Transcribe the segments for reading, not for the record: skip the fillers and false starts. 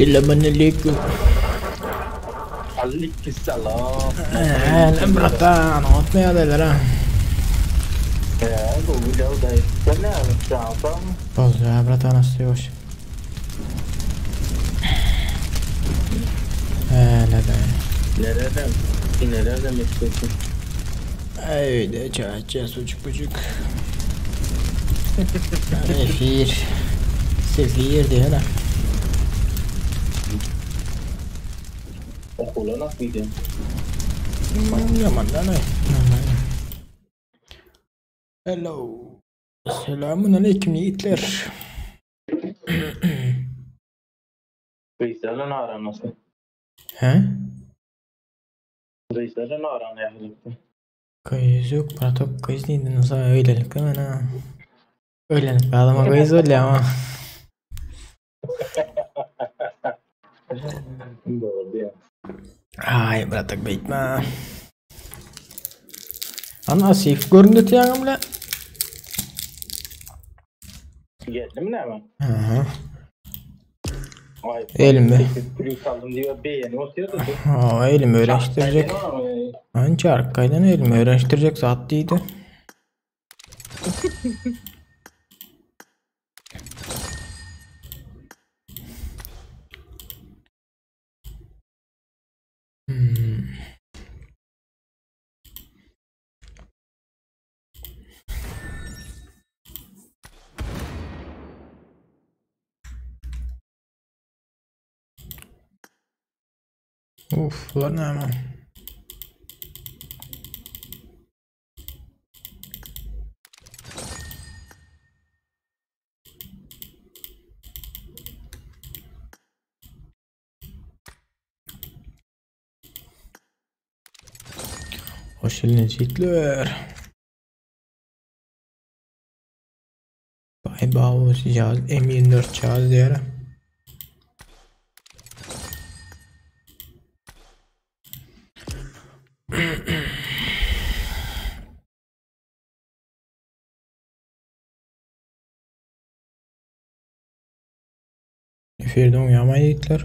Selamünaleyküm. Aleykümselam. Älem bratan, otma ýagdaýlar ha. Eee, gowy ýagdaý. Sen näme, janyň sagmy? Bolýar bratan, asty boş. Älede. Nereden? Nelerden meşgulsün? Öýde çaý içýäs ujuk bujuk. Efir. Sefir diýene. Okula nasıl gidiyorsun? Ýamandan aý. Hello. Selamun aleyküm ýigitler. Gyzlarla aran nasıl? He? Gyzlarla aran nähili? Gyz ýok, bratok gyz diýdi, nasıl öýlenip men ha. Öýlenip adama gyz bolýar ama. Doğru ya. Ay bratok beýtme. Ana Asif göründü tiýaňam bile. Geldi mi näme? Aha. Ay, Elimi. 8 plus aldım diyor. Beğeni oturuyordu. Ha, elimi öğreniştirecek. Anca arkaydan elimi öğreniştirecek zat diýdi. Hmm. Uf, bular näme? Hoş geldiniz Hitler. Bay cihaz M24 cihaz diýär. Efirde oňýamaý ýigitler.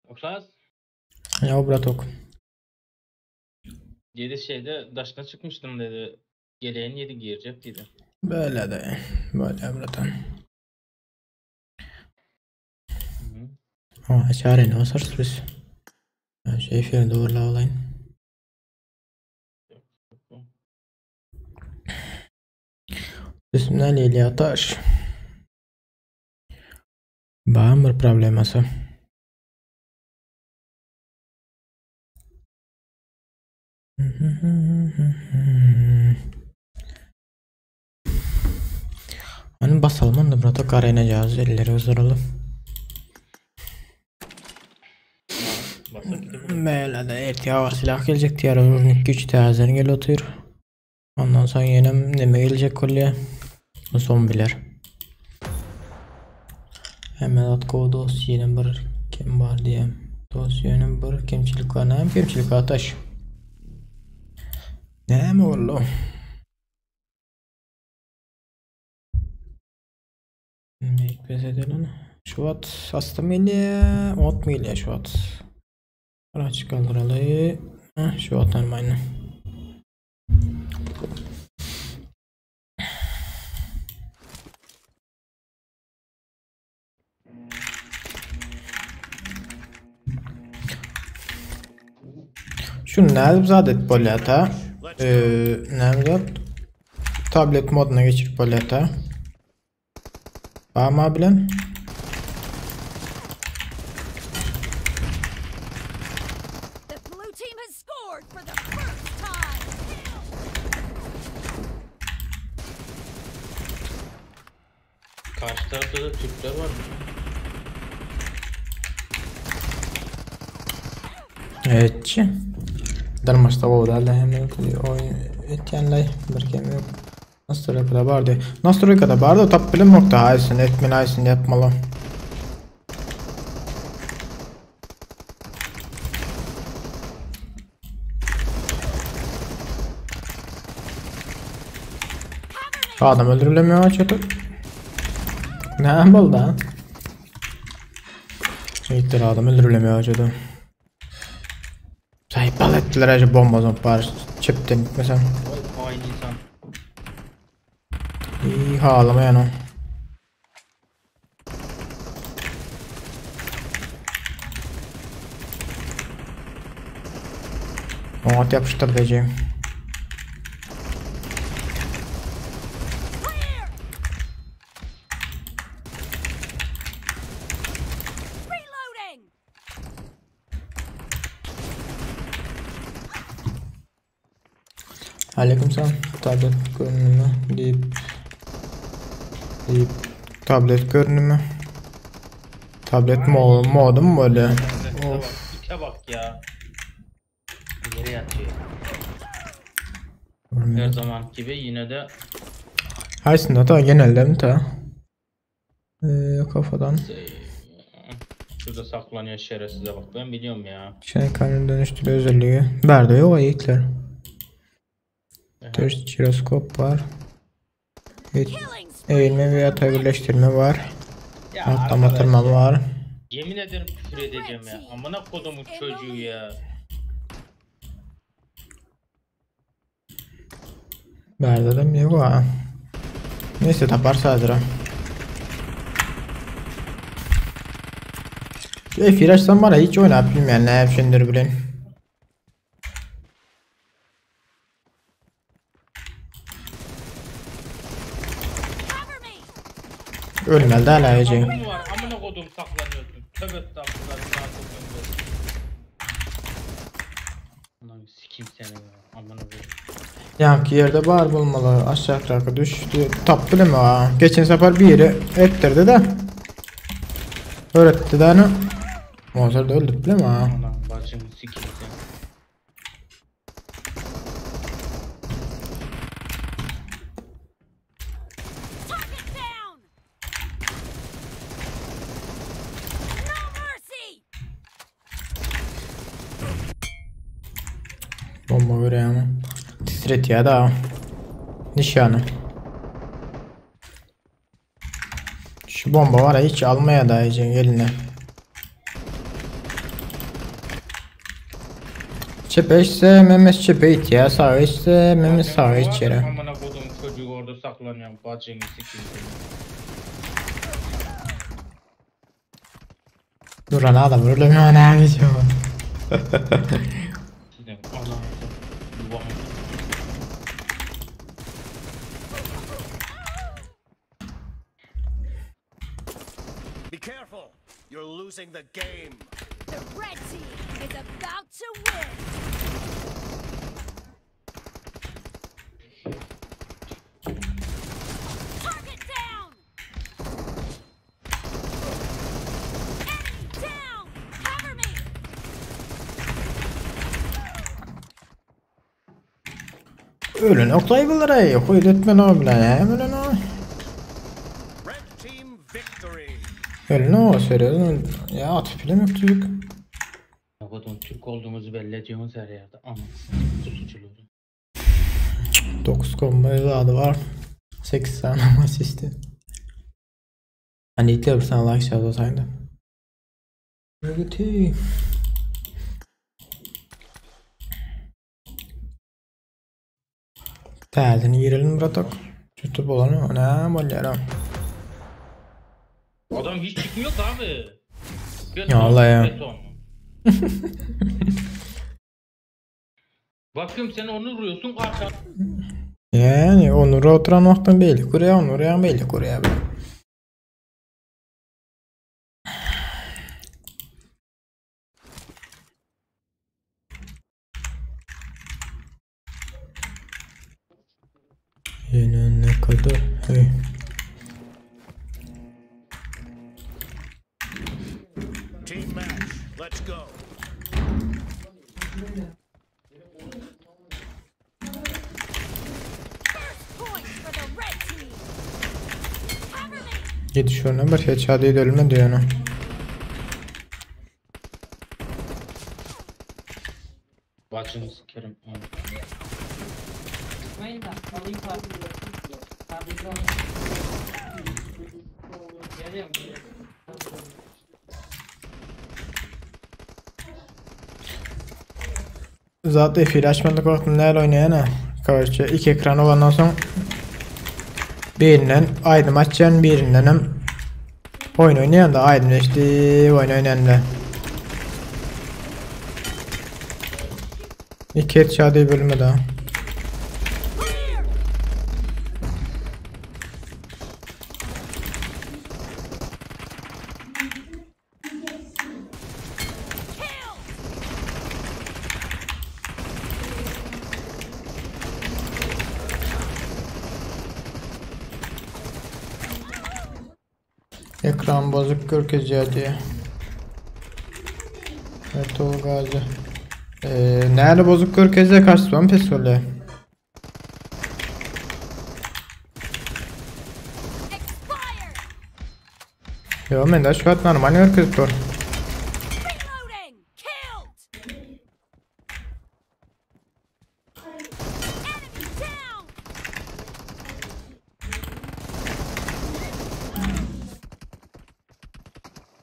Oklas. Ya bratok. Yedi şeyde daşına çıkmıştım dedi. Geleğin yedi girecek dedi. Böyle de. Böyle bratan. Hı. Ha, çare ne basarız biz. Ben şey efirde doğru olayım. Bismillah Leyli Ataş. Bar bir problemasy. Hani basalım onda bratok arena cihaz elleri uzduralım. Basak gidip Böyle de erteye var silah gelecek diğer ürünlük güç teazeni gel otur. Ondan sonra yine neme gelecek kolye. Zombiler. Hemen at dos yine bir kim var diye. Dos yine bir kemçilik var. Ne kemçilik ataş. Ne mi oldu? Büyük edelim. Şubat hasta mı Ot mu Şubat? Araç kaldıralı. Şubat normalde. Şunu nädip zat et bolýar Ee, nädip tablet moduna geçirip bolýar Ama bilen. The blue team has scored for the first time. Karşı tarafta da Türkler var mı? Evet. Darmaşda gowy hem oýun etýänler bir kem yok. Nastroykada bardy. Nastroykada bardy tap bilen nokta haýsyn etmeli haýsyn ýapmaly. Adam öldürülemiyor açık. Ne oldu ha? Yiğitler adam öldürülemiyor açık. Sahip bal ettiler acı bomba zompar. Çipten gitmesem. Vay hain insan. İyi ağlama yani. Oňat yapıştır diyeceğim. Clear. Reloading. Aleykümselam. Tablet görünümü deyip deyip tablet görünümü. Tablet mo modu mu böyle? İte bak, ite bak ya. Yere yatıyor. Her zaman gibi yine de Haysında da genelde mi ta? Kafadan. şurada saklanıyor şerefsize bak. Ben biliyorum ya. Şey kanun dönüştürü özelliği. Berde yok yiğitler. Ters jiroskop var. Hiç Killing spree. eğilme veya birleştirme var. Ya Atlama arkadaş tırmanma ya. var. Yemin ederim küfür edeceğim ya. Amına kodumun çocuğu ya. Berde de mi yok ha? Neyse taparsa hazır ha. Şu F1 açsam bana hiç oynayıp bilmeyen ne yapşındır bilen. Cover me. Ölmeli de hala yiyeceğim. Kapı mı var? Amına kodum saklanıyorsun. Tövbe estağfurullah. Lanet olsun. Ulan sikeyim seni ya. Amına koyayım. Yankı yerde bar bulmalı. Aşağı tarafa düştü. Tap bile mi ha? Geçen sefer bir yeri ettirdi de. Öğretti de hani. Monster da öldü bile mi ha? Ulan bacını sikeyim seni. Target down. No mercy. Bomba görüyor ama. Titret ya da. Nişanı. Şu bomba var ya hiç almaya da iyice eline. Çepe ise memes çepe it ya sağ ise memes sağ iç yere. Amına kodum çocuğu orada saklanıyor. Bacını sikeyim seni. Duran adam ölemiyor ne yapacağım. Sizin ananızı. Yuvamı. Be careful. You're losing the game. The red team is about to win. Target down. Enemy down. Cover me. Ölün oktay bulur Huyl etme no bilen he no. Red team victory. Ölün o seriyorsun. Ya at film yok çocuk. Amına kodum Türk olduğumuzu belli ediyorsunuz her yerde. Anasını pusucuları. 9 combo adı var. 8 tane asisti. Hani ilk bir tane like şarjı olsaydı. Ögütü. Täzini girelim bratok. Tutup olanı ne bolýar. Adam hiç çıkmıyor ki abi. Beton, Ya Allah ya. beton. Bakıyorum sen onu vuruyorsun arka. Yani Onur'a oturan wagtdan belli kurýar, Onur ýa belli kurýar. Yine ne kadar hey. Team match. Let's go. First point for the red team. Cover me. Git şuna bir hiç hadi ölme diyor ona. Bacını sikerim. Zat efir açmadyk wagtym näl oýnaýan-a. Korçe iki ekran bolandan soň birinden aýdym açýan, birindenem oýun oýnaýan da aýdym eşidip oýun oýnaýan-da. Iki headshot diýip ölmedi. Ekran bozuk görkezýär diýýär. Ertuğrul Gazi. Ee, näle bozuk görkezýär? Kaçtı pes bolýar. Yo mende şu wagt normal görkezip dur.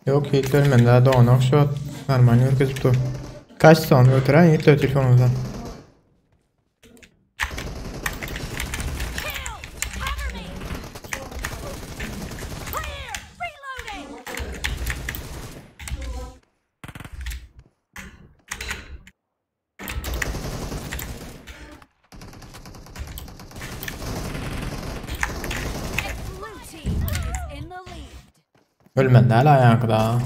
Yok Hitler mende doganok şu wagt normal görkezip dur. Kaç son götüren Hitler telefonumuzdan. Ölmedi hala ayakta.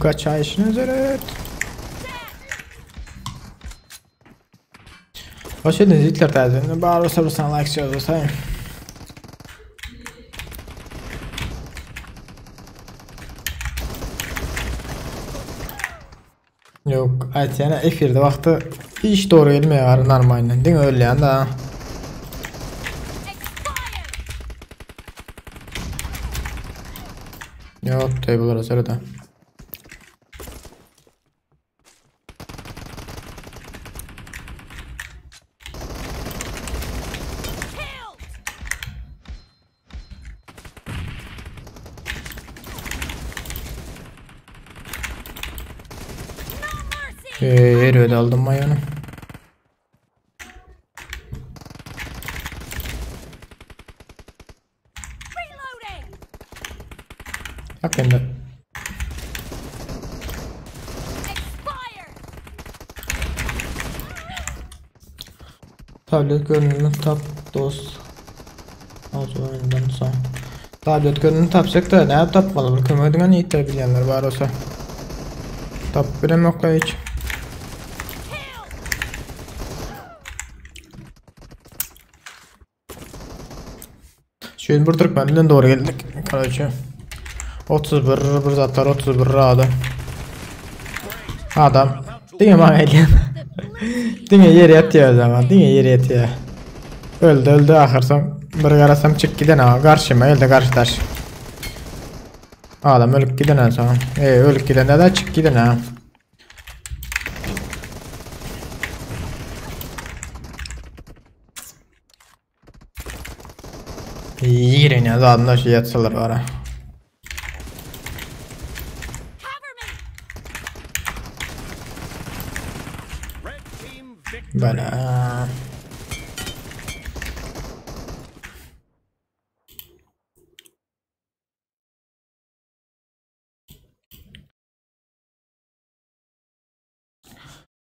Kaçayışın üzere. Hoş geldiniz Hitler tarzında. Bağırırsa sabırsan like söylüyorsa. Yok, aytýana efirde wagty hiç dogry gelmeýär normalden. Diňe ölýän da. Yok, table'lara sırada. Ee, aldım mayonu. Bak endi. Tablet görünümü tap dost. Az oyundan son. Tablet görünümü tapsak da ne tapmalı? Bir kömürden yiğitler bilenler var olsa. Tap bilemok hiç. Şu bir Türkmen bilen doğru geldik. Короче. 31 bir zatlar 31 adam. Adam. Diňe maňa gelýän. Diňe ýere ýatýar o zaman. Diňe ýere ýatýar. Öldü öldü ahyr soň bir garasam çık giden ha garşyma geldi garşydaş. Adam ölüp giden en son. E ölüp giden de çık giden ha. Ýerine zadında şu ýatsalar var ha. Bana.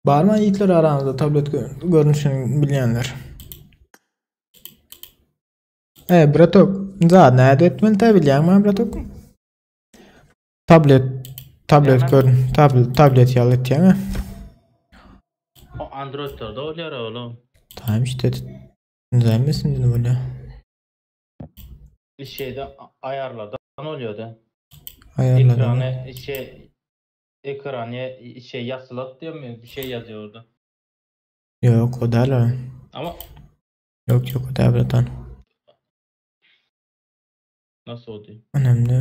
Barman yiğitler aranızda tablet görünüşünü bilýänler. E, bratok, zat näde etmeli ta bilýäňmi bratok? Tablet tablet gör tablet tablet ýaly etýäňmi? O Android'da oluyor oğlum. Tamam işte. Neden dedim öyle. Bir şeyde ayarlardan oluyor da. Ayarladım. Ekranı şey ekranı şey yazılat diyor mu? Bir şey yazıyor orada. Yok o değil o. Ama Yok yok o değil bratan. Nasıl o değil? Önemli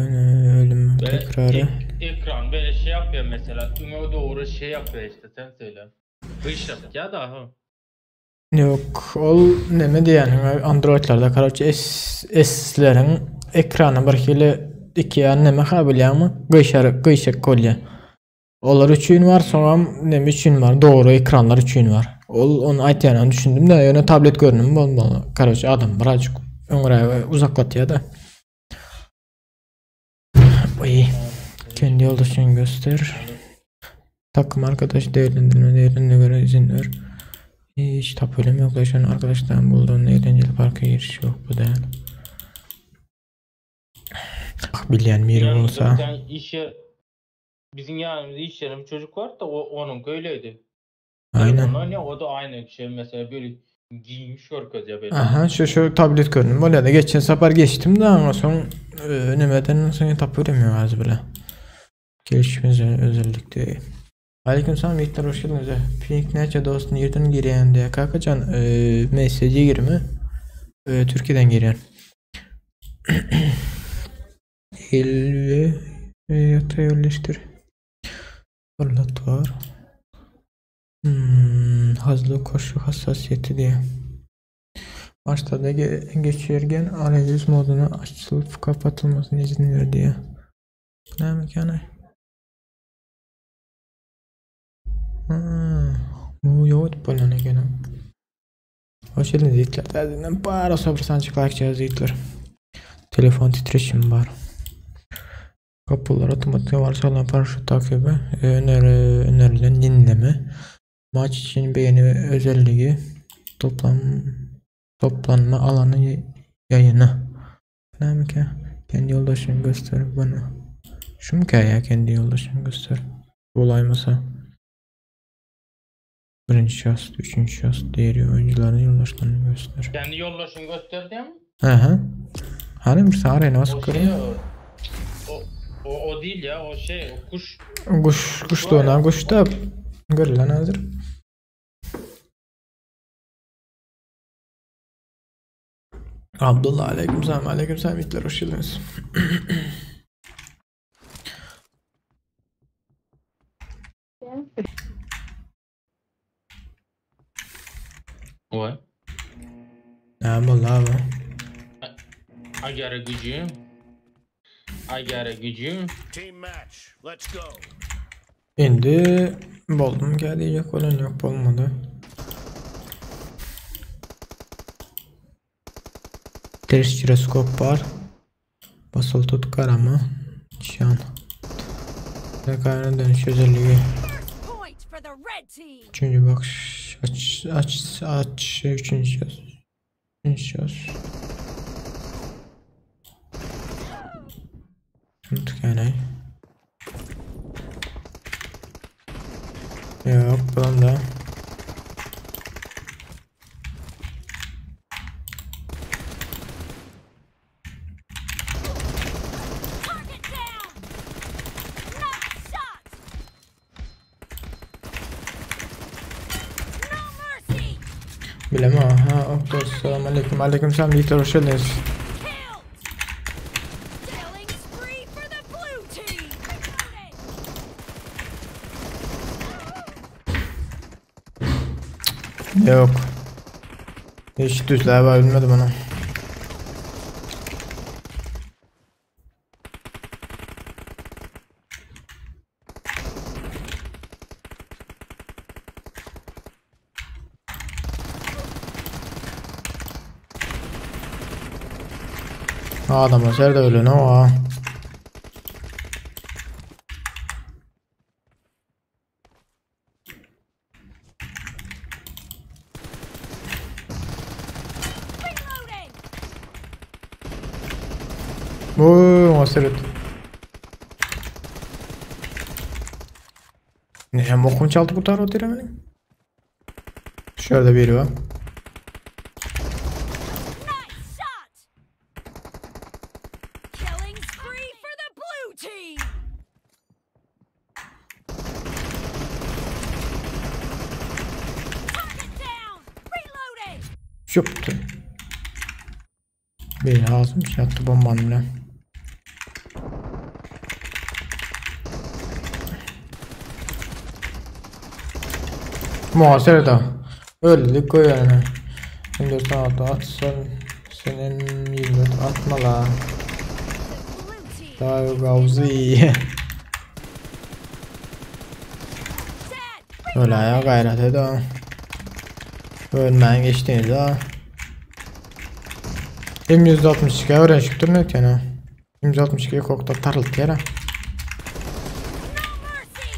ölüm Böyle tekrarı. ekran böyle şey yapıyor mesela. Üme doğru şey yapıyor işte sen söyle. Kışlık ya da ha. Yok, ol neme diýýäniň Androidlerde karoçe S S-leriň ekrany bir hili iki ýan neme ha bilýäňmi? Gyşar gyşyk bolýar. Olar üçin bar, soňam neme üçin bar, dogry ekranlar üçin bar. Ol ony aýtýanyny düşündim de, ýöne tablet görnümi bolmaly. Karoçe adam birazjyk öňräge uzaklatýar da. Oý. Kendi ýoldaşyňy göster. Takım arkadaş değerlendirme değerine göre izin ver. Hiç tapölüm yok. Yaşanan arkadaştan bulduğun eğlenceli parka giriş yok bu değil. Ah bilýän biri Yanımızda bolsa. bir tane iş yer, bizim yanımızda iş yerimiz çocuk var da o onun öyleydi. Aynen. Telefonla oynuyor o da aynı şey mesela böyle giymiş görkezýär böyle. Aha şu şu tablet görünüm bolýar da geçen sapar geçtim de ama soň nemeden soň tapölüm yok az bile. Gelişimiz özellikle. Aleyküm selam Yiğitler hoş geldiniz. Pink neçe dost nereden girýän diye kakacan e, MSC girme. E, Türkiye'den girýän. El ve yatağa yerleştir. Fırlat var. Hızlı koşu hassasiyeti diye. Maçta da ge geçirgen arayüz moduna açılıp kapatılmasına izin ver diye. Ne mekanı? Hmm, bu yoğurt bolýan eken. Hoş geldiniz Yiğitler. Täzeden bar sabır sançık like Yiğitler. Telefon titreşimi var. Kapılar otomatik varsayılan paraşüt takibi, önerilen dinleme, maç için beğeni ve özelliği, toplam toplanma alanı yayını. Ne ki? Kendi yoldaşını göster bana. Şu mu ki ya kendi yoldaşını göster. Bu olaymasa. Birinci şahıs, üçüncü şahıs, diğer oyuncuların yoldaşlarını göster. Kendi yoldaşını gösterdi mi? Aha. Hani bir sahne nasıl O şey görüyor? o, o, o, o değil ya o şey o kuş Kuş, kuş kuş var ya. da kuş da görülen hazır. Abdullah aleyküm selam aleyküm selam Hitler hoş geldiniz. Vay. Ne vallahi abi. Agara gücü. Agara gücü. Team match. Let's go. Indi buldum gelecek olan yok olmadı. Ters jiroskop var. Basılı tut karama. Nişan. Tekrar dönüş özelliği. First point for the red team. Üçüncü bakış aç aç aç üçüncü şahıs. Üçüncü şahıs. Şunu tükene. Yok bundan da. Target down. Nice shot. No mercy. Bilemem aha. Ok selam aleyküm aleyküm selam Yiğitler hoş geldiniz. Killed. Killing spree for the blue team. Reloading. Yok. Hiç düzlüğe var bilmedim onu. Adam nerede öyle ne o? Reloading. Bu maseret. Ne hem okum çaldı kurtar o tiremenin. Şurada biri var. Nice shot. Killing spree for the blue team. Target down. Reloading. Şuptu. Bir ağzım şey attı bombanın bile. Muňa serede. Öldük goýany. 24 sagat atsan senem 24 atmala. The blue team Daý gawzy. dead. Öläýe gaýrat ed. Ölmän geçdiniz ha. M162 öwrenişip durun ötýän. M162 kokda taryltýar. No mercy.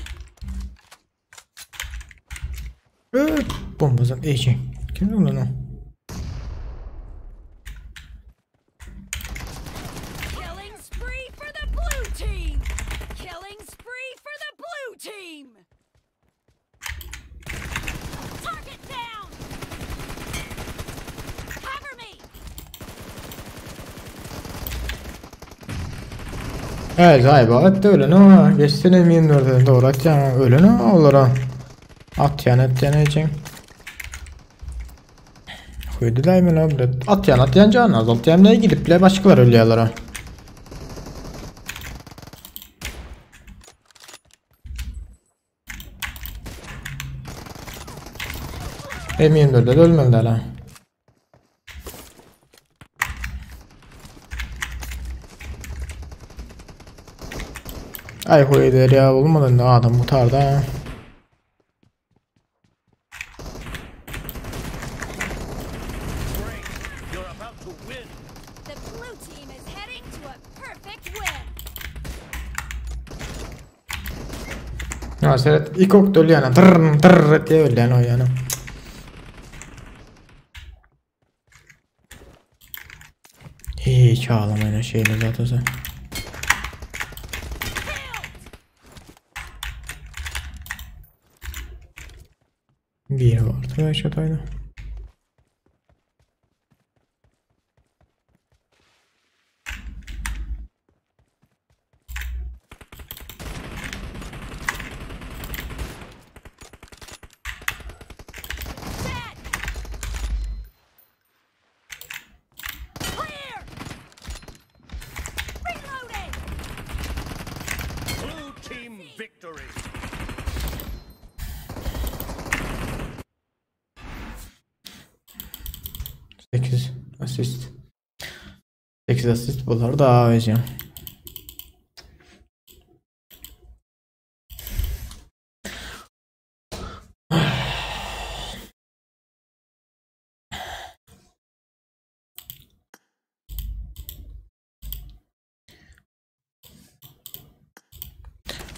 Öp, bombazam eýje. Kim lan o? Killing spree for the blue team. Killing spree for the blue team. Target down. Cover me. Evet hayba at öyle ne Geçsene M24'e doğru atyan öyle ne olara. Atyan atyan edeceksin. Koydu da hemen abi. Atyan atyan can azaltyan neye gidip le başkaları ölüyorlar ha. M24'de de ölmediler ha. Ay hoy ya olmadı ne adam mutarda ha. Great. You're about to win. The blue team is heading to a perfect win. Ya seyret ilk ok ölüyor yani. Tırr tırr diye ölüyor yani o yani. Hiç ağlamayın şeyle zaten sen. Bir vardı ve şataydı. Dead. Clear. Reloading. Blue team victory. Sekiz asist. 8 asist bunlar daha vereceğim.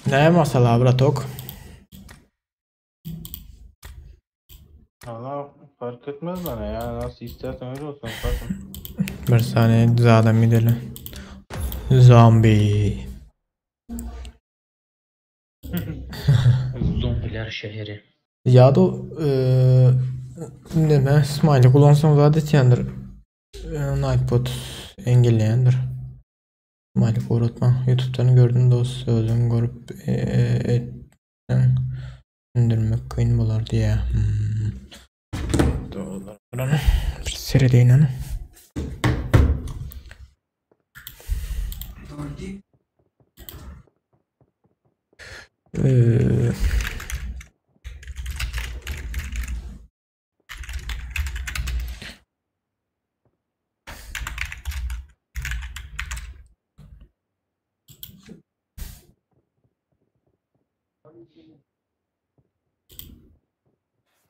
Ne masala bratok? Valla fark etmez bana ya. Nasıl istersen öyle olsun. Fark Bir saniye zaten gidelim. Zombi. Zombiler şehri. Ya da eee neme smiley kullansam zaten Nightbot engelleyendir. Smiley uğratma. YouTube'dan gördüm dost sözüm görüp eee indirmek kıyın bular diye. Hmm. Doğru. Bir seyredeyim onu. Eee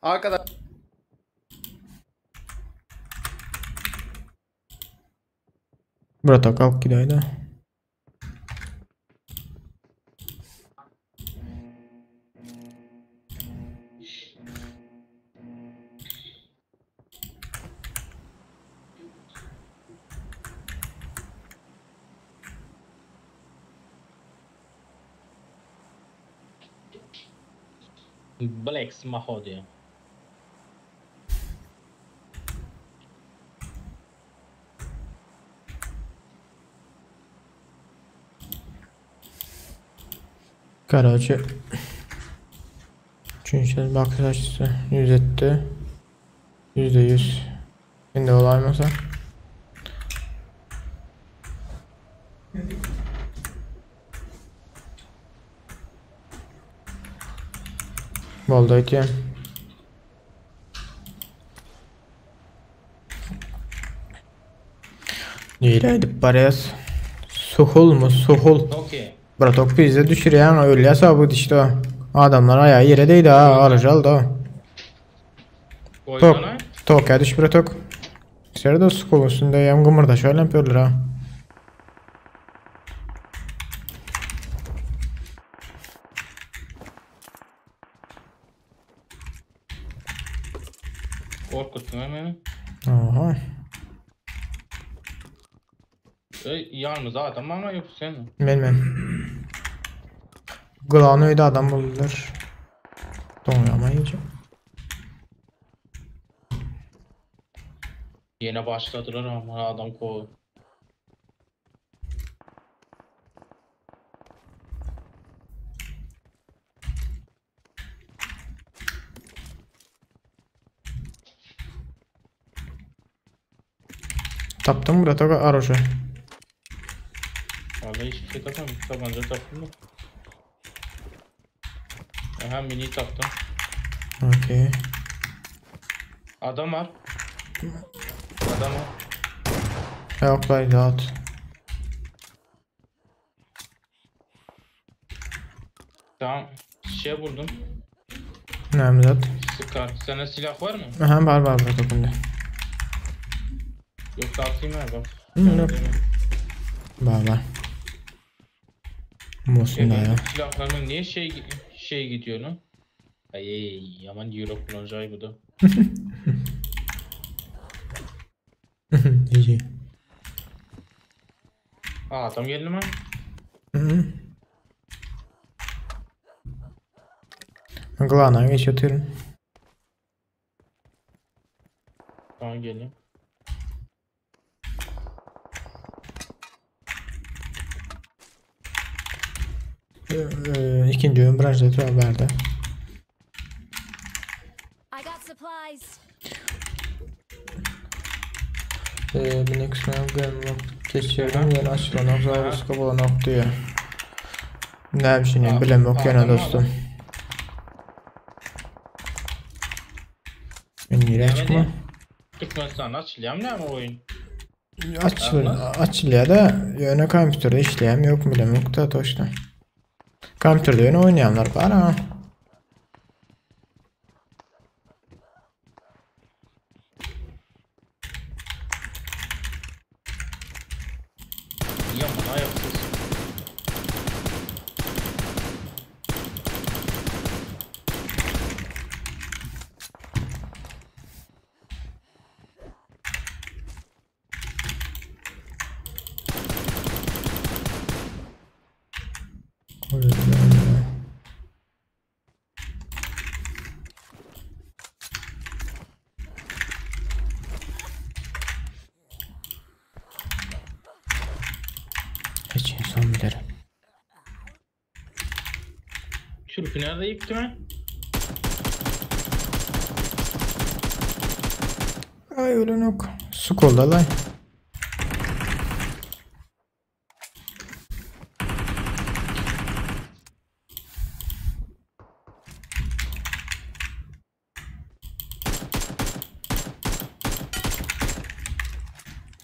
Arkadaş Brata kalk gidayda. Black Smaho diyor. Karaçı. Çünkü bakış açısı 100 etti. %100. Şimdi olay masa. Bolda ötüyorum. Nirä gidip barýas? Suhulmy, suhul. Okey. Bratok bizde düşürýäň, ölýäs ha bu gidişde. Adamlar aýagy ýere degdi ha, alyjy aldy. Tok, Koysana. Tokýa düş bratok. Serde suhul üstünde ýem gymyrdaşar lemperler ha. Korkuttun ha beni. Aha. Ey, yalnız adam ama yok sen. Men men. Gılan öýde adam boldular. Doňýama iyice. Yine başladılar ama adam kov. Tapdym bratok aroşy. Vallahi hiçbir şey tapamadım. Tabanca taptım da. Aha mini taptım. Okey. Adam var. Adam var. Ýok at. Tamam. Şey buldum. Näme zat? Sıkar. Sende silah var mı? Aha bar bar bratok indi. Yoksa atayım ha bak. Hı, yok. Bar bar. Bolsun da ya. Benim silahlarım niye şey şey gidiyor lan? Ay aman euro kullanacağı bu da. İyi. Aa adam geldi mi? Hı. Glana geç oturum. Tamam geleyim. İkinci oyun branşda berdi. I got supplies. Bir kısmına geçirdim. Yeni açılan Zaruska bulan diyor. Ne biçim bilem yok gene dostum. Ben nereye çıkma? Türkmenistan açılıyor mu ne oyun? Açıl, açılýar da ýöne kompýuterde işleýän ýok bilem ýok da toşda. Kompýuterde ýöne oýnaýanlar bar ha. Yaman ayaksız. Hiç insan bilir. Türk'ü nerede yıktı mı? Ay ölen yok. Su kolda lan.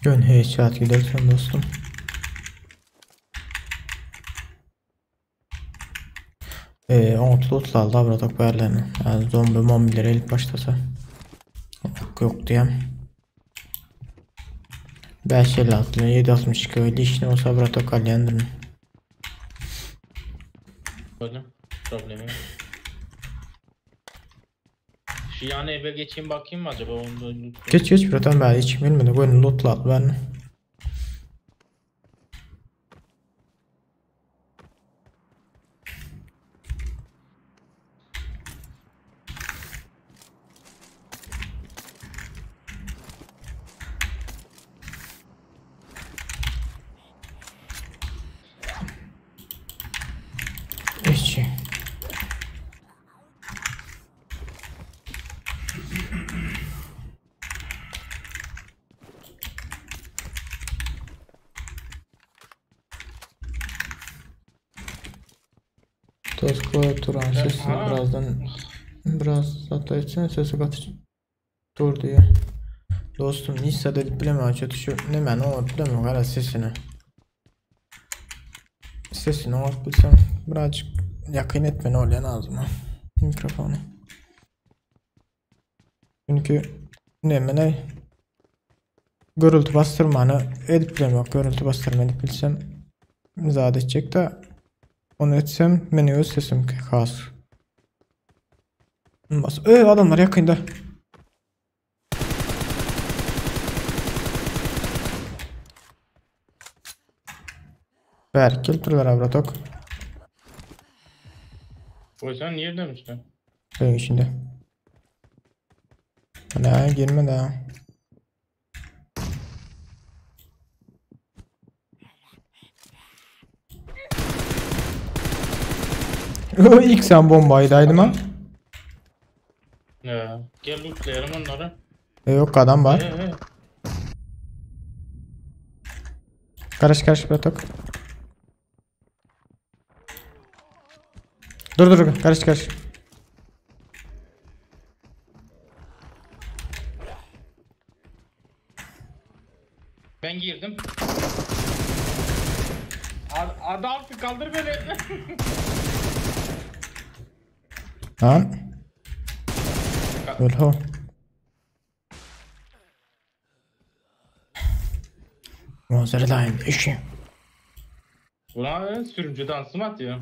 Gön headshot gidersen dostum. Otlu aldı bratok berlerini. Yani zombi mombileri ilk başlasa. Yok yok diyem. 556 762 öyle işine olsa bratok alyandır. Böyle problemi. Şu yan eve geçeyim bakayım mı acaba onu Geç geç bratan ben hiç bilmedim. Koyun lootla at ben. İçi. Toz klaviaturanın sesini birazdan biraz hatta etsene sesi katı dur diye. Dostum hiç zat edip bilemem şu şu nemäni oňaryp bilemem gara sesini. Sesini oňaryp bilsem birazcık yakın etmeni bolýan ağzıma mikrofonu. Çünki nemene gürültü bastırmany edip bilemok. Gürültü bastırma edip bilsem zat etjek de onu etsem meni öz sesim has. Bas. Ey adamlar yakında. Ver, gelip bratok. Koysan niye demiştin? Benim içinde. Hala girme daha. İlk sen bombayı daydın ha? Ne? Gel lootlayalım onları. E, yok adam var. Karış karış bratok. Dur dur karış karış. Ben girdim. Adam kaldır beni. Lan. Öl ho. Manzara işi. Buna sürümcü dansı mı atıyor?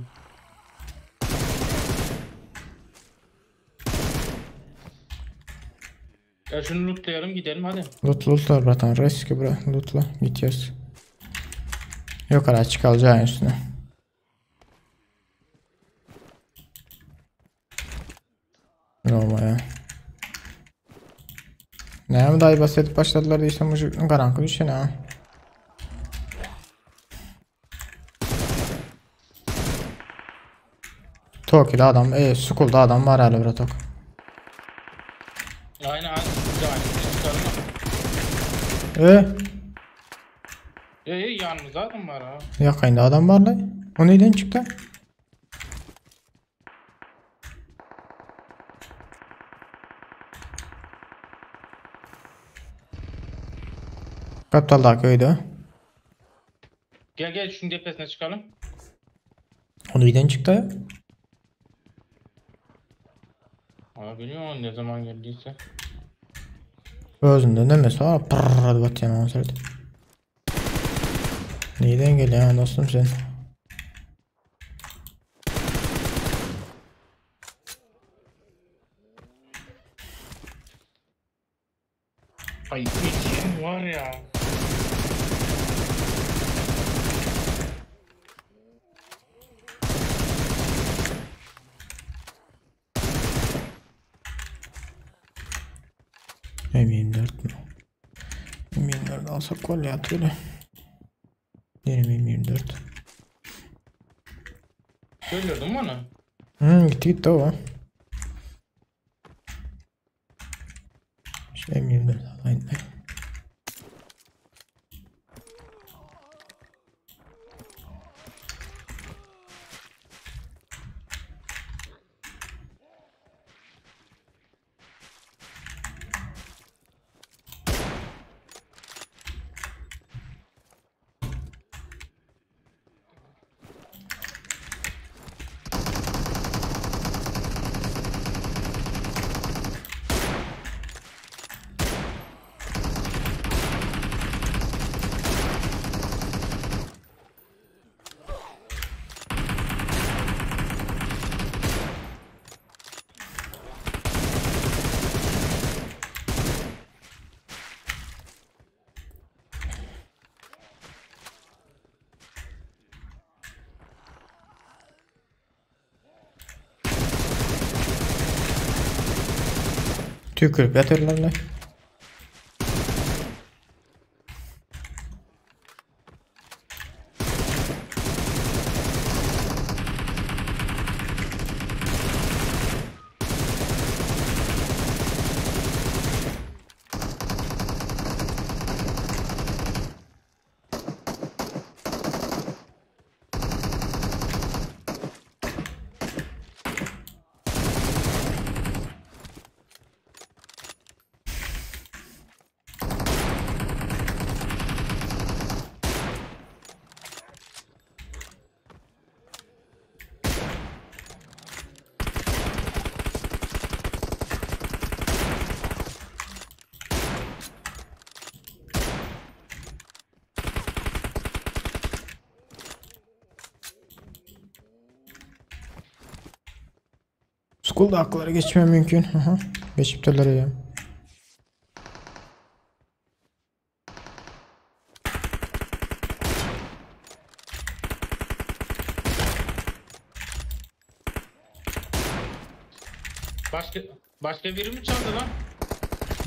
Ya şunu lootlayalım gidelim hadi. Loot lootla bratan riski bura lootla gidiyoruz. Yok ara çıkalacağın üstüne. Roma ya. Näme daý bas edip başladylar diýsem bu garanky düşen ha. Tokyo'da adam, Skull'da adam var hala bratok. Aynen aynen. Aynen. Yanımızda adam var ha. Yakında adam var lan. O neyden çıktı? Kaptal köyde. Gel gel şunun tepesine çıkalım. O neyden çıktı? Abi bilmiyorum ne zaman geldiyse. Özünden demesi var. Prrrr hadi batacağım onu söyledi. Neyden geliyor dostum sen? Ay içim var ya. M24 mü? M24 alsak kolye atıyor. Yeni M24. Öldürdün mü onu? Gitti gitti o. Şu M24 alayım. Tükürüp yatırlar lan. School'dakylara geçmem mümkin. Aha. Geçipdirler ya. Başka başka biri mi çaldı lan?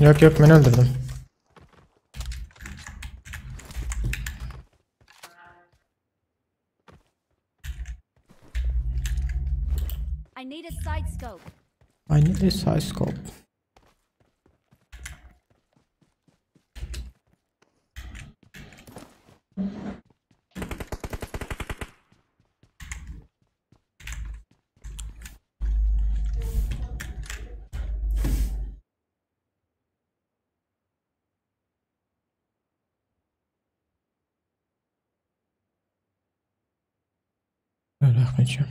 Yok yok ben öldürdüm. I need a side scope. I need a side scope. Öyle bakmayacağım.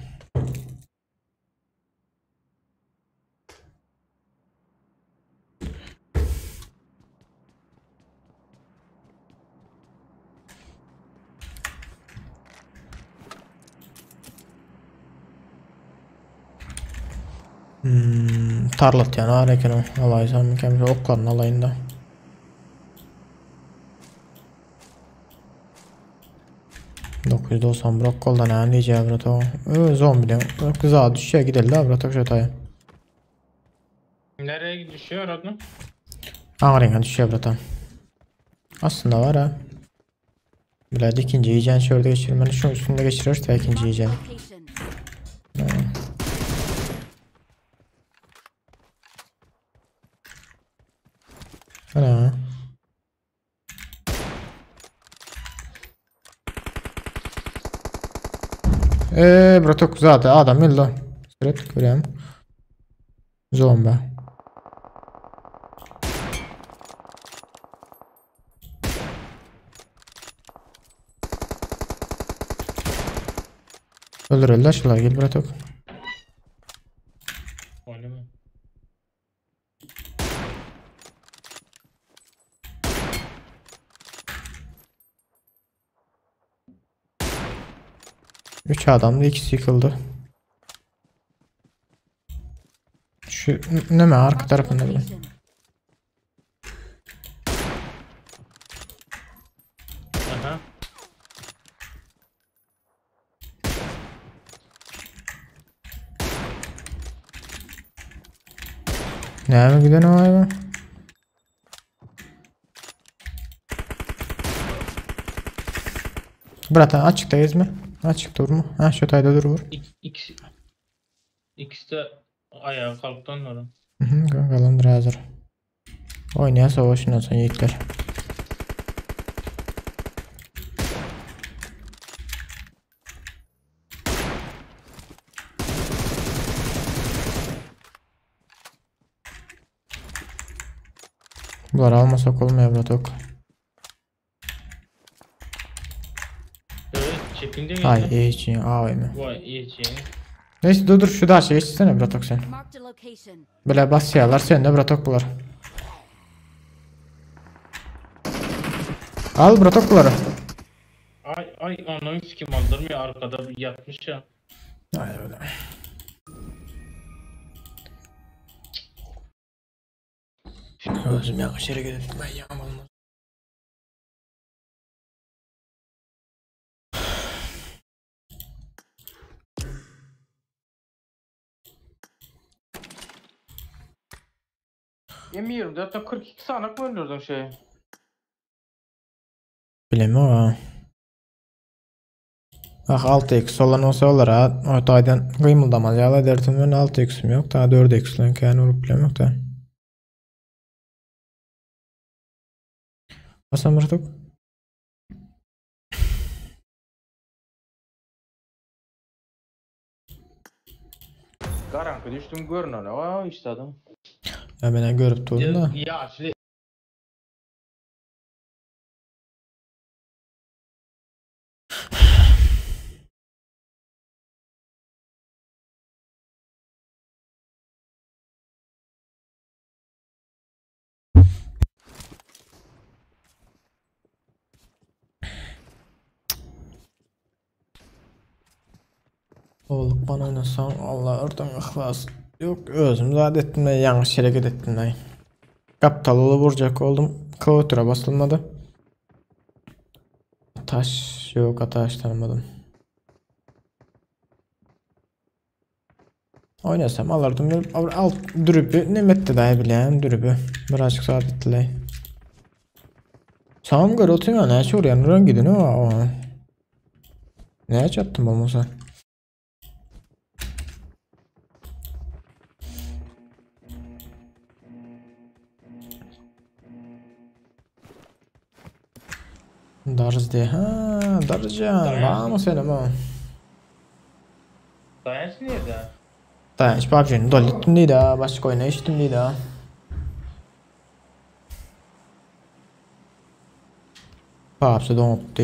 Tarlat yani eken o. Alaysam mükemmel okların alayında. ...990 brok koldan ha nece brat o. Zombi Kıza düşüyor gidelim la brat şu taya. Nereye düşüyor adam? Ağrına düşüyor bratan. Aslında var ha. Bilal ikinci yiyeceğin şurada geçirmeni şunun üstünde geçirir de ikinci yiyeceğin. Ana. Bratok zaten adam illa. Süret göreyim. Zombi. Öldürürler şular gel bratok. Oynama. Üç adamdı ikisi yıkıldı. Şu ne mi arka tarafında bile. Aha. Ne mi gidelim abi? Bratan açıkta gezme. Açık durma. Ha şu tayda dur vur. İkisi, ikisi de ayağa kalktı onların. Hı kalandır hazır. Oynaya savaşın olsun yiğitler. Bunları almasak olmuyor bratok. Evet, çekindi mi? Ay iyi için AVM. Vay iyi için. Neyse dur dur şu da şey geçsene bratok sen. Böyle basıyorlar sen de bratok bular. Al bratok buları. Ay ay ananı sikim aldırmıyor arkada bir yatmış ya. Ay öyle. Özüm yanlış yere gidip ben yağım olmaz. M24 hatta 42 sanak mı öldürdün şeyi? Bilemiyorum ha. Ah 6x olan olsa olur ha. O taydan kıymıldamaz ya derdim ben 6x'im yok daha 4x'len yani olup bilem yok da. Hasan Mırtık. Karanka düştüm görün öyle. Aa işte adam. Ya ben görüp durdum da. Ya şimdi Oğlum bana oynasan Allah oradan ihlas. Yok özüm zat ettim de yanlış hareket ettim de. Gapdalyly vurjak oldum. Klaviatura basylmady. Taş yok ataş tanımadım. Oynasam alırdım. Alt dürübü ne metti dahi bilen dürübü. Birazcık zat ettiler. Sağım göre oturuyor ne şuraya neren gidin o. Neye çattım olmasa? Darız diye. Ha, Darıcan. Var mı senin ha? Dayanç nerede? Dayanç PUBG'nin dolittim değil ha. Başka oyuna içtim değil ha. PUBG donup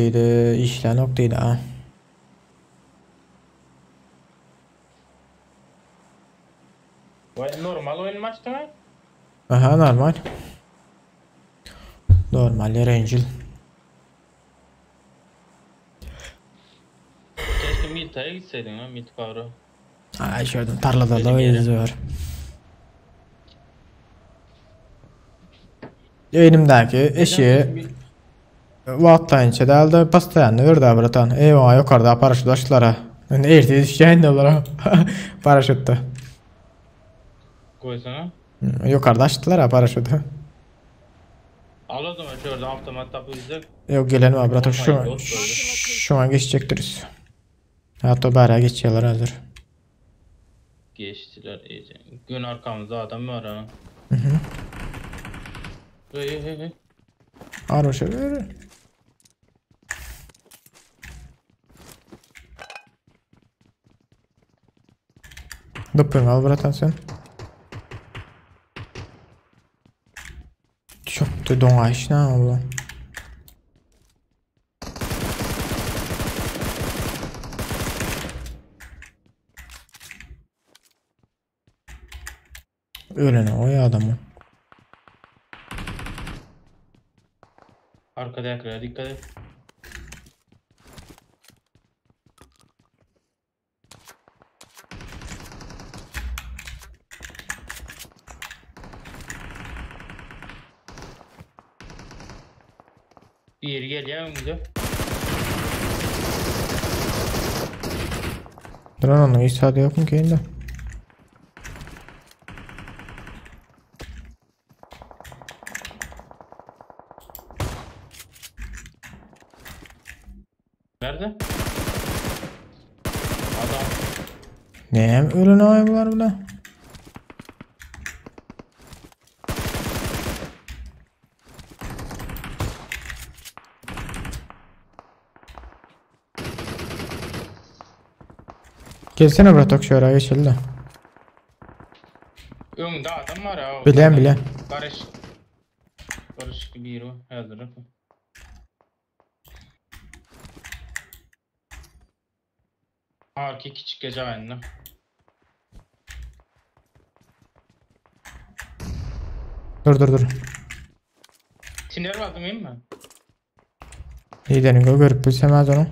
işler noktaydı ha. Vay, normal oyun maçtı mı? Aha normal. Normal Angel. Keşke Milta'ya gitseydin ha Milt kavra. Ay şuradan tarlada da izliyor. Elimdeki eşi Vatlayınça deldi, pastayanı verdi bratan. Eyvah yukarıda paraşüt açtılar. Yani ertesi düşeceğin de Paraşüttü. Koysana. Yukarıda açtılar ha paraşütü. Al o zaman şurada avtomat tapı izle. Yok gelen var bratan şu, şu an geçecektiriz. Hatta bari geçiyorlar hazır. Geçtiler iyice. Gün arkamızda adam var ha. Hı hı. Hey hey hey. Arı şöyle. Dupun al bratan sen. Çok da donaş ne oldu? Öyle ne o ya adamı. Arkada yakıyor dikkat et. Bir gel ya önümüze. Duran onun İsa'da yok mu ki elinde? Nerede? Adam. Ne öyle ne bunlar bile? Gelsene bratok şöyle geçelim de. Önünde adam var ya. Bilen bilen. Karış. Karışık bir o. Hazır. Arka küçük gece aynı. Dur dur dur. Tiner vardı değil mi? Liderini görüp bilsem onu.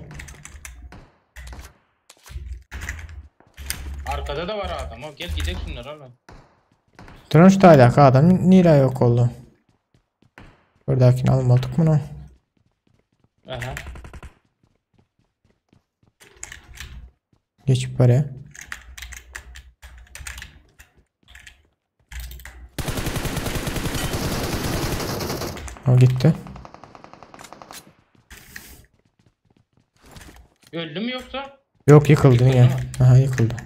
Arkada da var adam. O gel gidelim şunları al. Durun şu alaka adam niye yok oldu? Buradakini almadık mı? Aha. Geçip buraya. O gitti. Öldü mü yoksa? Yok yıkıldı yine. Aha yıkıldı.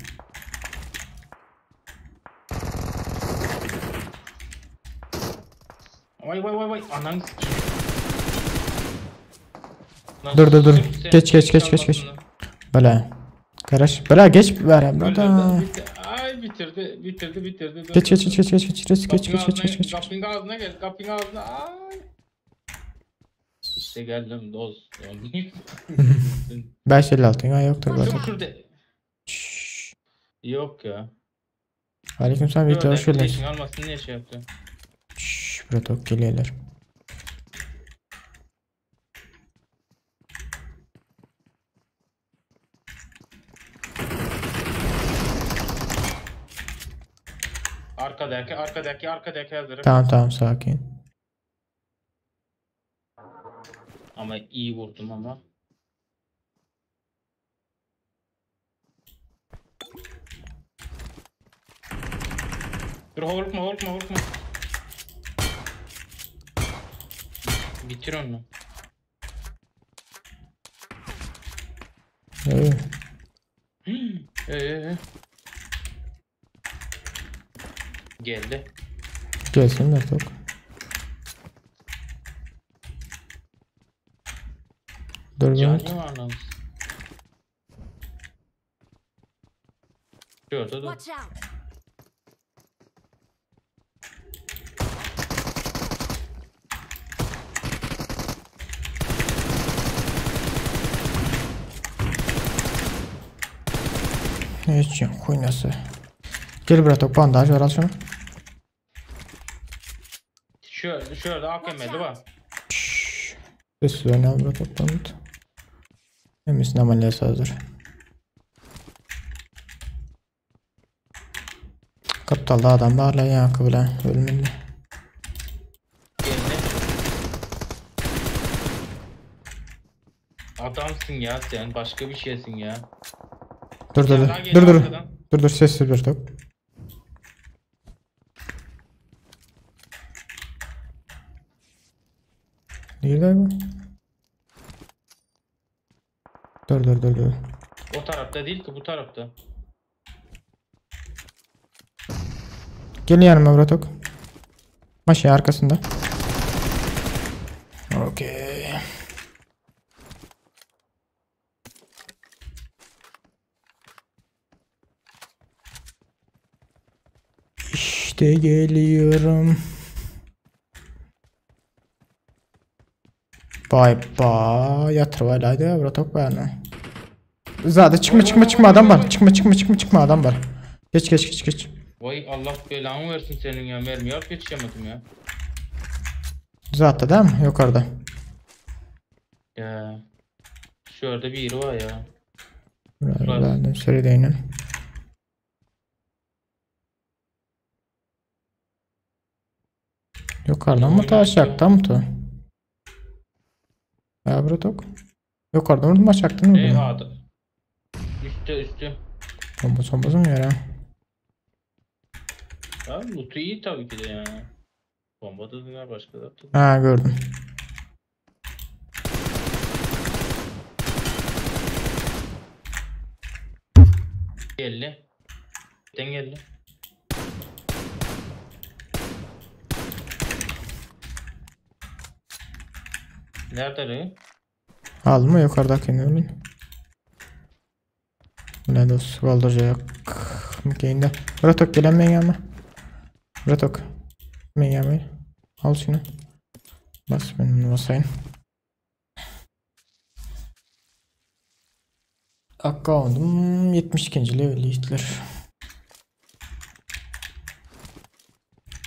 Vay vay vay vay ananı sikeyim. Dur dur dur. Geç geç geç geç geç. Böyle. Karış. Böyle geç ver burada. Ay bitirdi bitirdi bitirdi. Geç geç geç geç geç geç geç geç geç geç geç. Kapının ağzına gel kapının ağzına. Ay. İşte geldim dost. 556 ha yoktur zaten. Şurada. Yok ya. Aleykümselam Victor hoş geldin. Almasın niye şey yaptı? Şşş burada geliyorlar. Arkadaki, arkadaki, arkadaki hazır. Tamam tamam sakin. Ama iyi vurdum ama. Dur horkma horkma horkma. Bitir onu. Ee, Ee, Geldi. gelsin bratok. Dur bir Canı var lan. Şurada dur. Watch out! Ne için huynası. Gel bratok bandaj ver al şunu. Şöyle, şöyle AKM'li var. Sessiz oynayalım bratok bandaj. Hemmisini ameliyat hazır. Kaptalda adam var lan yankı bilen ölümünde. Geldi. Adamsın ya sen. Başka bir şeysin ya. Dur dur dur. Daha geliyor Dur dur. arkadan. Dur dur sessiz bir top. Nerede bu? Dur dur dur dur. O tarafta değil ki bu tarafta. Gel yanıma bratok. Maşa arkasında. Okey. İşte geliyorum. Bay bay yatır haydi bratok bayana. Zaten çıkma çıkma çıkma adam var. Çıkma çıkma çıkma çıkma adam var. Geç geç geç geç. Vay Allah belamı versin senin ya. Mermi yok yetişemedim ya. Zaten değil mi? Yukarıda. Ya. Şurada bir yeri var ya. Ben söyleyeyim. Yukarıdan mı ta aşağıdan mı ta? Ya bratok. Yukarıdan vurdum aşağıdan Ey vurdum. adam. Üstte üstte. Bomba bombası mı ya? Abi lootu iyi tabii ki de yani. Bomba da döner başka da. Ha gördüm. Geldi. Den geldi. Nerede lan? Aldım mı yukarıdakini öyle. Ne dost kaldıracak. Mükeyinde. Bratok gelen gelme. Bratok. Men gelme. Al şunu. Bas ben bunu basayım. Account'um 72. level Hitler.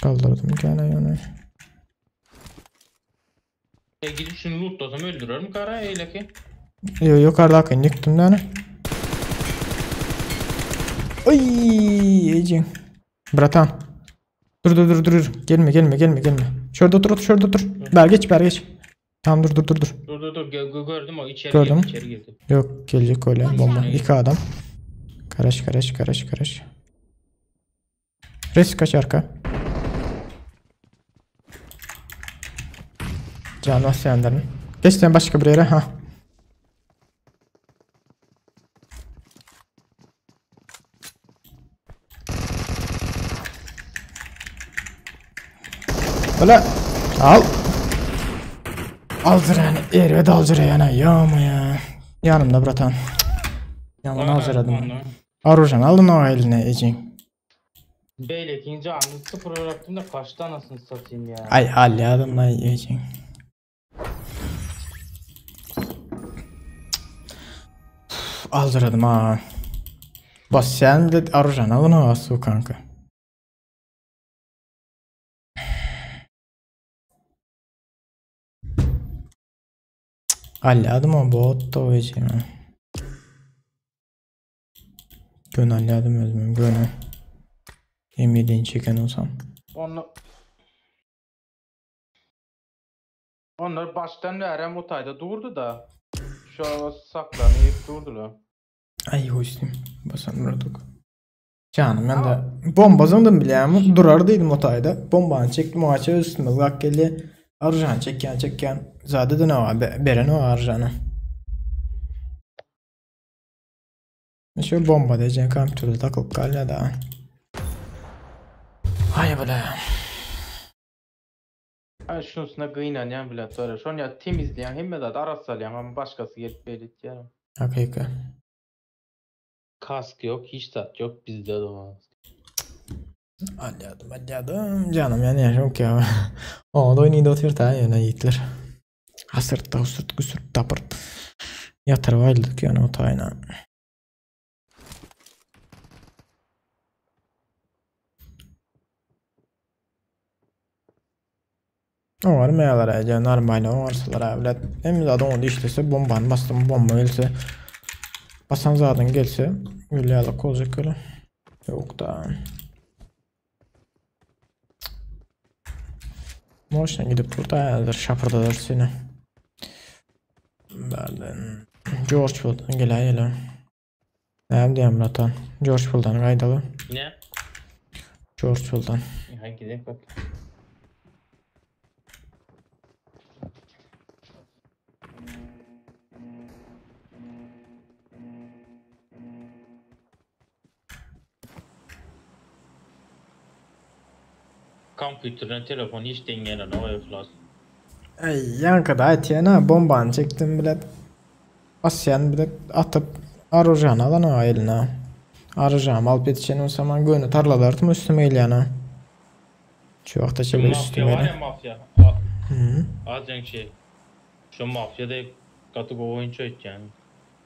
Kaldırdım gene yani. E gidip şunu lootlasam öldürür mü kara eyle ki? Yo yukarıdakini yıktım da hani. Ay Ecin. Bratan. Dur dur dur dur. Gelme gelme gelme gelme. Şurada otur otur şurada otur. Ber geç ber geç. Tamam dur dur dur dur. Dur dur dur gö- gördüm o içeri Gördüm. girdi içeri girdi. Yok gelecek öyle bomba. İki adam. Karaş karaş karaş karaş. Res kaç arka. Can basyanların. Geç sen başka bir yere ha. Öyle. Al. Aldır yani. Erbet aldır yani. Yağma ya. Yanımda bratan. Yaman aldıradım. Arujan aldın o eline Ecin. Beyle ikinci anı sıfır bıraktım da kaçtı anasını satayım ya. Ay alyadım lan Ecin. Aldıradım ha. Bas sen de Arujan alın o su kanka. Alyadım o bot da o Ecin. Gön alyadım özümüm gönü. M7-ni çeken bolsam. Onu Onlar başdan bärem o taýda durdy da. Şu saklanyp durdular. Ay hoştum. Basan vurduk. Canım ben de bomba zındım bilýärmi? Durar diýdim o taýda. Bombany çekdim o açı üstüme lak geldi. Arjan çekýän çekýän. Zade de ne var? Be beren o arjany. Şu bomba diyeceğin kompüterde takılıp galýar da. Ay bile. Ay şunusuna gynanýan bilen sonra. Şony ya temizleýän hemme zat arassalýan ama başkasy gelip belitýär. Hakyky. Kask yok, hiç zat yok bizde de var. Alýadym, alýadym. Canım yani yok ya. O da oýnaýdy otyr ta ýöne ýigitler. Hasırt, husurt, güsürt, tapırt. Ýatyryp aýyldyk ýöne o taýyna. Oňarmaýarlar aýja normalny oňarsalar awlet. Hemme zat oňa işlese bombany basdym bomba gelse. Basan zadyň gelse öyle ýalak boljak öyle. Yok da. Moşna gidip durda häzir şapyrdalar seni. Berlin. George Fulton geläýeli. Näme diýýän bratan? George Fulton gaýdaly. Ne? George Fulton. Ha gidelim bak. Kompýuterden telefon hiç deň gelenok iflas. Ay ýaňkyda aýtýan ha bombany çekdim bilet. Basýan bilet atyp arujany alan o eline. Arujamy alyp ýetişen bolsam man göni tarladartym üstüme gelýän ha. Şu wagta Şu çenli mafya üstüme var gelýän. ya mafya. Hı. Azcan şey. Şu mafya da gaty gowy oýunçy öýtýän.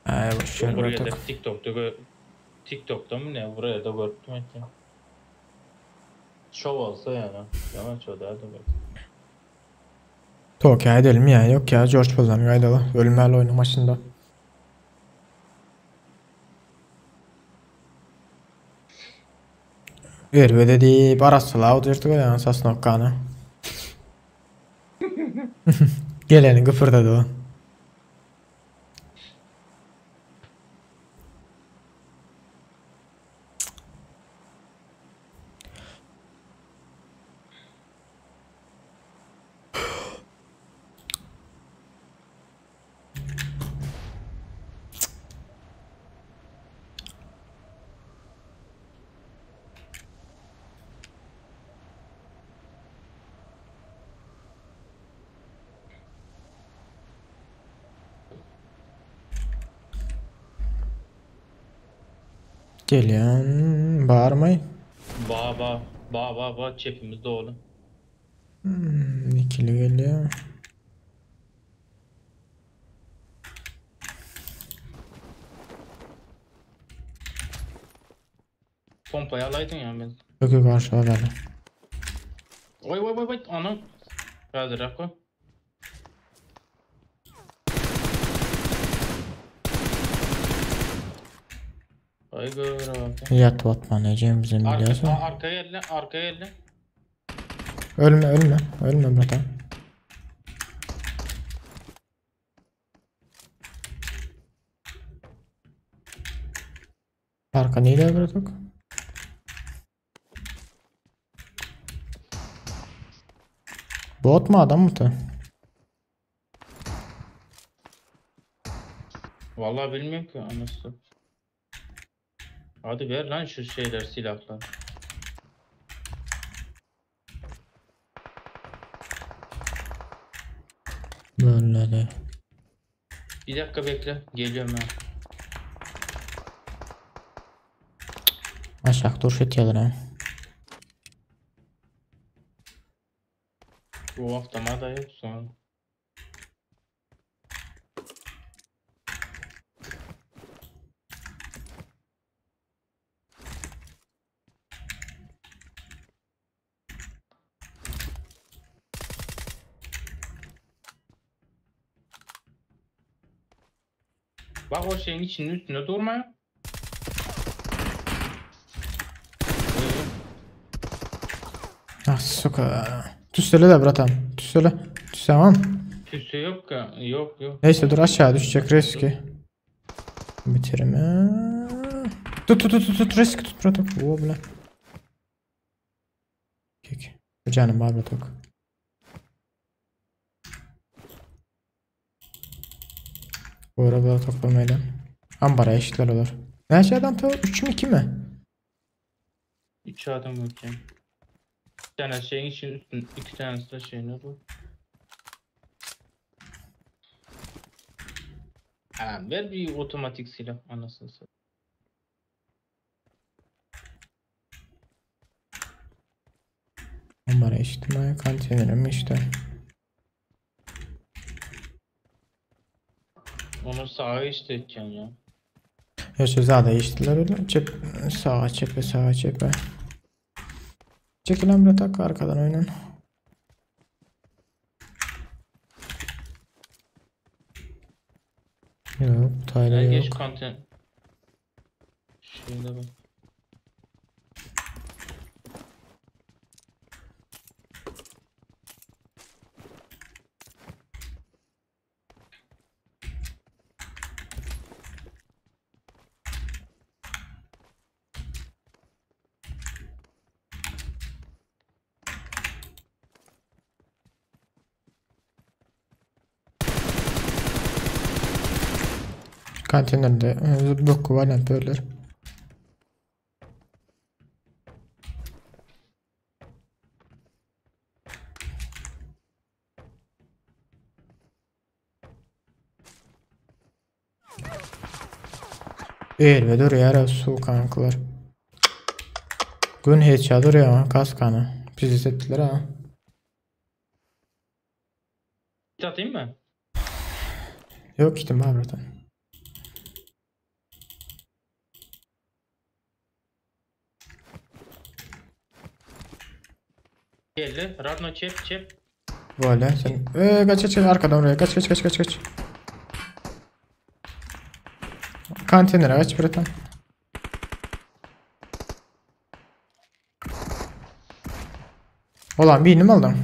Ay boş ver Buraya da bratok. TikTok'ta gö TikTok'ta mı ne? Buraya da gördüm öýtýän. Şov olsa yani. Yalan şov derdim bak. Tokyo edelim ya. Yok ya George Bull'dan gaýdaly. Ölmäli oýnuň başynda. Erbede diýip arassalap otyrdyk öýden sosnowkany. Geleni güpürdedi o. Gelýän barmy? Ba ba ba ba ba çepimiz dolu. İkili gelýär. Pompayı alaydın ya ben. Yok yok karşıda geldi. Oy oy oy oy onu. Hadi Rako. Ay gör abi. Ýatyp atman ejem bizim Arka, bilýärsiň. arkaya elle, arkaya elle. Ölme ölme. Ölme bratan. Arka neyle bratok? Bot mu adam mı ta? Vallahi bilmiyorum ki anası. Hadi ver lan şu şeyler silahlar. Böyle de. Bir dakika bekle. Geliyorum ben. Aşak duruş etýärler ha. Bu hafta da yok sonra. Bak o şeyin içinin üstünde durma. Suka. Tüssele de bratan. Tüssele. Tüssemem. Tüsü yok ya. Yok yok. Neyse dur aşağı düşecek riski. Bitirme. Tut tut tut tut riski tut bratok. Oo bile. Kek. Canım var bratok. Bu arada toplamayla. Ambara eşitler olur. Ne aşağıdan ta 3 mü 2 mi? 3 adam bakayım. Bir tane şeyin için üstün, iki tanesi de şeyine bu. Ha, ver bir otomatik silah anasını satayım. Ambara eşitme konteynerim işte. Onu sağa işte edeceksin ya. Yok zada eşitler öyle. Çep sağa çepe sağa çepe. Çekilen bir tak arkadan oynayın. Yok, tayla Ya geç yok. konten. Şeyde bak. Konteynerde blok var lan böyle. Elbe duruyor su kankalar. Gün hiç duruyor kaskanı. Bizi ettiler ha. Kit atayım mı? Yok gittim abi zaten. Geldi. Radno çep çep. Böyle sen kaç kaç kaç arkadan oraya kaç kaç kaç kaç kaç. Konteynere kaç bırakın. Ulan birini mi aldım?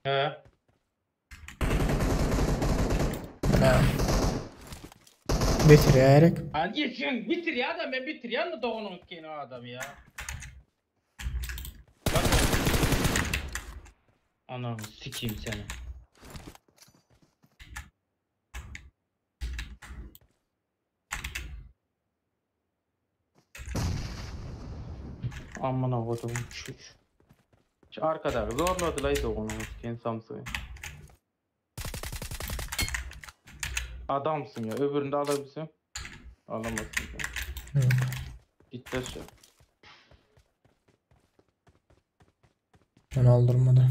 He. Bana. Bitirerek. Hadi geçin bitir ya adam ben bitir ya da doğunun o adam ya. Bak. Anam sikeyim seni. Amına kodum çüş. Şu arkada zorladılar doğunun sikeyim Samsun'u. Adamsın ya. Öbürünü de alabilirsin. Alamazsın ya. Yok. Gitti aşağı. Ben aldırmadı.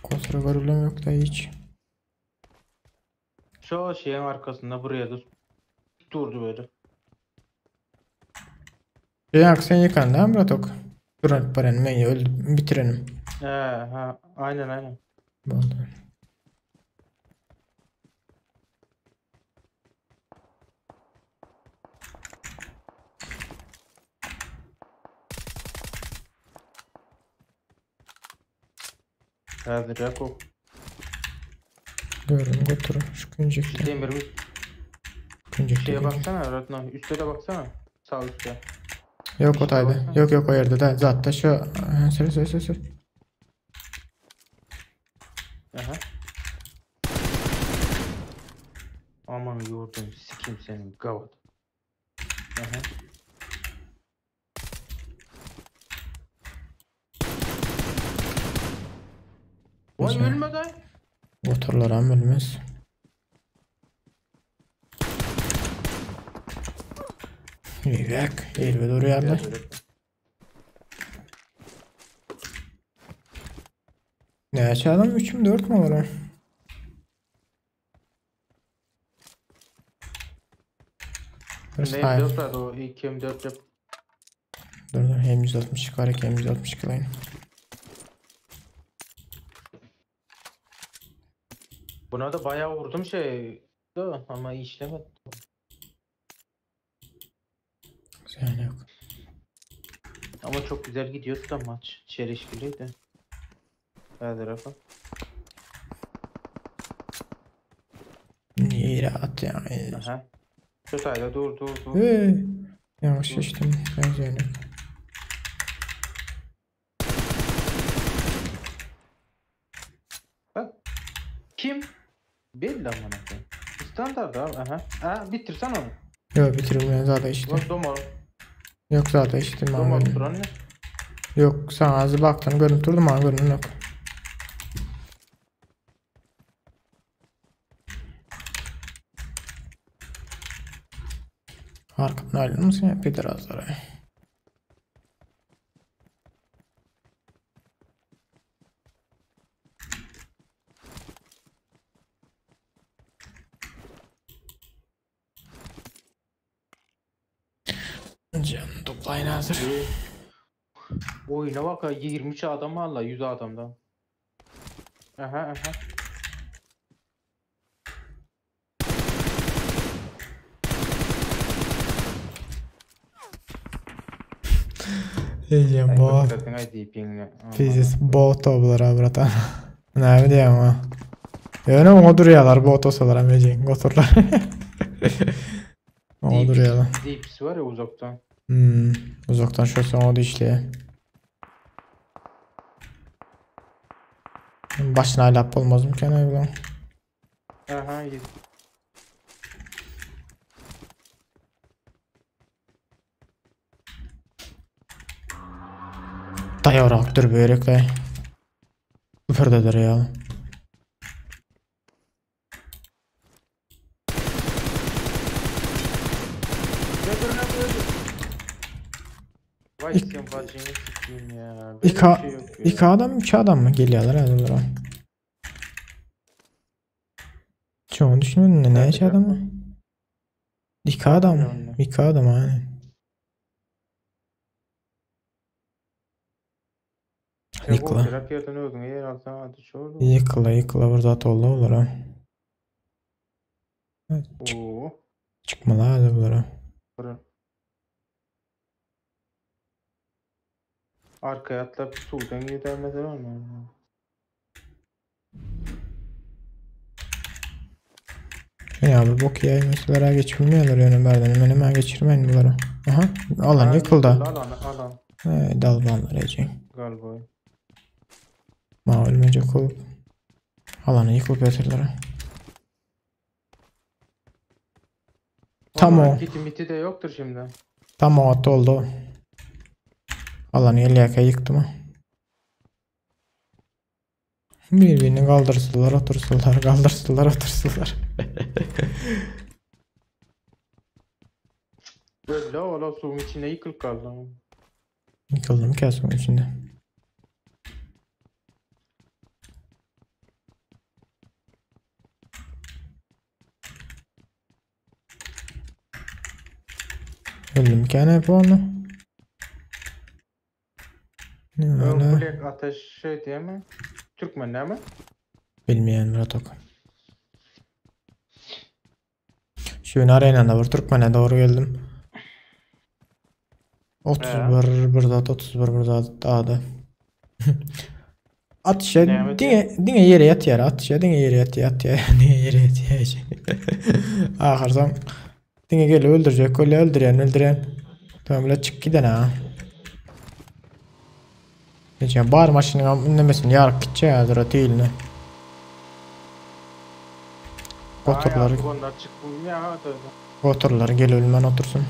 Kontrol problem yok da hiç. Şu şeyin arkasında buraya da durdu böyle. Şey sen yıkan değil mi bratok? Durun paranı ben öldü bitirelim. He he aynen aynen. Oldu. Hazır Yakup. Gördüm götürün şu küncekte. Demirimiz Küncekte. şeye küncekte. baksana Radno. Üstte de baksana. Sağ üstte. Yok o Üstte tayda. baksana. Yok yok o yerde de. Zaten şu. Aha, Söyle söyle söyle. söyle. Aha. Aman yoğurdum sikim senin gavat. Aha. Vay Neyse. ölme dayı. Motorlar am ölmez. Yürek, elbe duruyorlar. Ne açalım? 3 mü 4 mü var o? Ne Hayır. M4 var o ilk M4 yap. Dur dur M162 var M162 layın. Buna da bayağı vurdum şey. Da ama işlemedi. Sen yok. Ama çok güzel gidiyordu da maç. Çelişkiliydi. Her tarafa. Niye atýaň? Aha. Şu sayda dur dur dur. Hey, Yanlış seçtim. Ben Zeynep. Bak. Kim? Belli amına koyayım. Standart abi. Aha. Ha bitirsen onu. Yok bitirmeyen zaten işte. Lan domar. Yok zaten işte. Domar duran ne? Yok sen az baktın görüntü durdum ama görünüm yok. Arkamdan ayrılır mısın ya? Bir biraz daha. Can toplayın hazır. Oyuna bak ha 23 adam Allah 100 adamdan. Aha aha. Diyeceğim bu. Zaten ay DP'inle. Pizdes bot oldular bratan. Ne bileyim ama. Ýöne oňa durýarlar, bot olsalar hem ejin, goturlar. Oňa durýarlar. DP'si var ya uzaktan. Uzaktan şöyle o da işleýär. Başına aýlap bolmaz mı kenara bilen? Aha iyi. Daýarak dur börekle. Küfürdedir ya. Götürün abi öldür. Vay sen bacını sikeyim ya. Böyle bir İki, şey yok ya. iki adam iki adam mı geliyorlar herhalde? Çoğunu düşünmedin de ne iki Nerede adam mı? İki adam. Yani. İki adam aynen. Sen bu Yıkıla. terapi yerden öldün. Eğer alsan hadi çoğu. Yıkıla yıkıla bir zat oldu olur ha. Evet, Oo. çıkmalı hadi bunlara. Fırın. Arkaya atlayıp sudan gider mesela mı? Ya bu bok ya mesela geçirmiyorlar yani berden hemen hemen geçirmeyin bunları. Aha alan yıkıldı. Alan alan Hey dalbanlar ejin. galiba. Ma ölmeyecek olup alanı yıkılıp yatırlar. Tam o. Kiti miti de yoktur şimdi. Tam o atı oldu. Alanı elliyaka yıktı mı? Birbirini kaldırsınlar, otursunlar, kaldırsınlar, otursunlar. Böyle ola suyun içinde yıkılıp kaldı. Yıkıldım ki suyun içinde. Öldüm ki hep onu. Ne Ön öyle? kulek ateş şey diye mi? Türkmen değil mi? Bilmeyen Murat Ok. Şu gün arenada bir Türkmen'e doğru geldim. 31 bir zat 31 bir zat adı. Atışa Näme diňe diňe ýere ýatýar, atışa diňe ýere ýatýar, atýar, diňe ýere ýatýar. Ahyrsoň diňe gelip öldürjek, öyle öldürýän, öldürýän. Tamam, bile çyk giden ha. Geçen bar maşynyň nemesini ýaryp gitjek hazır diýilne. Goturlar, Ay, artık onlar çıkmıyor ya. hadi öyle. goturlar gel ölmän otursun.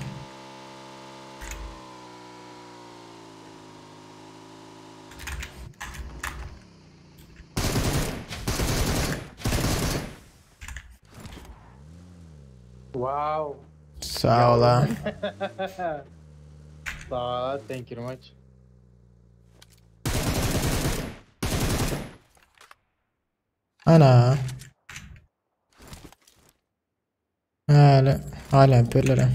Wow. Sağ ol ha. Sağ ol, thank you very much. Ana. Hala, hala yapıyorlar.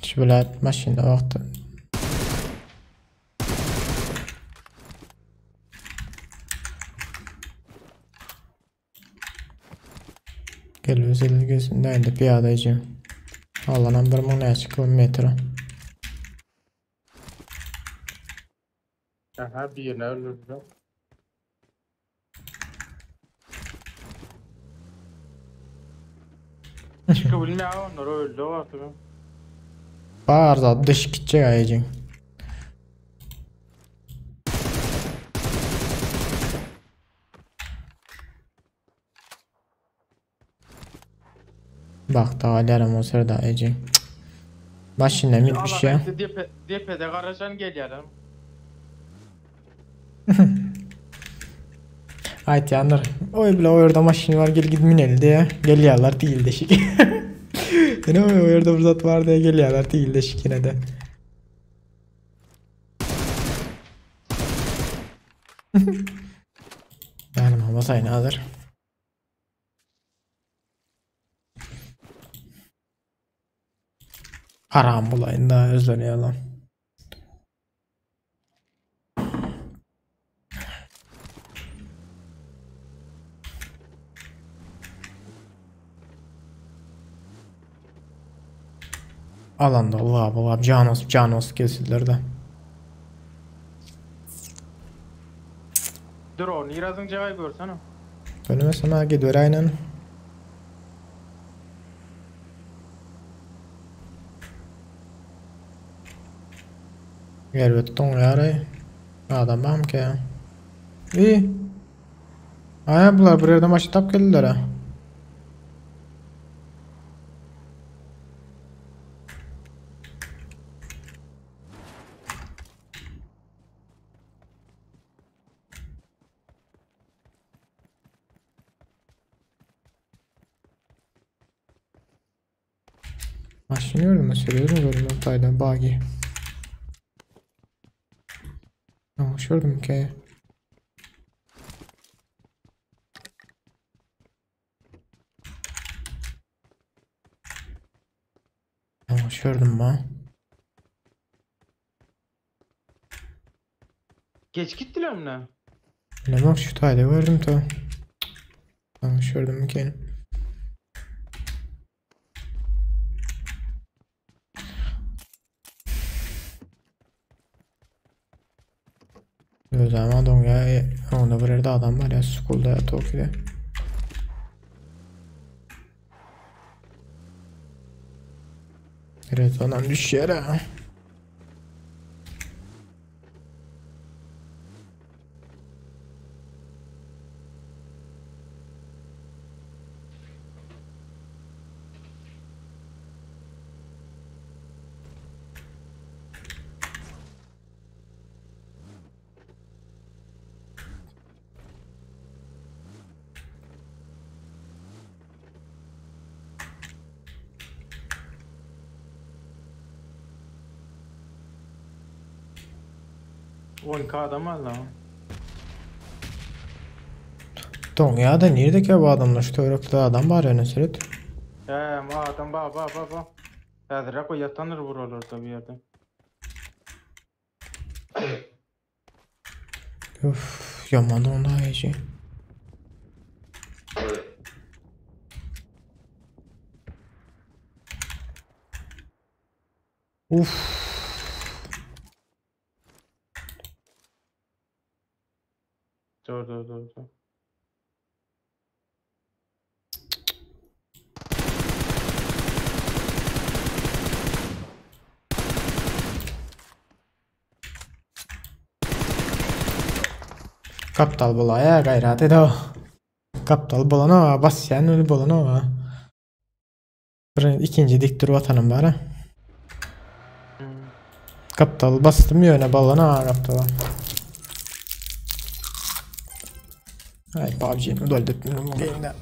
Şu bilet maşynda wagty. Gel özel gözünde indi piyada ejim. Alanan bir müň näçe kilometre. Aha birini öldürdüm. Çıkabilme onlar öldü o artık. Bar zat deşik gitjek aýjyň. Bak daha alarm o sırada aýjyň. Maşynda minip düşýär. Depe, depede garaşan gelýär. Aýtýandyr. Oý bile o ýerde maşyn bar gel git mineli diýe. Gelýärler değil deşik. Ýene o ýerde bir zat bar diýe gelýärler değil deşik ýene de. Benim hava sayın hazır. Haram bulayın da özlerini yalan. Alanda Allah Allah canos canos kesildiler de. Drone irazın cevabı görsene. Önüme sana gidiyor aynen. Elbette doňýar Adam bamky ya. İyi. Ay bular bir ýerde maşyn tap geldiler ha. Maşyn gördüm ben söylüyorum gördüm ortayda bagi. Yanlış gördüm ki. Yanlış gördüm ben. Geç gittiler mi ne? Bilemem şu tayda gördüm ta. Yanlış gördüm ki. O zaman ya onda bir yerde adam var ya school'da ya Tokyo'da. Evet adam düşüyor ha. On adam var lan. Doň da nerede ki bu adamlar? Şu törekde adam var ya Nusret. He adam ba ba ba ba. Häzir koy yatanır buralarda bir yerde. Üf, yaman onda iyice. Uf. Dur dur dur dur. Kaptal bolaya gayrat edo. Kaptal bolana basyan ölü bolana. Bir ikinci dik dur vatanım var ha. Kaptal bastım yöne balana kaptala. Ay PUBG'ni udalledim game'de.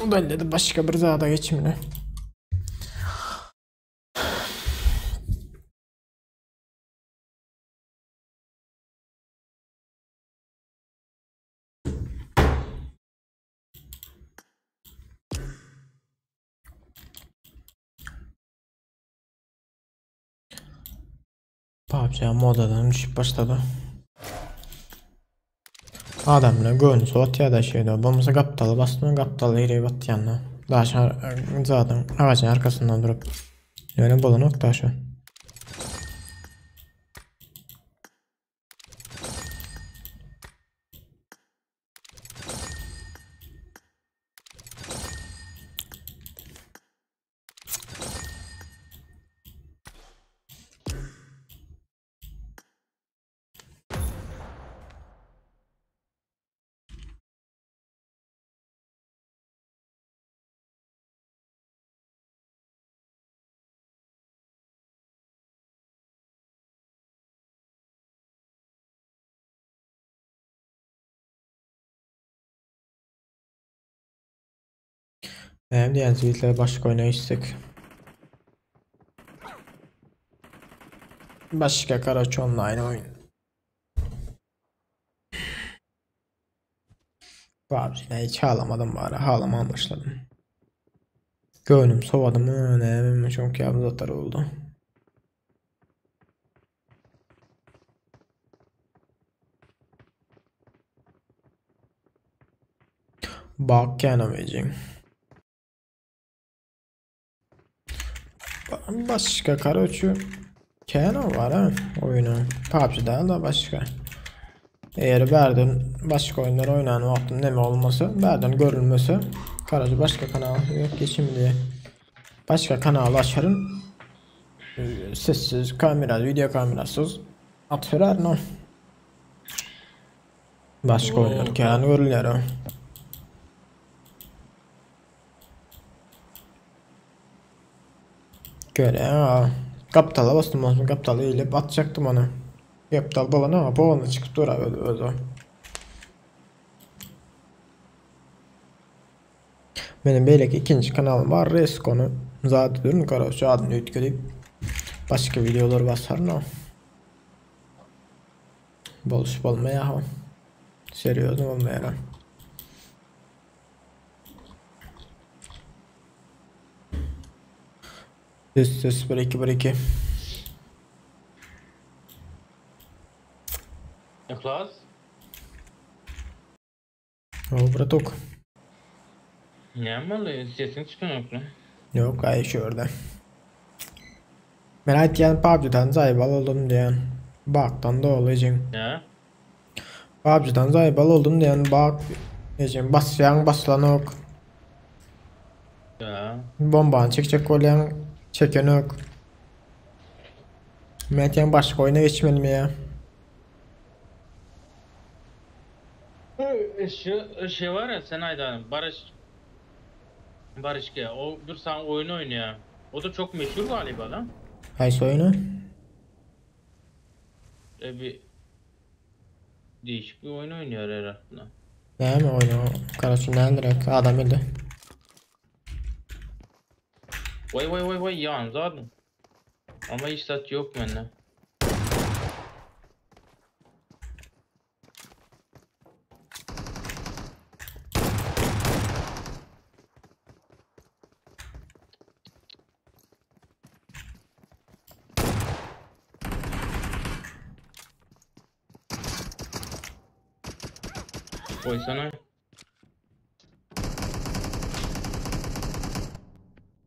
Udalledim başka bir zada geçimine. PUBG modadan düşüp başlady. Adamlar göwni sowatýar-da şeýle. Bolmasa gapdaly basdyň, gapdaly ýere batýan-da. Daşyň zadyň agajyň arkasyndan durup. Ýöne bolanok da şu. Näme diýýän jigitler başga oýna geçsek. Başga karaç online oýun. PUBG-ni hiç halamadym bari, halaman başladym. Göwnüm sowadymy, nämemi şoňky ýaly zatlar boldy. Bak kän amazing. Başga karoçi kän var ha oyunu. PUBG däl de başga. Eğer bärden başga oyunlar oynan wagtym neme olmasa, bärden görülmese, karoçi başga kanal yok geçim diye. Başga kanal açarım. Sessiz kamera, video kamerasız atıverer no. Başga oyunlar kän görülýär ha. Göre ha. Gapdala bastım olsun gapdala eğilip atacaktım onu. Gapdal bolan ama boğanı çıkıp dur abi öyle. Benim belki ikinci kanalım var Reskon'u zaten durun karaoke adını üytgedip başka videolar basar no. Boluş bolmaya ha. Seriozno bolmaya. Ses ses 1 2 1 2. Yhlas. O bratok. Näme boldy? Sesiň çykanok lan. Yok ay şu orada. Men aýtýan PUBG-dan zaýbal oldum diýen. Bakdan doly ejeň. Nä? PUBG-dan zaýbal oldum diýen bak ejeň basýaň baslanok. Ýa. Bombany çekjek bolýaň çekenok. Men aýtýan başga oýuna geçmelimi ýa? Şu şey var ya sen aýdan Barış Barış G. O bir san oyun oynuyor. O da çok meşhur galiba lan. Haýsy oýny? E bir değişik bir oyun oynuyor herhalde. Näme oýny o? Karaçy näderek adam öldü. Vay vay vay vay yan zaten. Ama hiç sat yok bende. Koysana.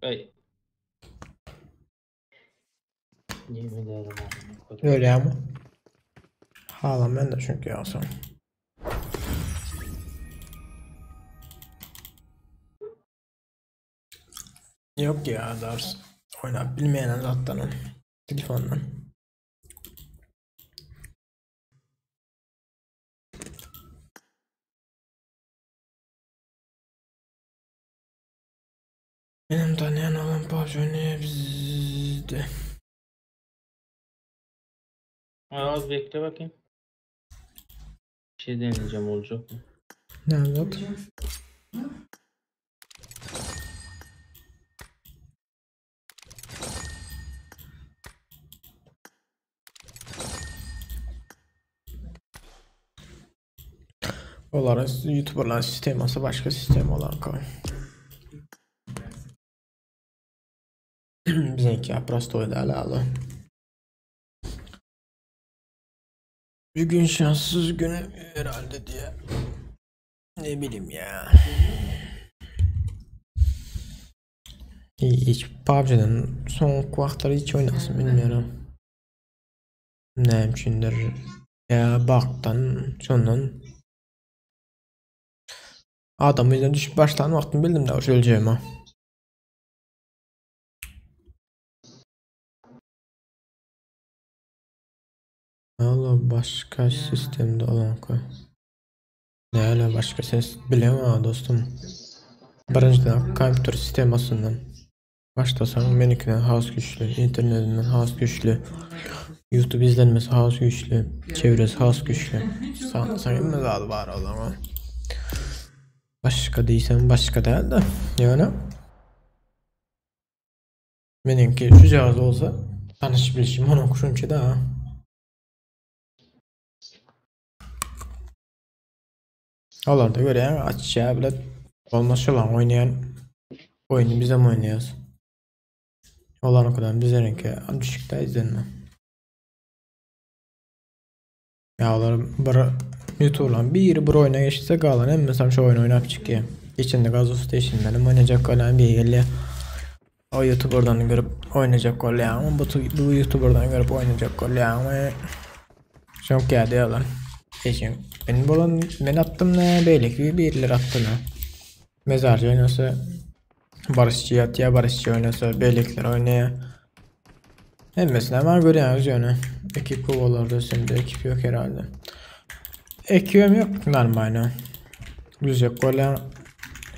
Ey. Yemin ederim amına kodum. Öyle ama. Hala ben de çünkü ýagsam. Yok ya ders oynap bilmeyen zatdan telefondan. Benim tanıyan olan PUBG oynayabilirdi. Az bekle bakayım. Bir şey deneyeceğim olacak mı? Nerede? Olaryň YouTuberlaryň sistemasy başga sistema olan koy. Biziňki prostoý däl aly. Bugün şanssız günü herhalde diye. Ne bileyim ya. Hiç PUBG'den soňky wagtlar hiç oýnasym bilmiyorum. Näme üçindir ya bakdan şondan adam yüzüne düşüp başlan wagtym bildim de öleceğimi. Hala başka sistemde olanky. Näle başka ses bilemem dostum. Birinjiden kompýuter sistemasyndan başlasaň menikinden has güýçli, internetinden has güýçli, YouTube izlenmesi has güýçli, çevresi has güýçli. Sansaň hemme zady bar olaň. Başga diýsem başga däl-de, ýöne meniňki şujagaz bolsa tanyş bilişim onuňky şunça da. Olarda görýäň açýar bile bolmaz şolaň oýnaýan oýny bizem oýnaýas. Olaryňkydan bizleriňki düşükde izlenme. Ya olar bir YouTuber'lan biri bir oýuna geçse galan hemmesi şu oýny oýnap çykýar. Geçende Gazo Station'dan hem oýnajak bolýan biri gelýär. O YouTuber'dan görüp oýnajak bolýan, bu, bu YouTuber'dan görüp oýnajak bolýan. Şoňk geldi ýalan. Geçen men bolan men atdym ne beýleki birileri atdy ne. Mezarcı oynasa Barışçı atýar, Barışçı oynasa beýlekiler oýnaýar. Hemmesini hemen görýäňiz ýöne. Ekip kovalarda sende ekip yok herhalde. Ekibim yok normalde. Güzek bolýan.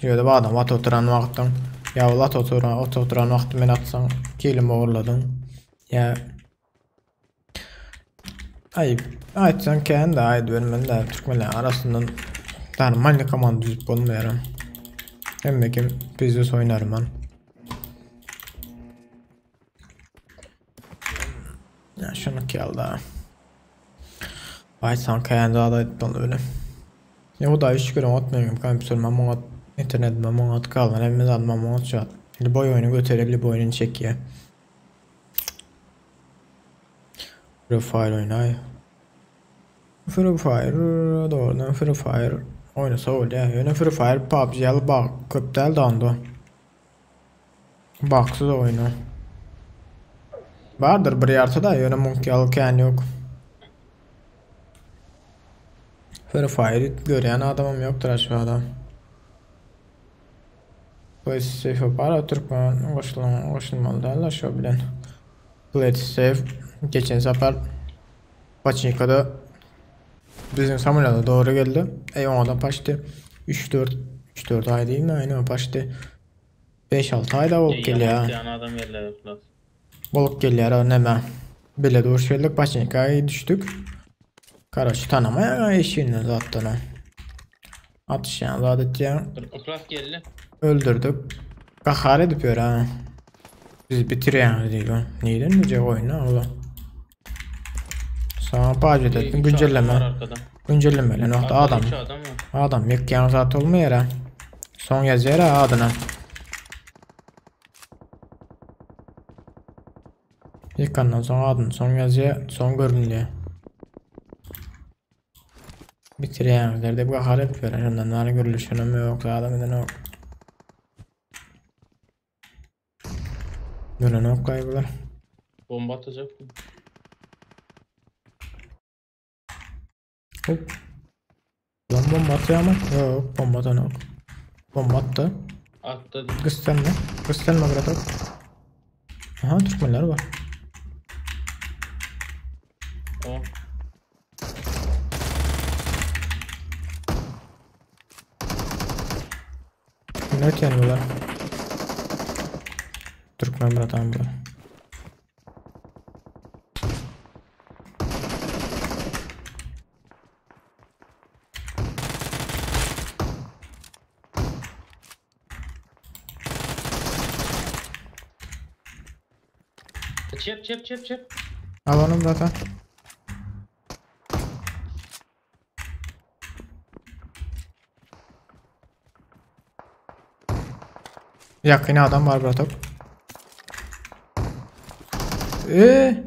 Ýöne bu adam at oturan wagtyň ýa ol at oturan, ot oturan wagty men atsaň kilim ogurladyň. Ýa Aý, aýtsaň kän de aýdybermeli däl türkmenler arasyndan normalny komanda düzüp bolmaýar. Hemme kim biznes oýnarman. Ya şunu geldi. Aýtsaň kän zat aýdyp bolmaly. Ya Hudaý şükür oňat meniň kompýuterim hem oňat, internetim hem oňat, galan hemme zadym hem oňat şu wagt. Lýuboý oýny göterýär, lýuboý oýnuny çekýär. Free Fire oýnaý. Free Fire dogrudan Free Fire oýnasa bolýar. Ýöne Free Fire PUBG ýaly bug köp däl onda. Bugsyz oýny. Bardyr bir ýarty da ýöne muňky ýaly kän ýok. Free Fire görýän adamam ýokdur aşgada. Play safe bar Türkmen goşulan goşulmaly däl şo bilen. Play safe geçen sapar Paçinkada bizim samolýota doğru geldi. Ey oňa da paçdy. 3 4 3 4 ay değil mi? Aynen paçdy. 5 6 ay da bolup gelýär. Yani adam yerler yok. Bolup gelýär o näme. Bile duş geldik Paçinkaya düşdük. Karaçy tanamaýan eşiğinden zatdan. Atışýan zat etýän. Dur Iklas geldi. Öldürdük. Gahar edip ýör ha. Biz bitirýäňiz diýip. Neden diyecek oyunu ola. Sana PUBG Üç etdim adam güncelleme. var arkada. Güncelleme nokta Arkada adam. üç adam var. Adam ýykýan zat olmaýar ha. Son ýazýar ha adyna. Ýykandan soň adyny son ýazýar, son görünýär. Bitirýäňizler diýip gahar edip ýör. Ondan nary görülüşenem ýok, adam eden yok. Gören yok kaygılar. Bomba atacak. Hop. Lan bomba atıyor ama. Yok bomba atan yok. Bomba attı. Attı. Gösterme. Gösterme bırak. Aha Türkmenler var. O. Ne ötüyor bunlar? Türkmen bratan bu. Çep çep çep çep. Al onu bratan. Yakın adam var bratok. Ee,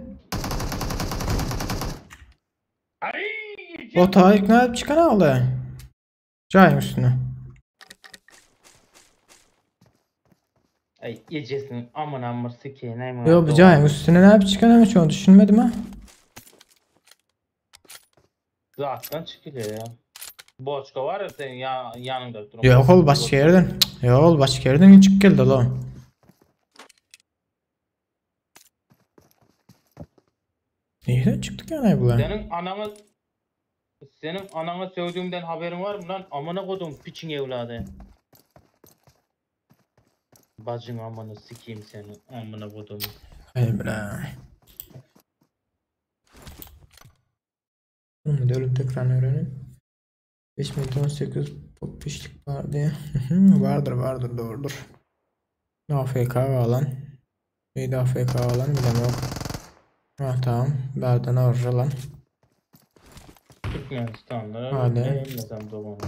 Ay! O taýyk nädip çykan aldy? Jaýyň üstüne. Ay ejesinin amına amır sikeyim ay Yo bu jaýyň üstüne nädip çykan hem şony düşünmedim ha. Zatdan çykylýar ya. Boçka var ya senin ya, yanında duran. Yok ol başka yerden. Yok ol başka yerden çık geldi lan. Neyden çıktık yani bu lan? Senin ananı senin ananı sövdüğümden haberin var mı lan? Amına kodum piçin evladı. Bacın amını sikeyim seni. Amına kodum. Ay bre. Bunu da ölüm tekrar öğrenin. 5800 pop pişlik var diye. Vardır vardır doğrudur. AFK alan. Neydi AFK alan bilmem yok. Ha tamam. Berden arır lan. Türkmenistan'da Hadi. Beğenmesem doğanı.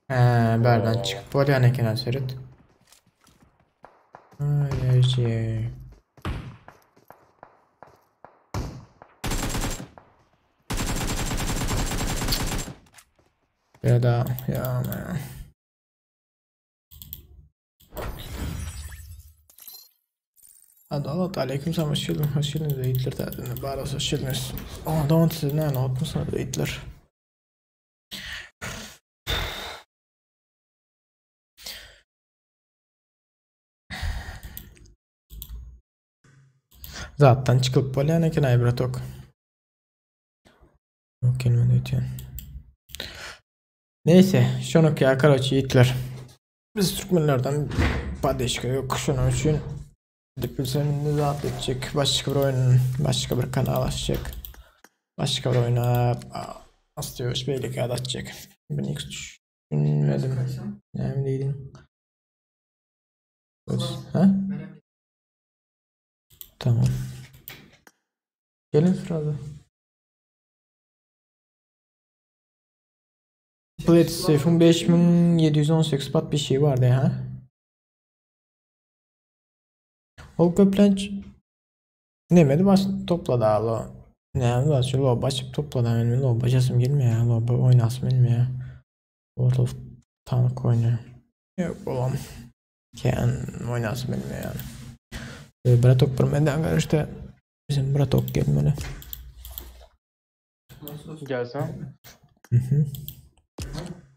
He, berden çıkıp bolýan eken seret. Ay şey. Ya da ya aman. Adalet aleyküm selam hoş geldin. Hoş geldiniz Yiğitler täzeden. Baros hoş geldiniz. Aa, tamam siz ne anlatmışsınız Yiğitler. Zatdan çykyp bolýan eken aý bratok. Yok gelmedi ötýän. Neyse, şonuk ya karoçi yiğitler. Biz Türkmenlerden padeşka yok şunun için. Gidip bilsem ne zat edecek. Başka bir oyun, başka bir kanal açacak. Başka bir oyuna asıyor, beylik atacak. Ben hiç düşünmedim. Ne mi değilim? Ha? Tamam. Gelin sırada. PlayStation 5718 bat bir şey vardı ha. Ol köplenç Nemedi baş topladı alo. Ne var şu lob açıp topladı yani lob açasım gelmiyor ya lob oynasım gelmiyor. World of Tank oynuyor. Yok olam. Ken oynasım gelmiyor yani. E, Bratok bir menden karıştı. Bizim Bratok gelmeli. Gelsen. Hı hı.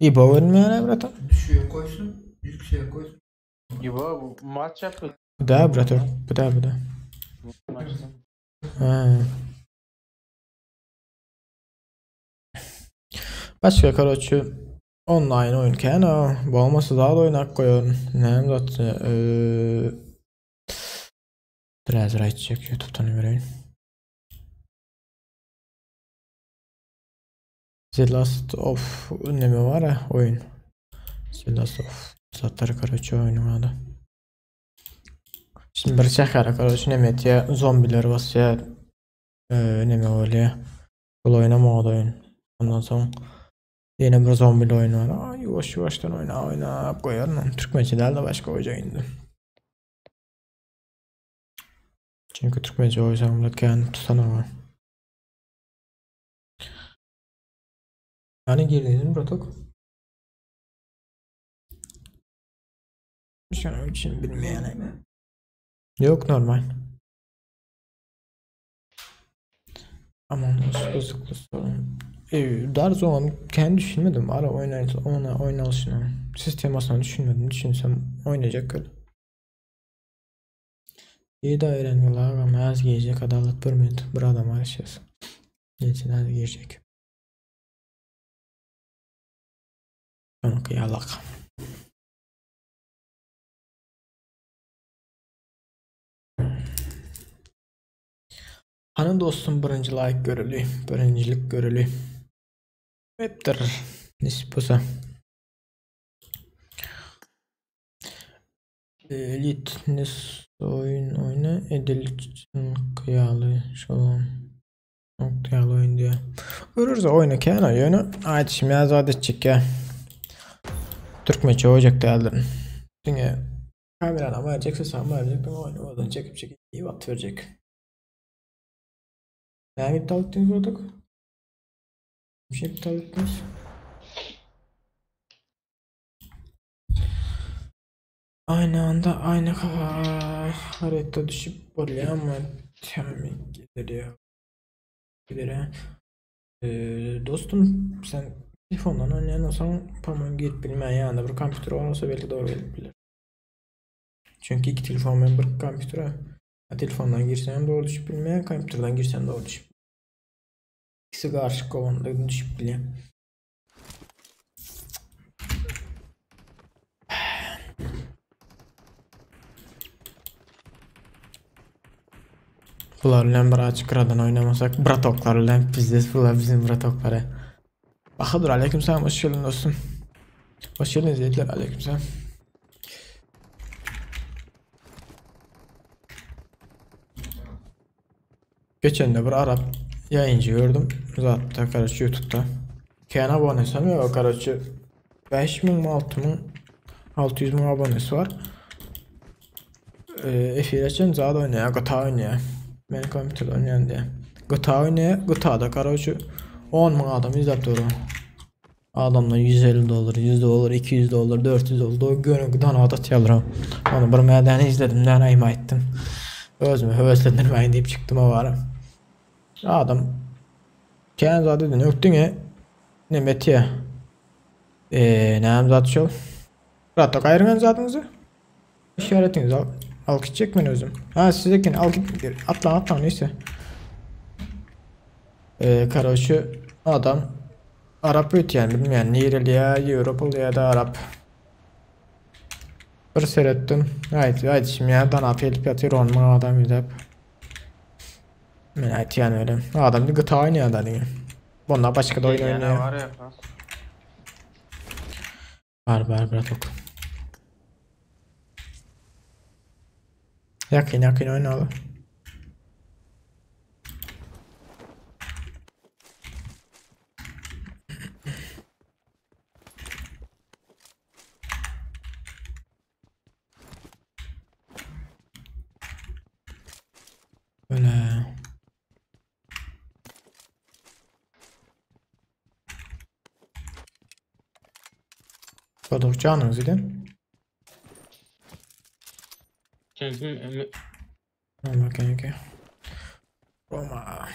İbo ölmüyor ya Bratok. Düşüyor koysun, yükseğe koysun. İbo bu maç yapıyor. Bu da Bratok. Bu da bu da. Maçta. Ha. Başka karoçi online oyun kän o. Bu olmasa daha da oynak koyarım. Ne zaten eee Biraz aytacak YouTube'dan vereyim. The Last of neme var ya oyun. The Last of Zatlar karoçi oyunun adı. Şimdi bir çakara karoçi neme diye zombiler basya eee neme oluyor. Bu oynama o da oyun. Ondan sonra Yine bir zombili oyun var. Aa, yavaş yavaştan oyna oyna koyarım. Türkmençe değil de başka oyunca indi. Çünkü Türkmençe oysam millet kendi tutanı var. Yani girdin bratok. Şunun için bilmeyen. Yok normal. Aman nasıl kızıklı sorun. E, dar zaman kendi düşünmedim. Ara oynayış, ona oynalışını. Sistem aslında düşünmedim. Düşünsem oynayacak öyle. İyi de öğreniyorlar ama az gelecek adalet bir Bir adam arayacağız. Neyse az gelecek. Onu kıyalak. Hani dostum birinci like göreli, birincilik göreli. Hepdir. Nesip bolsa. Elite oyun oyna edil kıyalı şolam. Kıyalı oyun diye. Görürüz oyunu kän oyunu. Aytışım ya zat etjek ya. Türkmençe oýjak däldirin. Diňe kamerany ama berjek, ses ama berjek, diňe oyunu oradan çekip çekip iyi bat verecek. Näme iptal etdiňiz olduk? Bir şey iptal ettiniz. Aynı anda aynı harita düşüp bolýar ama tämi gider Gider Dostum sen telefondan oynayan olsan pamuğun girip bilmän ýanynda bir kompýuter bolmasa belki dogry gelip biler. Çünki iki telefon bilen bir kompýutere telefondan girsen hem dogry düşüp bilmeýär, kompýuterden girsen dogry düşüp. İkisi garşyk bolanda düşüp bilýär. Bular bilen bir açık kradan oynamasak bratoklar bilen pizdes bular bizim bratokları. Bahadır aleykümselam hoş geldin dostum. Hoş geldiniz izleyiciler aleykümselam. Geçen de bir Arap yayıncı gördüm. Zatda kardeş YouTube'da. Kän abonesi hem yok kardeş. 5000 mi 6000 600 bin abonesi var. Efir açan zat oynaya, GTA oynaya. Men kompýuterde oynayan diye. GTA oynaya, GTA'da kardeş 10 bin adam izlep durur. Adamlar 150 dolar, 100 dolar, 200 dolar, 400 dolar gönü donat atýarlar. Onu bir mədəni izledim, näme aýtdym. Özümi höweslendirmäýin diýip çykdym o bara. Adam kän zat edin ökdüňe neme etýä. Näme zat şol? Rato gaýryňan zadyňyzy? İşaretiňizi al. Al gitjek men özüm. Ha sizdeken al git. Atlan atlan neyse. Karoçi adam Arap ötýän bilmeýän nireli ýa Ýewropaly ýa da Arap. Bir seretdim. Aýt, aýdyşym ýa danap gelip ýatyr 10 müň adam izläp. Men aýtýan öyle. Adam bir GTA oýnaýar da diňe. Bundan başga da oýun oýnaýar. Var ya. has. Bar bar bratok. Yakın yakın oynayalım. Öyle. Bratok canınız idin. Çünkü Okey okey. Roma.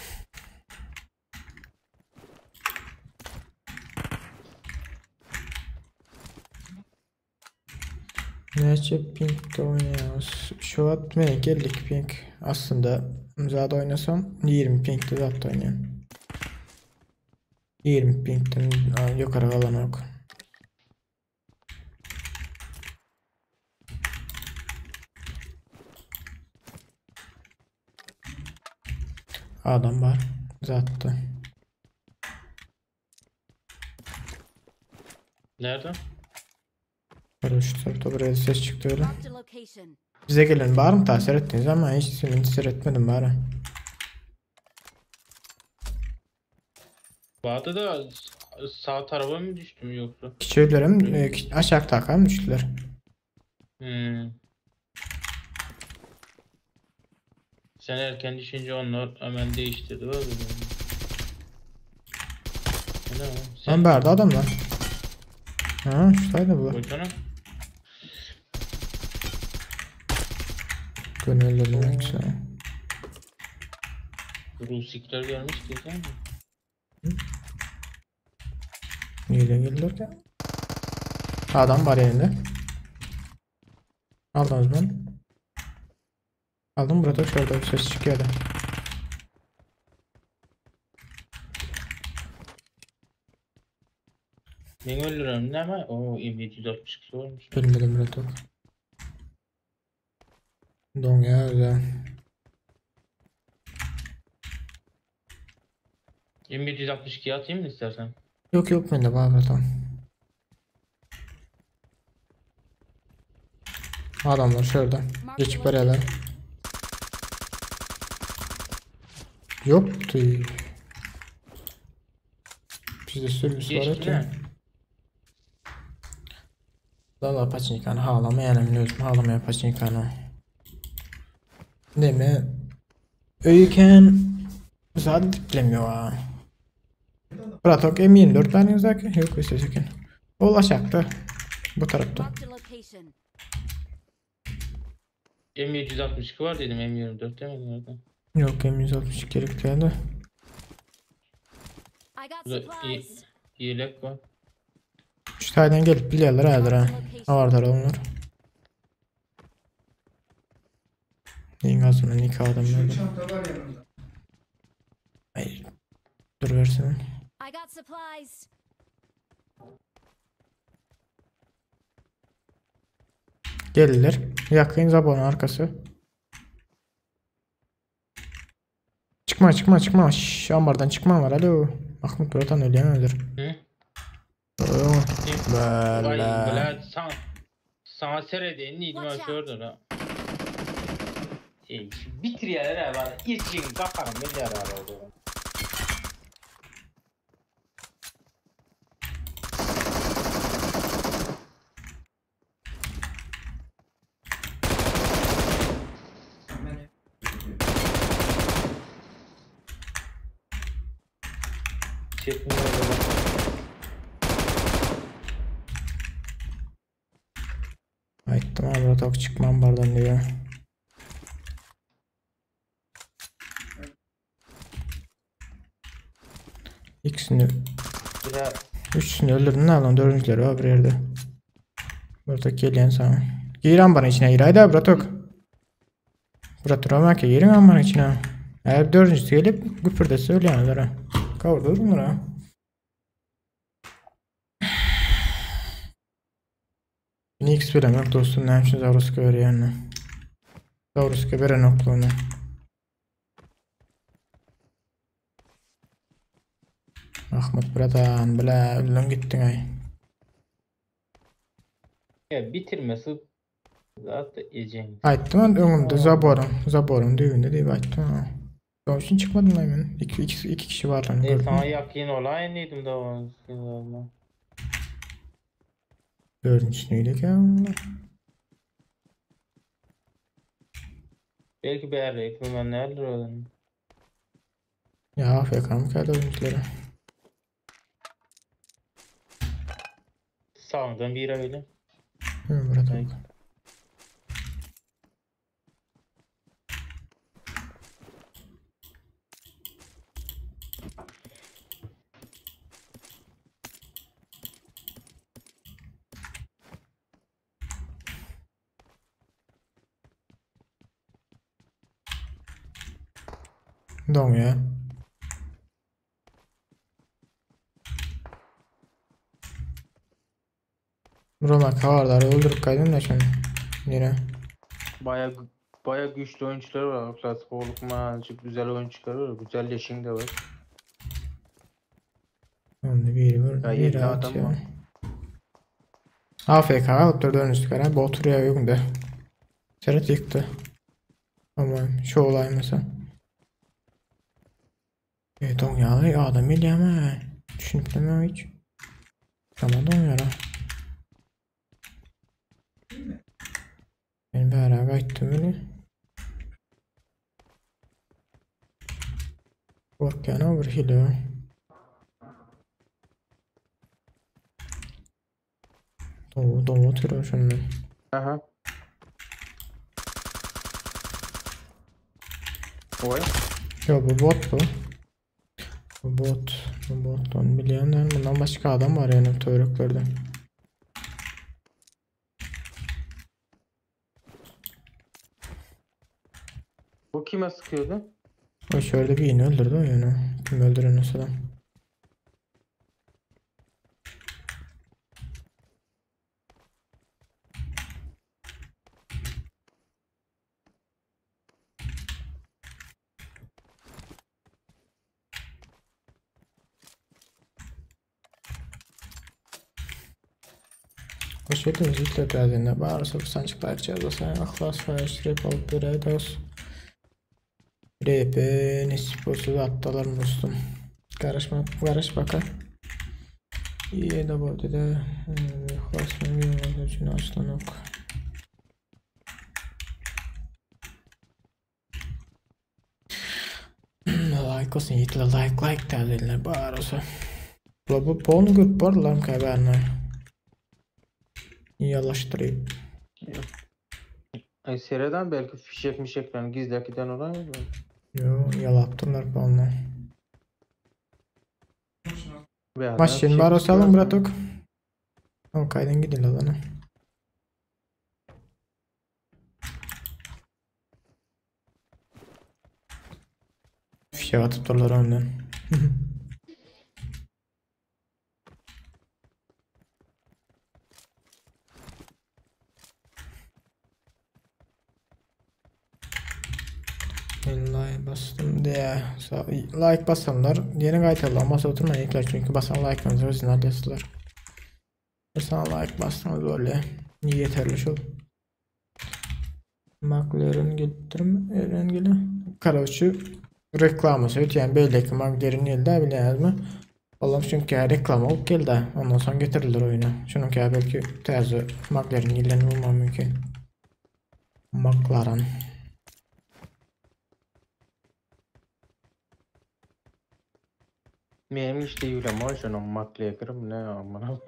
Näçe pingde oynuyoruz? Şu an men 52 ping. Aslında zada oynasam 20 pingde zat oynuyorum. 20 pingden yukarı kalan yok. Adam var. Zattı. Nerede? Böyle şu tarafta buraya ses çıktı öyle. Marked a location. Bize gelen var mı tasir ettiniz ama hiç seni seyretmedim bari. Bağda da sağ tarafa mı düştüm yoksa? Küçüklerim aşağı taka mı düştüler? Sen erken düşünce onlar hemen değiştirdi. Böyle. Ne o? Sen Lan berdi adamlar. Ha, şuradaydı bu. Koysana. Gönüllü yoksa. Rusikler gelmiş değil mi? Nereden geldiler ki? Adam var elinde. Aldınız mı? Aldım burada şurada bir ses çıkıyordu. Ben öldürüyorum değil mi? Oo, M762 olmuş. Bilmedim burada. Don ya güzel. M762 atayım mı istersen? Yok yok bende var burada. Adamlar şurada. Marked a Geçip barýarlar. location. Yoktu. Bizde sürgüsü var Geçti ki. mi? Valla paçinkanı halamayan emin özüm halamayan paçinkanı. Deme. Öyken zaten bilemiyor ha. Bratok M24 bäriňizdäki? Ýok, ses eken. Ol aşakda. Bu tarapda. Marked a location. M762 var dedim M24 demedim zaten. Yok M162 gerek däldi. I got Burada supplies. yelek var. Şu taýdan gelip bilýärler häzir ha. Awardar onlar. Iň azyndan iki adam Şu öldü. çanta var yanımda. Ay, dur versene. I got supplies. Geldiler. Yakın zaborun arkası. Çıkma çıkma çıkma. Şş, ambardan çıkma var. Alo. Mahmut buradan ölýän öldür. Hı? Oo. Kim? Vay Bela. bela sana, sana seyredeyim neydi ben Watch out. şurada la. Ey, bitir ya hele bana. İçin kakarım ne yarar oldu. Ben Çekmiyor böyle. Aýtdym ha bratok çıkma ambardan diýär. İkisini Bire Üçüsünü öldürdün lan dördüncüleri var bir yerde. Bratok gelýän sana. Gir ambarın içine gir haydi bratok. Bura duramak ki girin ambarın içine. Eğer dördüncüsü gelip güpürdese ölýänler ha. Kavurdu bunlar ha. Nix bilemek dostum näme üçin Zawruska berýänini. Zawruska beren oklugyny. Ahmet bradan bile öldün gittin ay. ya bitirmesi zaten yiyeceğim. Aýtdym ben öňümde zaborun, zaborun düýbünde diýip aýtdym. ha. Onun için çıkmadım lan ben. İki, iki, iki kişi var lan E, gördüm. sana yakın olayım dedim de o. Dördüncüsünü gidelim ya. Belki bir ekmemen neler öğrendim. Ya AFK mı geldi dördüncüleri? Sağından bir öyle. Hı, bırak. Ay. Dom ya. Roma Kavardar öldürüp kaydın da şimdi. Yine. Baya baya güçlü oyuncular var. Klasik oğluk çok güzel oyuncular var. Güzel leşin de var. Onda biri var. Ya Biri yedi adam atıyor. var. AFK alıp dördüncü kara. Bu oturuyor yok da. Seret yıktı. Ama şu olay mesela. Evet on yağlı adam bilýän Düşünüp demem hiç. Tamam don ýara. Men bära gaýtdym öyle. Korkýan o bir hile. Doğu doğu oturuyor şunun. Aha. Oy. Yo bu bot bu. Bu bot. Bu bot. Onu bilýänler bundan başka adam var yani töwereklerde. Bu kime sıkıyordu? O şöyle bir yine öldürdü o yani. Kim öldüren olsa da. Hoş geldiniz ilk geldiğinde bağırsa sançık like yazarsan aklas rap alıp bir aydos. Rap nesip olsa da attalar dostum. Karışma karış bakar. İyi de bu dedi. Ikhlas mı için açılan ok. Like olsun yiğitler like like derdiler bağırsa. Bular bu polny görüp bardylar käbärini. Ýalaşdyryp. Ay sereden belki fişek mişeklerini gizlek giden olan mı? Yo, ýalapdyrlar polny. Bir adam Maşyn fişek bar olsa alın çıkıyor. bratok. O kaydan gidin alana. Fişek atıp dururlar önden. Men like bastım diye. Like basanlar yeni qaytarılan masa oturmayın ilkler çünkü basan like'ınızı özünü alıyorlar. Sana like bastınız öyle. Yeterli şu. McLaren getirme Eren gele. Karaoke reklaması ötýän beýleki McLaren elde bilýärmi? Olam çünki reklama bolup geldi. Ondan soň getirilir oyuna. Şununki belki täze McLaren ýylan bolmagy mümkin. McLaren. Benim işte yükleme o şunu McLaren ne amına.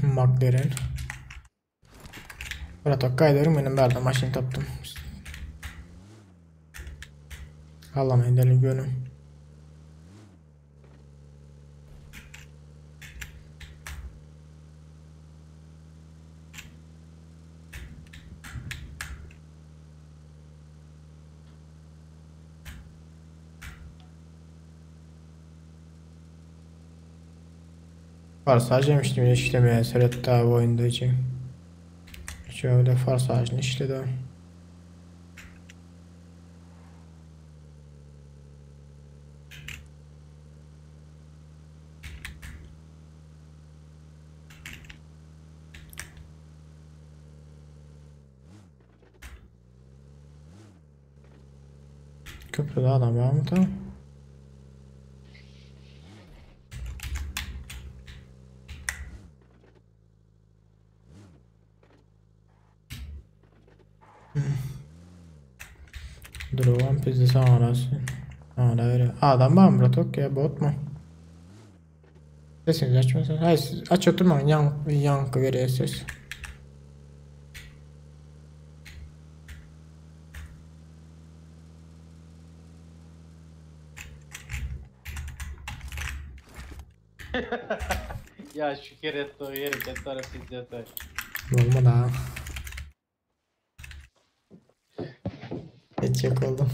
McLaren. Bırak kaydarım benim berde maşın taptım. Allah'ım edelim gönlüm. Farsaj yemiştim işlemeye seret daha bu oyunda için. Şöyle farsajını işledi. Köprüde adam var mı tamam? Drone pizza sonrası. Ana öyle. Adam var mı bratok ya bot mu? Sesinizi açmasın. Hayır siz aç oturmayın yan yankı veriyor ses. Ya şükür etti o yeri tarafı izledi. Olmadı ha. Geçecek oldum.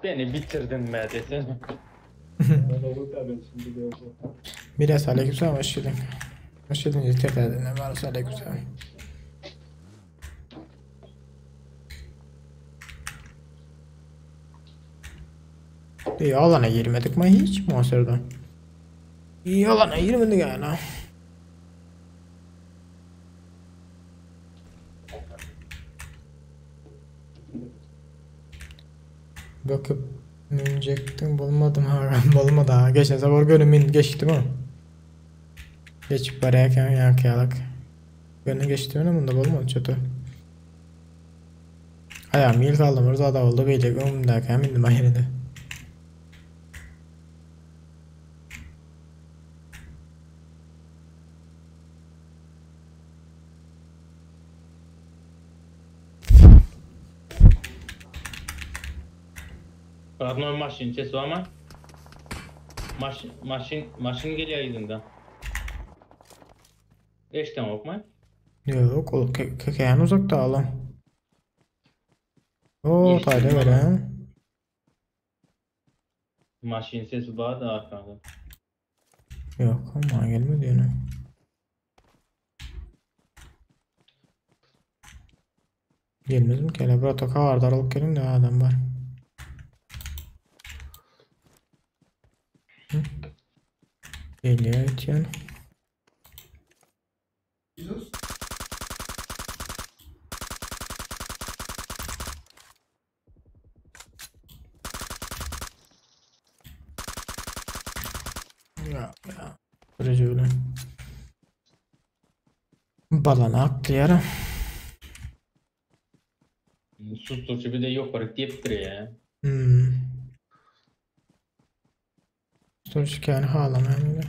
Beni bitirdin be desene. Miras aleykümselam hoş geldin. Hoş geldin yeter dedin. Miras aleykümselam. İyi alana girmedik mi hiç muhasırda? İyi alana girmedik yani. Bakıp minecektim bulmadım ha bulmadı ha. Geçen sefer gönlüm min geçtim ha. Geçip barayken yankıyalık. Gönlüm geçti mi bunda bulmadı çatı. Ayağım yıl kaldım orada da oldu beylik umdayken mindim ayırdı. Rodной maşyn sesi var mı? Maşın maşın maşın geliyor yüzünden. Eşten okma. Yok o kekeyen uzakta alan. O Geçtim tayda bana. veren. Maşın sesi var da arkada. Yok ama gelmedi yine. Gelmez mi ki? Hele bura toka var alıp gelin de adam var. Hı? Geliyor ötüyor. Jesus. Ya ya. Sürücü bilen. Balana atlayarım. Susturçy bir de ýokaryk diýipdir ya. Hmm. Susturçy kän halamaýan indi.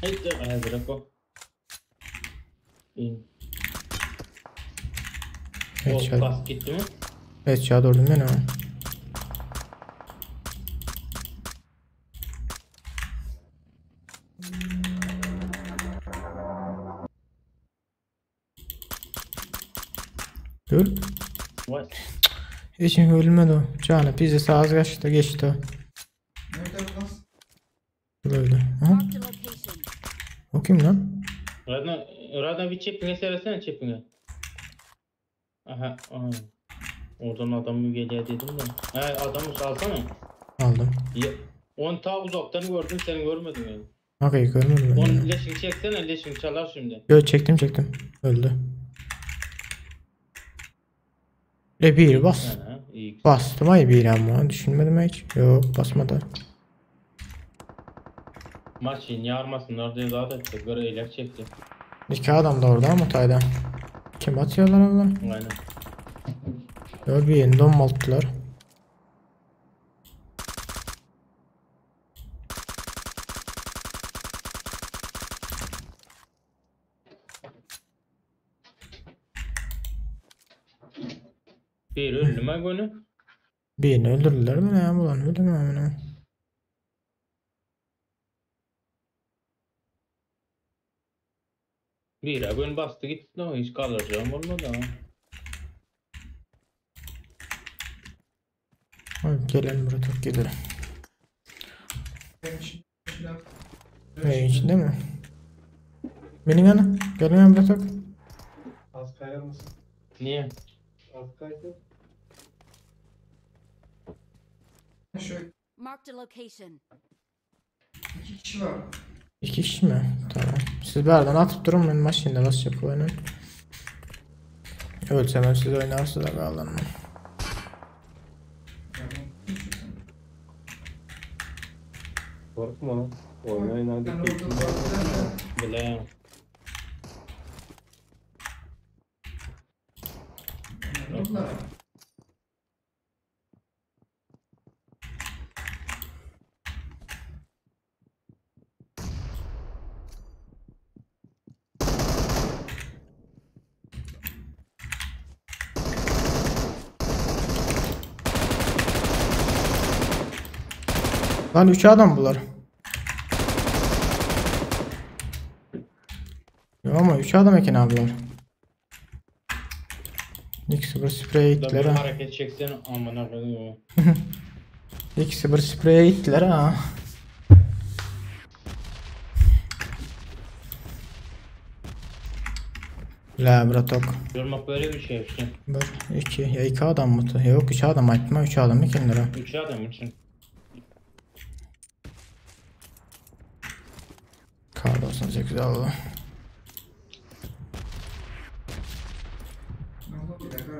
Haydi hazır o. İn. O Headshot. bas gitti mi? Headshot vurdum ben ama. Dur. What? Hiç ölmedi o. Canı pizza sağ kaçtı geçti o. Nerede bu lan? Öldü. Aha. Marked a location. O kim lan? Radna, Radna bir çepine seyretsene çepine. Aha, aha. Oradan adam geliyor dedim de. He adamı salsana. Aldım. Ya, onu ta uzaktan gördüm sen görmedin yani. Okey görmedim ben. Onun ya. leşini çeksene leşini çalar şimdi. Yo çektim çektim. Öldü. E bir bas. Ha, iyi. Bastım ay bir ama düşünmedim hiç. Yok basmadı. Maç yeni yarmasınlar diye daha da tekrar eylek çekti. İki adam da orada ama tayda. Kim atıyorlar onlar? Aynen. Yo bir yeni donmalttılar. Bir öldü mü günü? Birini öldürdüler mi ne ya ulan öldü mü amına? Bir gün bastı gitti ama hiç kalacağım olmadı ha. Abi gelelim buraya çok gidelim. Benim için. Ne içinde mi? Benim yana. Gelin yan buraya tak. Az kayar mısın? Niye? Az kaydı. Şöyle Marked a location. iki kişi var. İki kişi mi? Tamam. Siz bir yerden atıp durun ben maşinde basacak oyunu. Ölsem hem siz oynarsınız da kalın. Ya ben kim şu sen? Korkma. Oynayın hadi. Ben orada baktım. Bile. Ne oldu lan? Lan üç adam bunlar. Yok ama üç adam eken abiler. İkisi bir spreye Da bir ittiler ha. hareket çeksene amına koyayım. o. İkisi bir spreye ittiler ha. La bratok. Durmak böyle bir şey işte. Bir, iki, ya iki adam mı? Yok üç adam atma, üç adam ekenler ha. Üç adam için. Kar 98 aldı. Ne oldu bir dakika?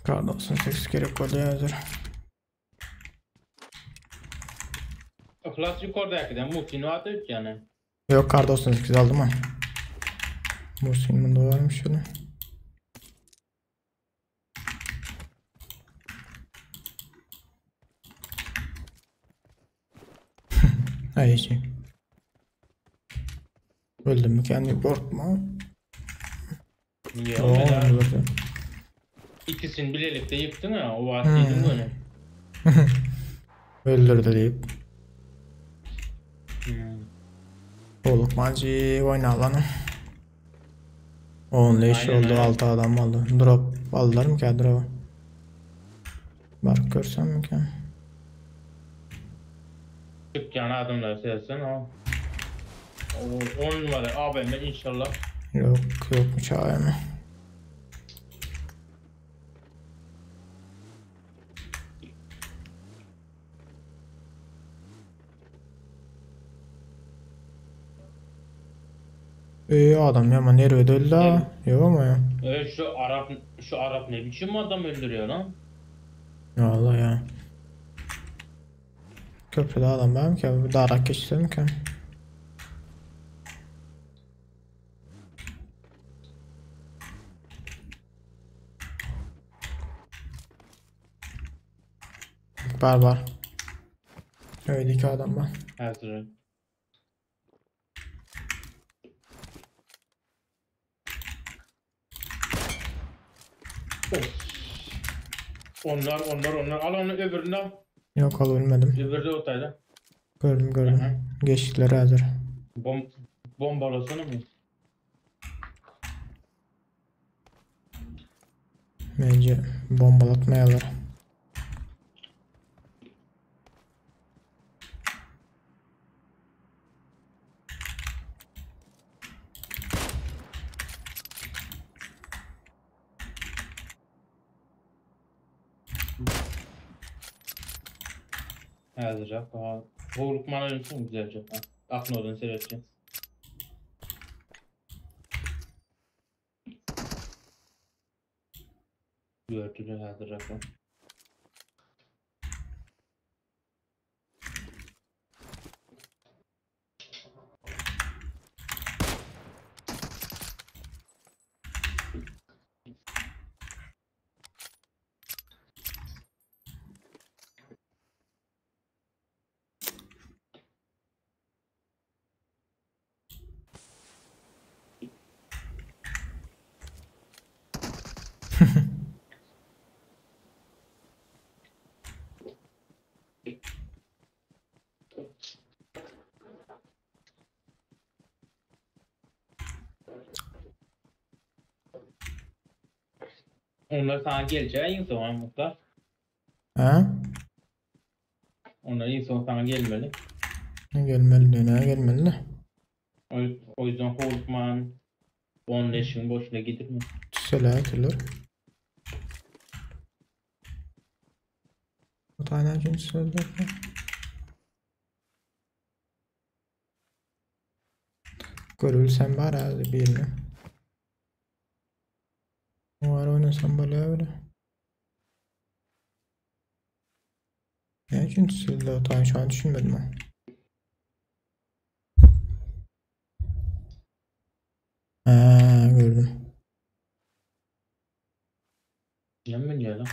Kar 98 gerek oldu hazır. Klas yukarıdakinden Muhsin'i adı üç yani. Yok kar 98 aldım ha. Muhsin bunda varmış şöyle. Ay şey. Öldüm mü kendi korkma. Niye? Oo, Mesela öldürdü. İkisini birlikte yıktın ha. O vaktiydin Hmm. böyle. Öldürdü deyip. Hmm. Oğluk mancı oyna lan. 10 leş Aynen, oldu aynen. 6 adam aldı. Drop aldılar mı ki drop'u? Bak görsem mi ki? Çık yani adamlar sevsen ha. O 10 numara AVM inşallah. Yok yokmuş AVM. Adam ya ama nereye öldü la? Yok ama ya. E şu Arap şu Arap ne biçim adam öldürüyor lan? Allah ya. Köprüde adam var mı ki? Bir darak geçsem ki. Var var. Öyle iki adam var. Hazır. Of. Onlar onlar onlar. Al onu öbürünü al. Yok al ölmedim. Öbürü de otayda. Gördüm gördüm. Aha. Geçtikleri hazır. Bom bombalasana mı? Bence bombalatmayalar. Hazır. Daha Boğulukman ölümsün güzelce. Ha. Aklın oradan seyredeceğim. Gördüler hazır. Onlar sana geleceği insan mutlaka. Ha? Onlar insan sana gelmeli. Ne gelmeli diyor, ne gelmeli de. O, o yüzden korkman. Onun leşin boşuna gidirme. Selam atılır. Bu tane üçüncü sözler. Görülsen bari az birini. Var oynasam böyle öyle. Ne için sildi o tane şu an düşünmedim ha. Ha gördüm. Ne mi lan?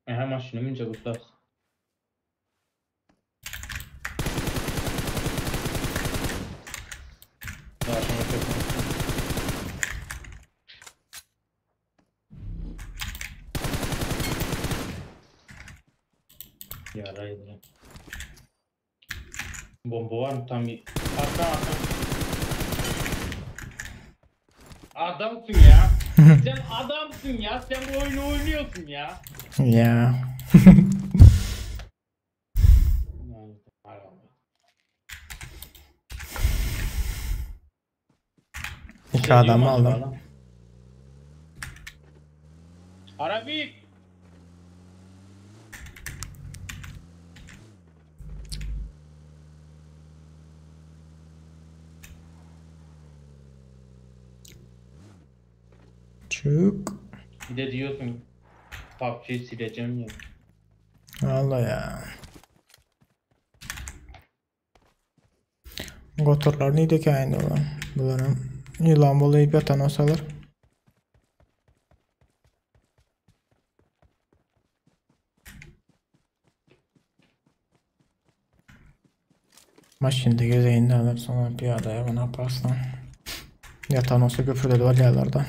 Aha maşını mince kutlar. Daha sonra çok Yaraydı. Bomba var mı tam bir... Arka arka. Adamsın ya. Sen adamsın ya. Sen bu oyunu oynuyorsun ya. Ya. İki adamı aldım. Arabik. Çık. Bir de diyorsun PUBG'yi sileceğim ya. Allah ya. Gotorlar neydi ki aynı olan? Bunların yılan bolayıp yatan olsalar. Maşinde gezeyinde alır sonra piyadaya bana yaparsın. Yatan olsa köprüde var yerlerde.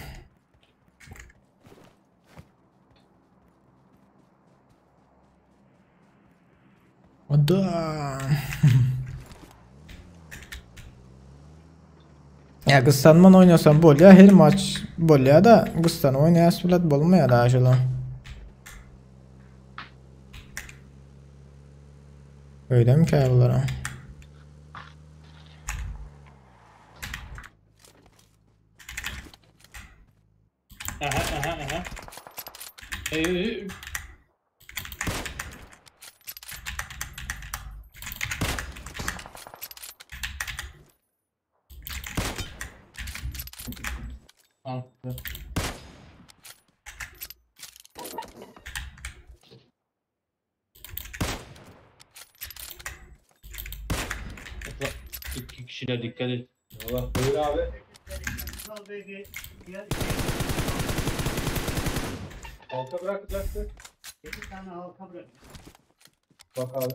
Adam. Ya gıssanman oynasan bolya her maç bolya da gıssan oynayas bilet bolmaya da aşılan. Öyle mi ki bunlara? Aha aha aha. Ee, Al. İki kişiler dikkat et. Allah buyur abi. Halka bırakacaktı. 7 tane halka bırak. Bak abi.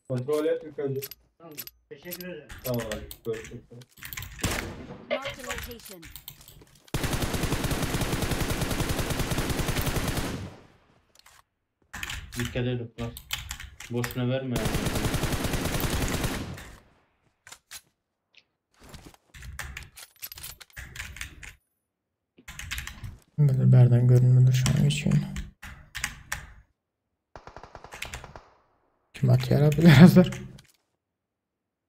Kontrol et ilk önce. Tamam. Teşekkür ederim. Tamam abi. Görüşürüz. Marked a location. Dikkat et bak. Boşuna verme. Yani. Böyle berden görünmüdür şu an için. Kim atıyor abi hazır.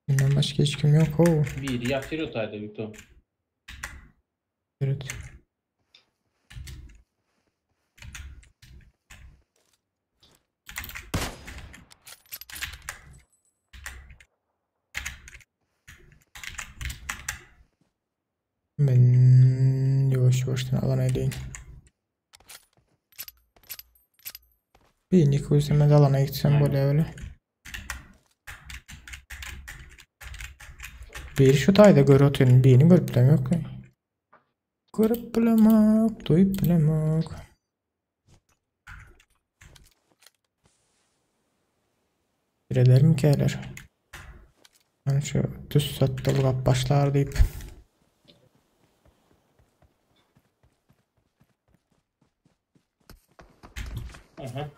Bundan başka hiç kim yok. Oo. Bir yatır otayda Victor. Evet. Ben yavaş yavaştan alana edeyim. Bir Nick alana gitsem Aynen. böyle öyle. Bir şu tayda görü oturuyorum. Birini görüp bilem yok. Görüp bilem yok. Duyup bilem yok. Bir eder mi ki eller? Yani şu düz sattı başlar deyip. Aha.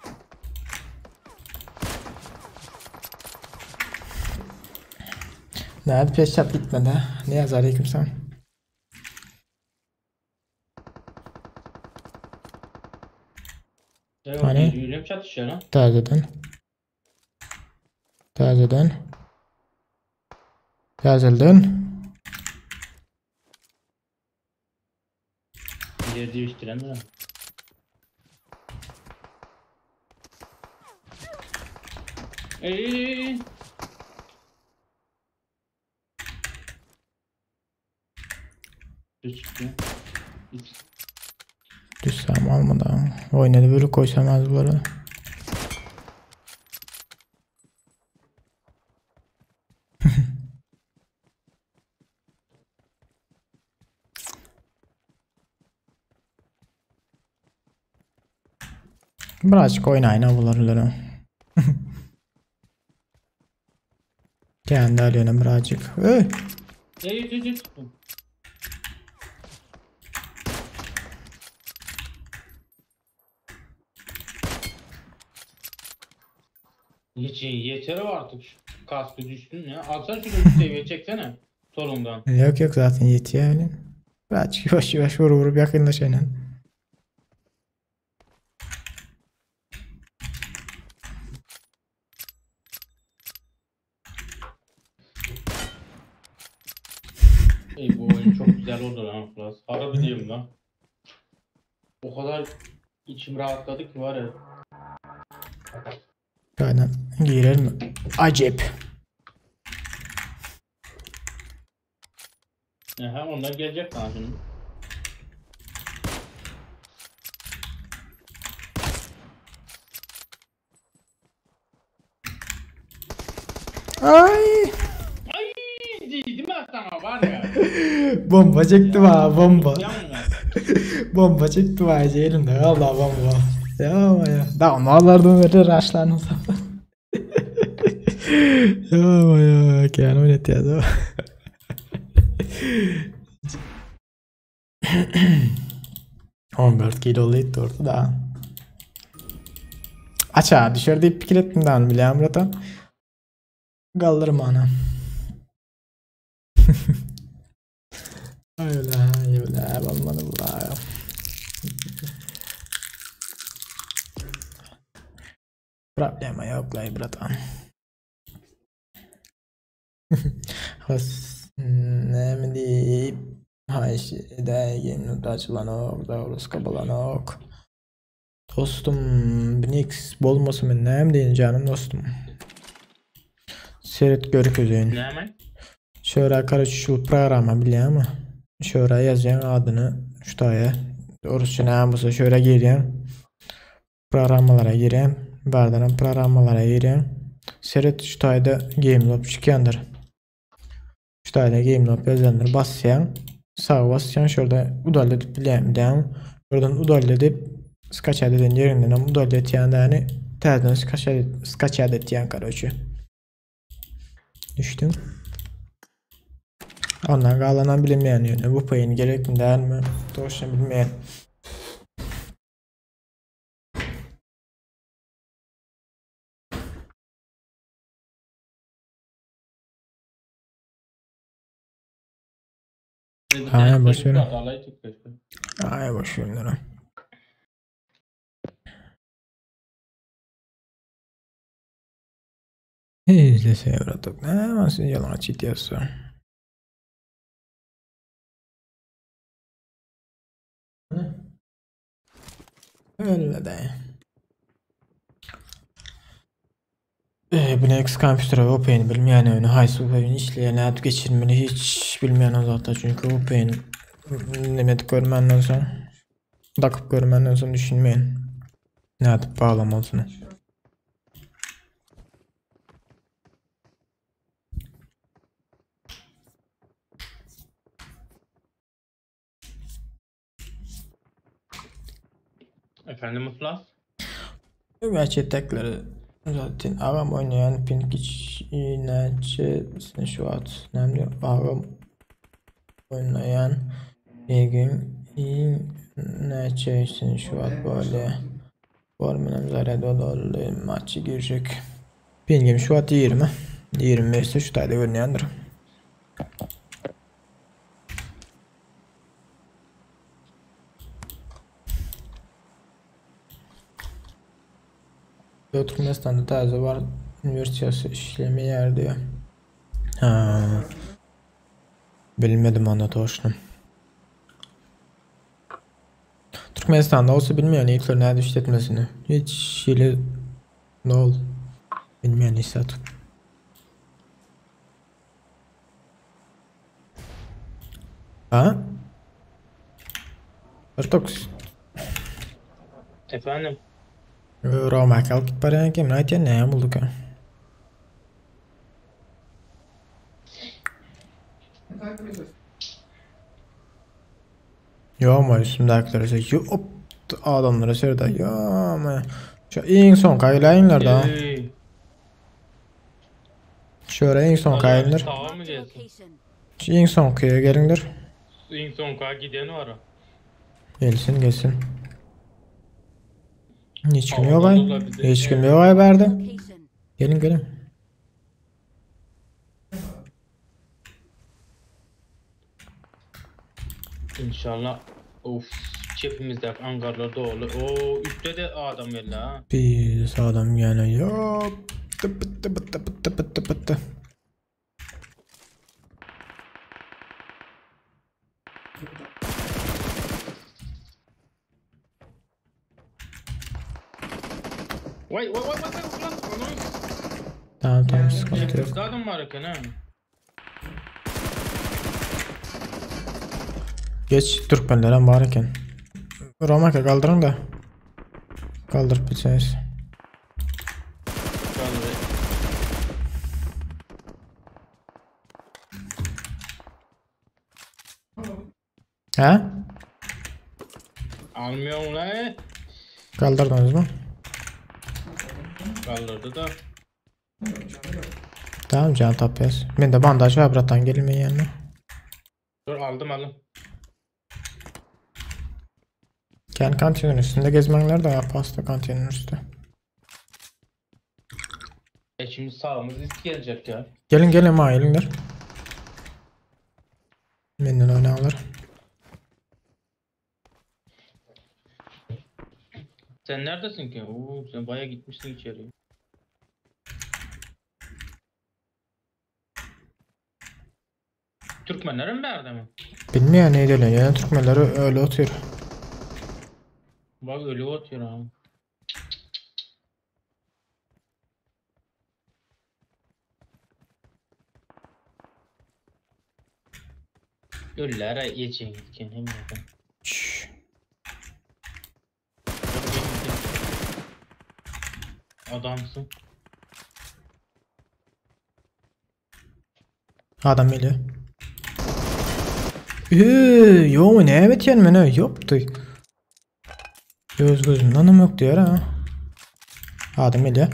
Nerede peşat gitmedi ha? Ne yazar aleyküm selam. Evet, Hani? Yürüyüm çatışıyor lan. Täzeden. Täzeden. Täzelden. Yer değiştiren mi? Ey. Düz çıktı. Hiç. Düşsem almadan. Oynadı böyle koysam az bu arada. Birazcık oynayın ha bunları. Kendi alıyorsun birazcık. Ey! Ey düz düz. Hiç yeter artık şu kaskı düştün ya. Alsana şunu bir seviye çeksene. Solundan. Yok yok zaten yetiyor yani. Birazcık yavaş yavaş vur vurup yakınlaş aynen. Ey bu oyun çok güzel oldu lan Flas. Harbi diyorum lan. O kadar içim rahatladı ki var ya. Aynen girer mi? Acep. Aha ondan gelecek sana şimdi. Ay! Ay dedim ben sana var ya. Bomba çektim ha bomba. Yanma. Bomba çektim ha elimde valla bomba. Ya ama ya. Da onlardan verir raşlarını zaten. Ya ama ya. Keanu oynat ya da. 14 kilo oldu orada da. Aça düşer deyip pikir ettim daha onu biliyorum zaten. Kaldırma ana. Öyle öyle olmadı bu da. Problema yok lay bratan. Has ne deyip Hay edägin udaçlanok, dağrıska bulanok. Dostum, Nix bolmasın men näme diýin canım dostum. Seret görkezeyim. Ne hemen? Şöyle karış şu programa bilýärmi? Şöyle ýazýan adyny şu taýa. Orusça näme bolsa şöyle girýän. Programmalara girýän. Bardan programmalara girýän. Seret şu taýda game loop çykýandyr. Şu taýda game nop ýazandyr basýaň. Sag basýaň şurada udal edip bilýän däň. Şuradan udal edip skaçat eden ýerinden hem udal etýän däni täzeden skaçat skaçat etýän karoçe. Düşdüm. Ondan galanam bilinmeýän ýöne VPN gerekmi dälmi toşna bilmeýän. Ay boş ver. Ay boş ver. Izlese bratок. Ne sen yalan çitiyorsun. Öyle de. Bu Next Computer VPN bilmeýän öýüni haýsy VPN işleýän nädip geçirmeli hiç bilmeýän o zatlar çünki VPN nemet görmänden soň dakyp görmänden soň düşünmeýän nädip baglamalysyny. Efendim Iflas? Gerçekleri zaten agam oynayan pink içinäçe şu wagt näme diýip agam oynayan pingin näçesini şu wagt bolýa. Bor menem zarýada doldy maçy girjek. Pingim şu wagt 20. 25-de şu taýda görünýändir. Türkmenistan'da taze var üniversitesi işlemeýär diýär. Ha. Bilmedim onu toşnum. Türkmenistan'da olsa bilmeýän ilkler näde işletmesini. Hiç hili ne ol. Bilmeýän hissat. Ha? Artox. Efendim? Roma alyp gidip barýan eken, aýtýan näme bolduka? Ýoma üstümdäkilere se ýop adamlara serda ýoma. Şu iň soň kaýlaýynlar da. Ey, Şöyle iň soň kaýynlar. Sağa mı gelsin? Location. Şu iň soňkyya geliňler. En son giden var. o. Gelsin gelsin. Hiç kim yok ay. Havada da bize- Hiç kim yok ay berdi. Location. Gelin gelin. İnşallah. Of. Çepimizdeki angarlar dolu. Oo, üstte de adam geldi ha. Bir adam gene yok. Tıpı tıpı tıpı tıpı tıpı tı. Vay vay vay vay vay ulan. Onu Tamam tamam sıkıntı yok. çepimizde adam var eken ha. Geç Türkmenlere var eken. Romaka kaldırın da. Kaldırıp bilseniz. Vallahi. Ha? Almıyorum lan. Kaldırdınız mı? Kaldırdı da. Tamam can tapyas. Men de bandaj var bratan gelmeyin yanına. Dur aldım aldım. Kendi kantinin üstünde gezmenler de ya pasta kantinin üstü. E şimdi sağımız ilk gelecek ya. Gelin gelin ma gelinler. Menden oynarlar. Sen neredesin ki? Oo sen baya gitmişsin içeri. Türkmenler mi verdi mi? Bilmiyor ne diyorlar. Yani Türkmenleri öyle oturuyor. Bak ölü atıyor ha. Ölülere yiyeceğiz ki hem de. Şşş. Adamsın. Adam geliyor. Eee, ýo näme etýän men ýokdy. Göz gözümden hem yok diýer ha. Adam gelýär.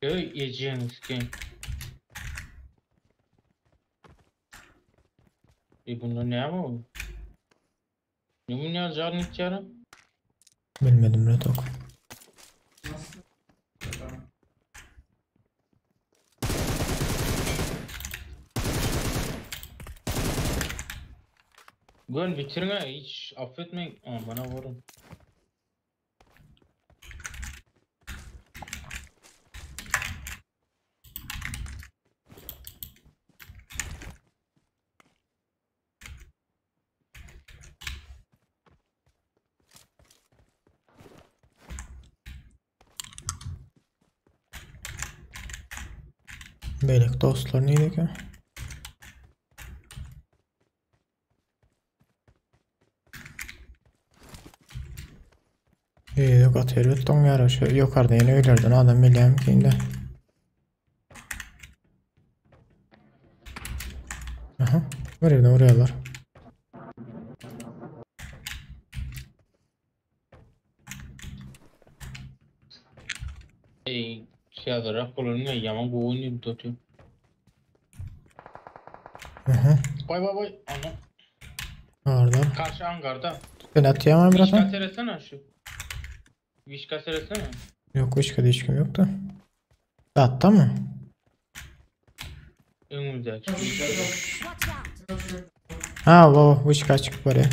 Ey ejeniz ki. E bunda ne bu? Ne bu ne canın içeri? Bilmedim Retok. Nasıl? Tamam. Gön bitirme hiç affetmeyin. Ama bana vurun. Beýleki dostlar nirede? Yok at elbet doňýar şu ýokarda ýene öýlerden adam bilýän kinde. Aha, bir yerden vuruyorlar. Ey şadıra kolonu yaman bu oyunu tutuyor. Aha, Bay bay bay. Ana. orada. Karşı hangarda. Ben atayamam Vişka bratan. seyretsene şu. Vişka seyretsene. Yok başka değişim yoktu. Attı mı? Önümüzde. Watch out! Ha, bu başka çıkıp var ya.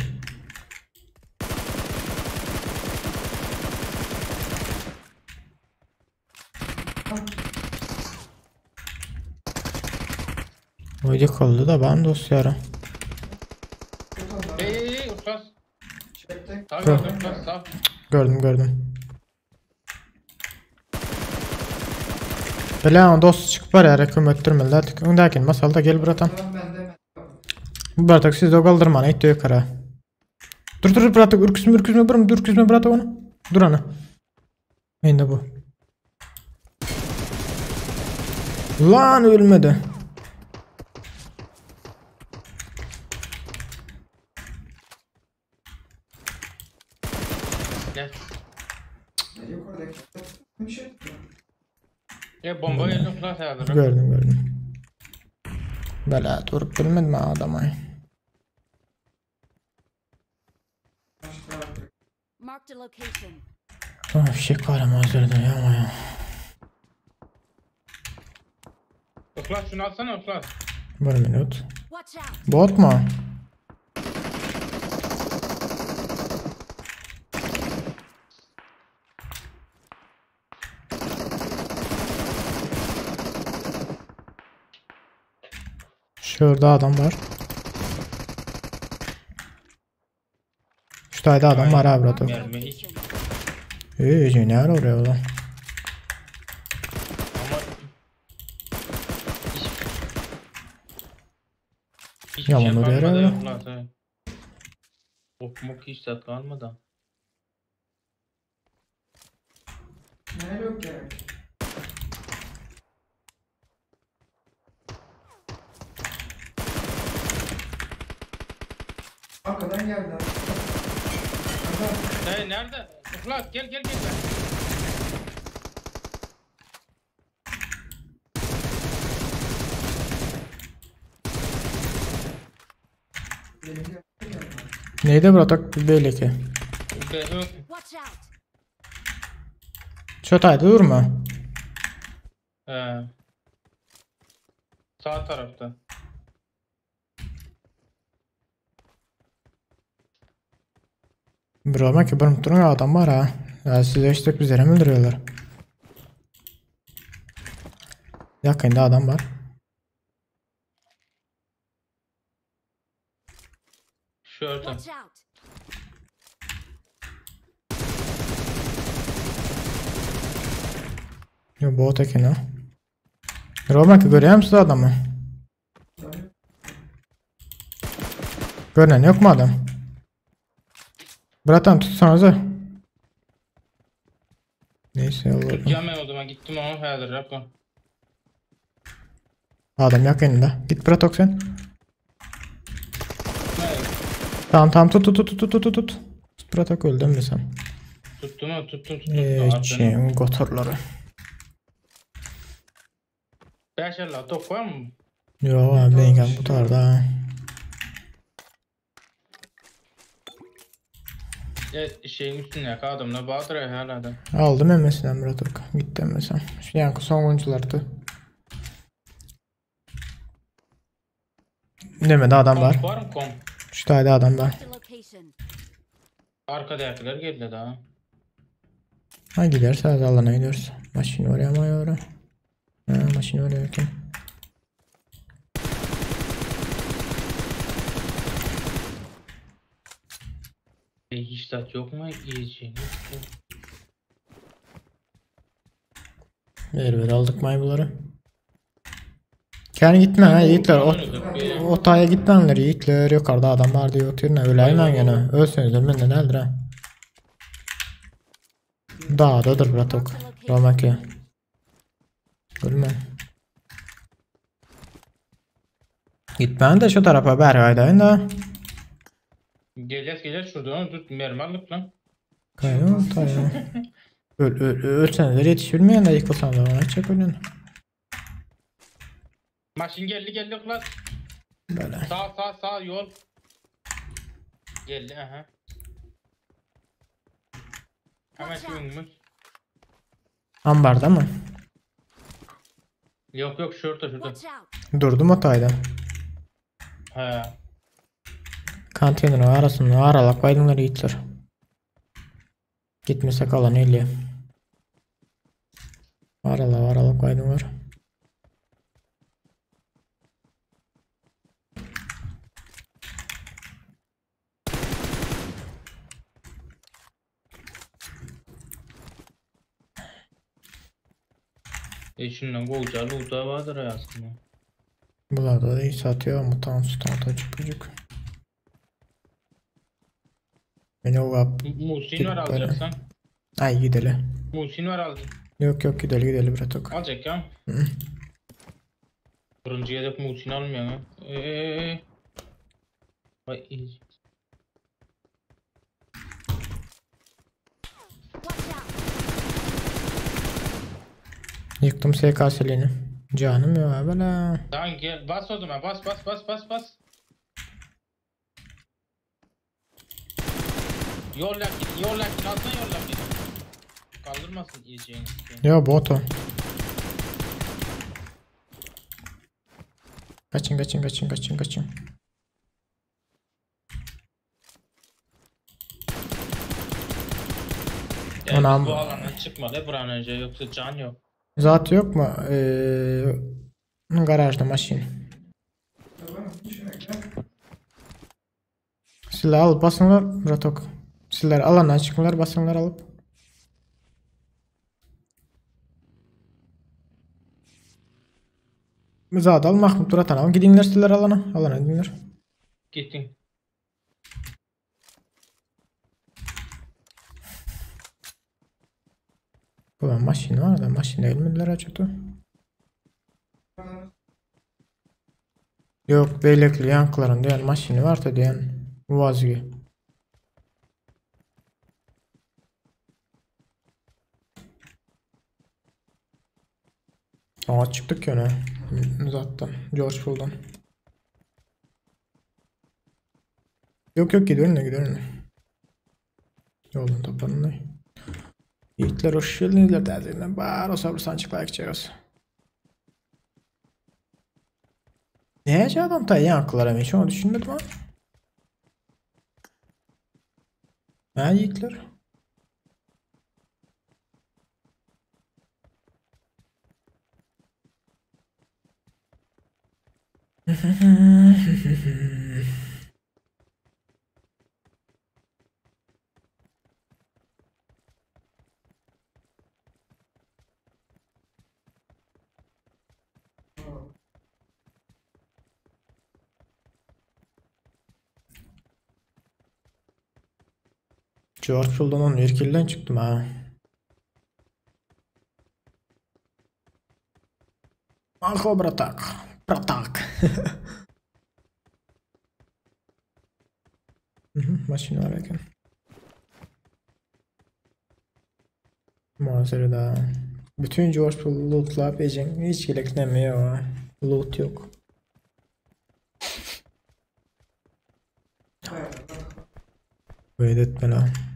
O yıkıldı da ben dost yarım. Ey ey ey Uflas. Çekti. Sağ Gör. gördüm Uflas sağ. Gördüm gördüm. Bilen dost çıkıp var ya reklam öttürmeliler. Öndeki masalda gel bratan. Tamam ben de ben. Bu bratak siz de kaldırma ne yukarı. Dur dur bratak ürküzme ürküzme bırak dur ürküzme bratak onu. Dur ana. Mende bu. Lan ölmedi. Ne? Ya Yukarıdaki. Bir şey yok. Ya bomba geldi Uflas herhalde. Gördüm gördüm. Bela durup bilmedim ha adamı. Başka artık. Marked a location. Ah fişek var ama üzerinde ya ama ya. Uflas şunu alsana Uflas. Bir minut. Watch out! Bot mu? Şurada adam var. Şu tayda adam var ha brother. Marked a Mermi hiç. location. Ey ne ara oraya ulan? Ama hiç hiçbir Yaman şey oraya kalmadı herhalde. Uflas he. Ok mok hiç zat kalmadı. Nerede yok gerek? Arkadan geldi abi. Arkadan. Hey nerede? Uflas gel gel gel. Benim geldi. Neydi bratak belli ki. Be, ön, Watch out! Şu tayda durma. He. Sağ tarafta. Bir olmak ki bir durun adam var ha. Ya size işte bizlere mi öldürüyorlar? Yakında adam var. Şurada. Watch out! Yo bot eken ha. Romak görüyor musun adamı? Görünen yok mu adam? Bratan tutsanıza. Neyse yolladım. Tutacağım ben o zaman gittim ama häzir yapma. Adam yakınında. Git bratok sen. Ne? Tamam tamam tut tut tut tut tut tut. Tut bratok öldün mü sen? Tuttum ha tuttum tuttum. Arkadan. Eee gotorları. 5 50 top var mı? Yo abi ben bu tarda. Ya şeyin üstünde adamla Bahadır hala da. Aldım emmesinden bratok. Gitti emmesen. Şu yankı son oyunculardı. Demedi adam var. Komp var mı komp? Şu tane adam var. Marked a location. Arkadakiler geldi daha. Ha giderse hadi alana gidiyoruz. Maşin oraya mı oraya? Ha maşin oraya erken. E, hiç zat yok mu yiyeceğini? Ver ver aldık maybuları. Kendi gitme ha yiğitler. O, otaya gitmenler yiğitler. Yukarıda adam var diye oturuyor. Öleyim gene. Ölseniz de benden nedir ha. Dağdadır bratok. Romaki. Ölme. Gitmen de şu tarafa beri aydayın da. Geleceğiz geleceğiz şuradan dur mermi alıp lan. Kayın otaya. Öl, öl, ölseniz de yetişilmeyen de yıkılsan da ona çek ölün. Maşin geldi geldi klas. Böyle. Sağ sağ sağ yol. Geldi aha. Hemen şu önümüz. Ambarda mı? Yok yok şurada şurada. Watch out. Durdum otayda. He. Konteynerin arasında aralak aydınlar yiğitler. Gitmesek alan eliye. Arala aralak aydınlar. E şundan golca loot'a vardır aslında. Bunlar da iyi satıyor mutant sultan çubucuk. Beni o kap. Muhsin var alacaksan. Ay gidelim. Muhsin var alacak. Yok yok gidelim gidelim bratok. Alacak ya. Hı. Birinci gezek Muhsin almıyor ha. Eee. Vay iyi. Watch out. Yıktım SKS'liğini. Canım ya böyle. Tamam gel bas o zaman bas bas bas bas bas. Yol lakin yol lakin alsana yol lakin. Kaldırmasın yiyeceğini. Yo bot o. Kaçın kaçın kaçın kaçın kaçın. Yani Anam. bu alandan çıkmadı buranın önce yoksa can yok. Zat yok mu? Garajda maşin. Silah alıp basınlar bratok. Silah alana çıkınlar basınlar alıp. Zat al Mahmut Duratan al. Gidinler silah alana. Alana gidinler. Gittin. Ulan maşin var da maşin ölmediler acaba. Yok beylekli yankıların diyen maşini var da diyen vazge. Aa çıktık ya ne? Zaten George Bull'dan. Yok yok gidiyorum ne gidiyorum ne. Yolun toparını. Yiğitler hoş geldiniz derdinden. Bar o sabır sançık like çekiyoruz. Ne adam ta yankılara hiç onu düşünmedim ha. Ha yiğitler. George Bull'dan 11 kill'den çıktım ha. Aho bratak. Bratak. Maşyn bar eken. Mazerada. Bütün George lootlap ejeň hiç gerek neme ýok. Loot ýok. Wait etmeli.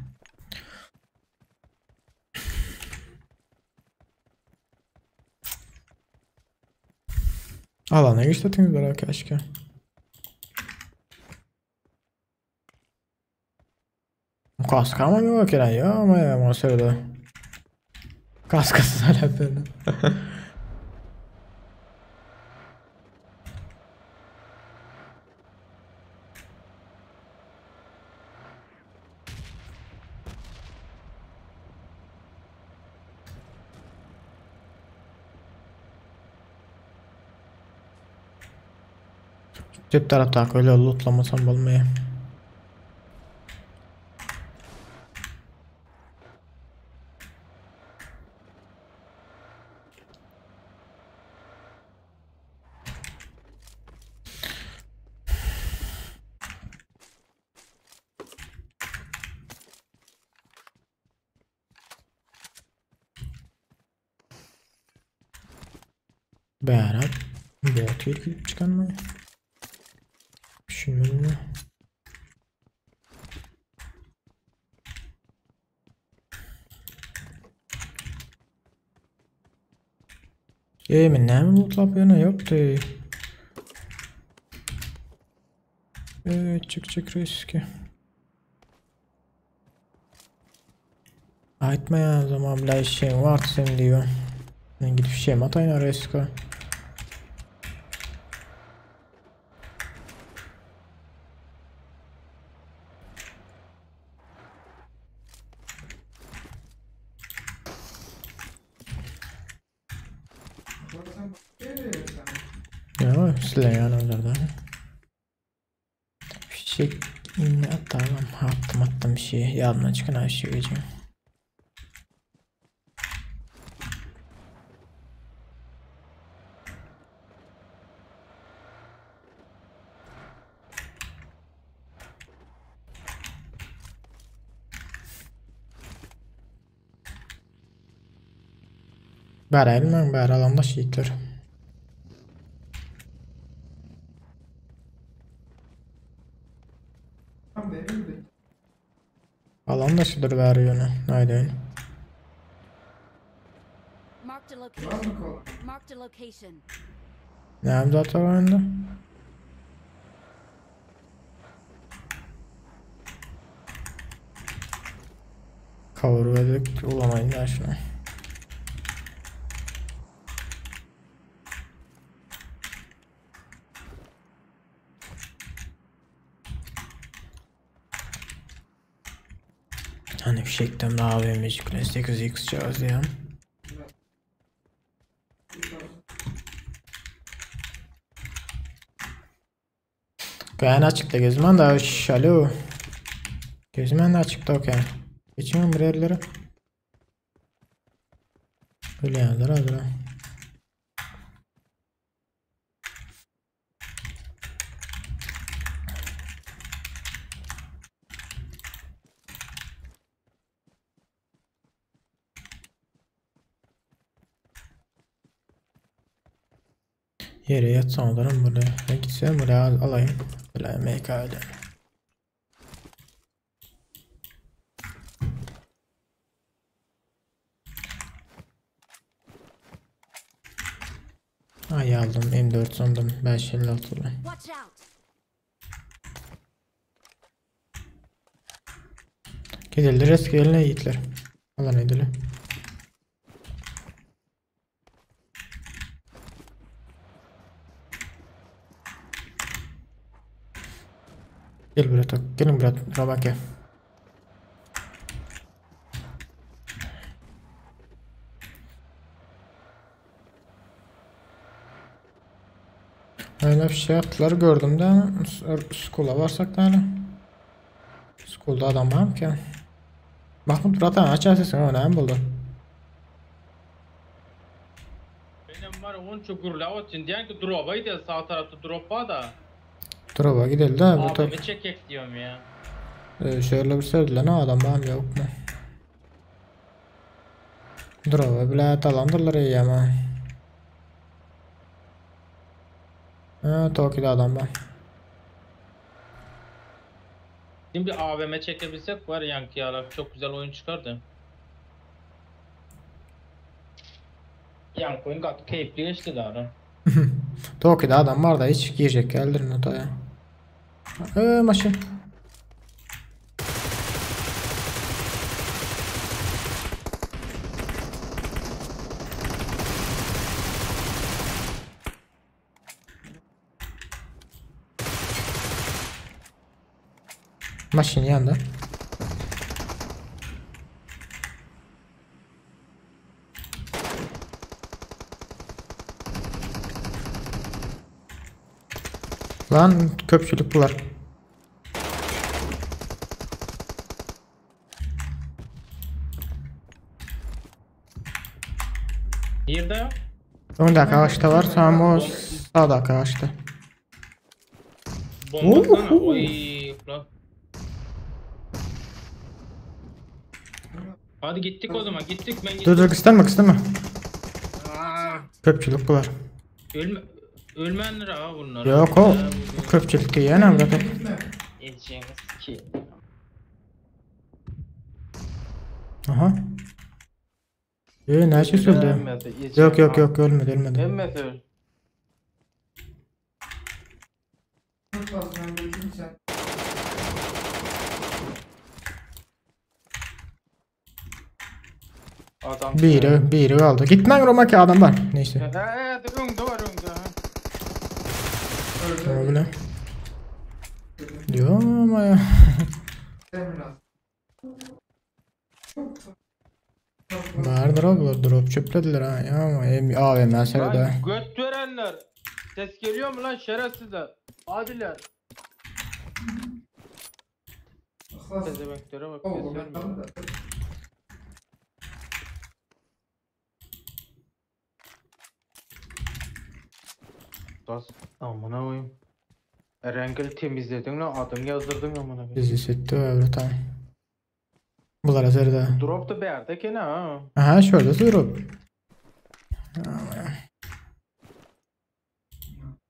Alana geçsetiňiz bera keşke. Kaskama yok eken ya ama ya masada. Kaskasız hala beni. Cep tarafta öyle lootlamasam bolmaya. Bära bot girip çıkan Düşünmedim. Eee men näme lootlap ýöne ýokdy. Eee çık çık riski. Aýtma ya zaman bile şey var sen diyor. Men gidip şey atayyn riski. Ya sileýän onlarda. Fişek indi atalım. Attım attım bir şey. Ýadyma çykan şey geçeyim. Bära elmäň bära alanda şeýtler. Tam benim de. Alan daşydyr bäri ýöne. Nädeýin? Marked a Var location. mı kola? Marked a location. Näme zat var onda? Cover verdik ulamayın ya şuna. Hani fişekten daha AVM çıkıyor 8x çağız ya. Gayan açıkta gözümen de şş, alo. Gözümen de açıkta okey. Geçiyorum bir yerlere. Öyle yani dur dur. Yere yatsam olurum buraya. Ben gitsem buraya al alayım. Böyle MK öyle. Ay aldım M4 sandım 556 'ly. Watch out! Gidildi risk eline yiğitler. Alan edili. Gel buraya tak. Gelin buraya Rabake. Öyle bir şey attılar gördüm de School'a varsak da School'da adam var mı ki? Mahmut Bratan aç sesini o ne buldu? Benim var. var onça gürläp otyryn diýýän ki droba gideli sag tarapda drop bar da. Droba gideli da bir top. AWM çekek diýiyorum ya. Ee, şöyle bir serdilen adam var mı yok mu? Droba bile dalandırlar iyi ama. Ha, Toki'de adam var. Şimdi bir AWM çekebilsek var yankı yarak çok güzel oyun çıkardı. Yankı oyun gat keyifli geçti daha. Toki'de adam var da hiç girecek geldirin odaya. Maşın. Maşın yanında. Lan köpçülük bular. Nerede? Öndeki ağaçta var, tam o sağdaki ağaçta. Bomba sana. Oho. Oy lan. Hadi gittik o zaman gittik ben gittim. Dur dur kıstırma kıstırma. Aa, Köpçülük bular. Ölme ölmenler ha bunlar. Yok o köpçülük diye ne bırakın. Gitme. Edeceğiniz ki. Aha. Ee, ne şey söyledi? Yok yok yok ölmedi ölmedi. Hemmesi öl. Çok fazla ben gördüm sen. Adam. Biri biri kaldı. Gitmen Roma ki adam var. Neyse. Evet önde var önde. ha. Öldü. Öyle. Diyor ama ya. Demir az. Çok fazla. Vardır abi drop çöplediler ha ya ama em- AVM seride. Lan göt verenler. Ses geliyor mu lan şerefsizler? Adiler. Ihlas. Pezevenklere bak Oo, ses ben vermiyor. tamam da. Bas. Amına koyayım. Erengel temizledin lan adım yazdırdın amına koyayım. Bizi hissetti öyle tamam. Bunlar seride. Drop da bir yerde gene ha. Aha şurada drop.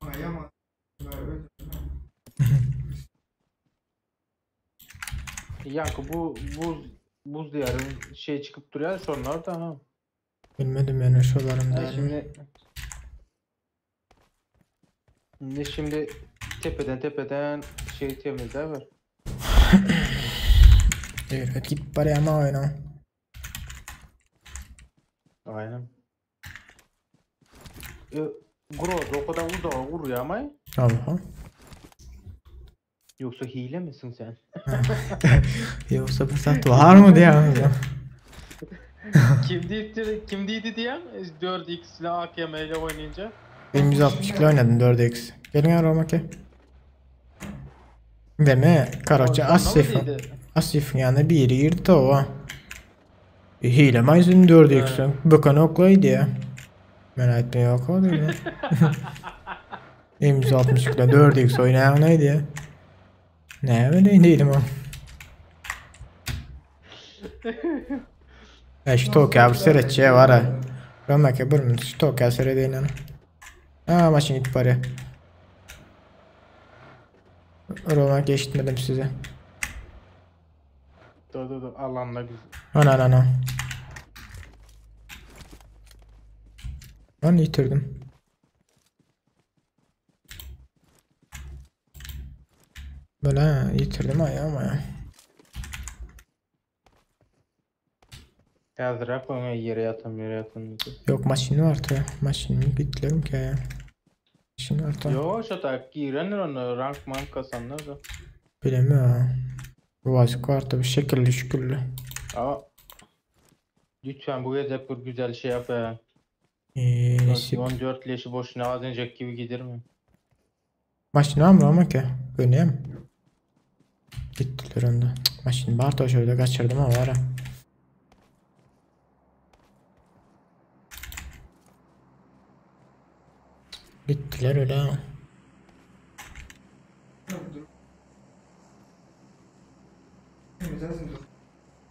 Ay ama. Ben öldüm. Yankı bu buz buz diyarın şey çıkıp duruyor şunlar da ha. Bilmedim yani şuralarım Ha da. şimdi Ne şimdi tepeden tepeden şey temizler var. Evet git paraya ama oyna. Aynen. E, Groz o kadar uzağa vuruyor ama Allah. yoksa hile misin sen? Yoksa bu saat var mı diye anladım. kim deyipti, kim deydi diyen 4x ile AKM ile oynayınca. Benim 162 ile oynadım 4x. Gelin ya Roma ki. Deme Karaca Ondan mı Asif. deydi? Asif'in yanına biri girdi o. E, hile mayısın 4x'in. Böken oklaydı ya. Merak etme yok o değil mi? M162 ile 4x oynayan neydi ya? Ne öyle değilim o. Ya şu Tokyo bir seyredeceği var ha. Roma ki bir minut şu Tokyo seyredeyim. Ha maçın git bari. Roma geçmedim size. Dur dur dur Allah'ımla güzel. Ana ana ana. Lan yitirdim. Böyle ha, yitirdim ayağım ya. Yazdırak onu yere yatan yere yatan dedi. Yok maşini var ta. Maşini bitlerim ki ya. Maşini var ta. Yo şu da girenler onu rank mank kasanlar da. Bilemiyorum. Bu vazik var tabi şekilli şükürlü. Ama lütfen bu gece bir güzel şey yap ya. Nasip. 14 leşi boşuna az önceki gibi gider mi? Maşini var mı ama ki? Görünüyor mu? Gittiler onda. Cık, Maşini var da şöyle kaçırdım ama var ha. Gitdiler öyle.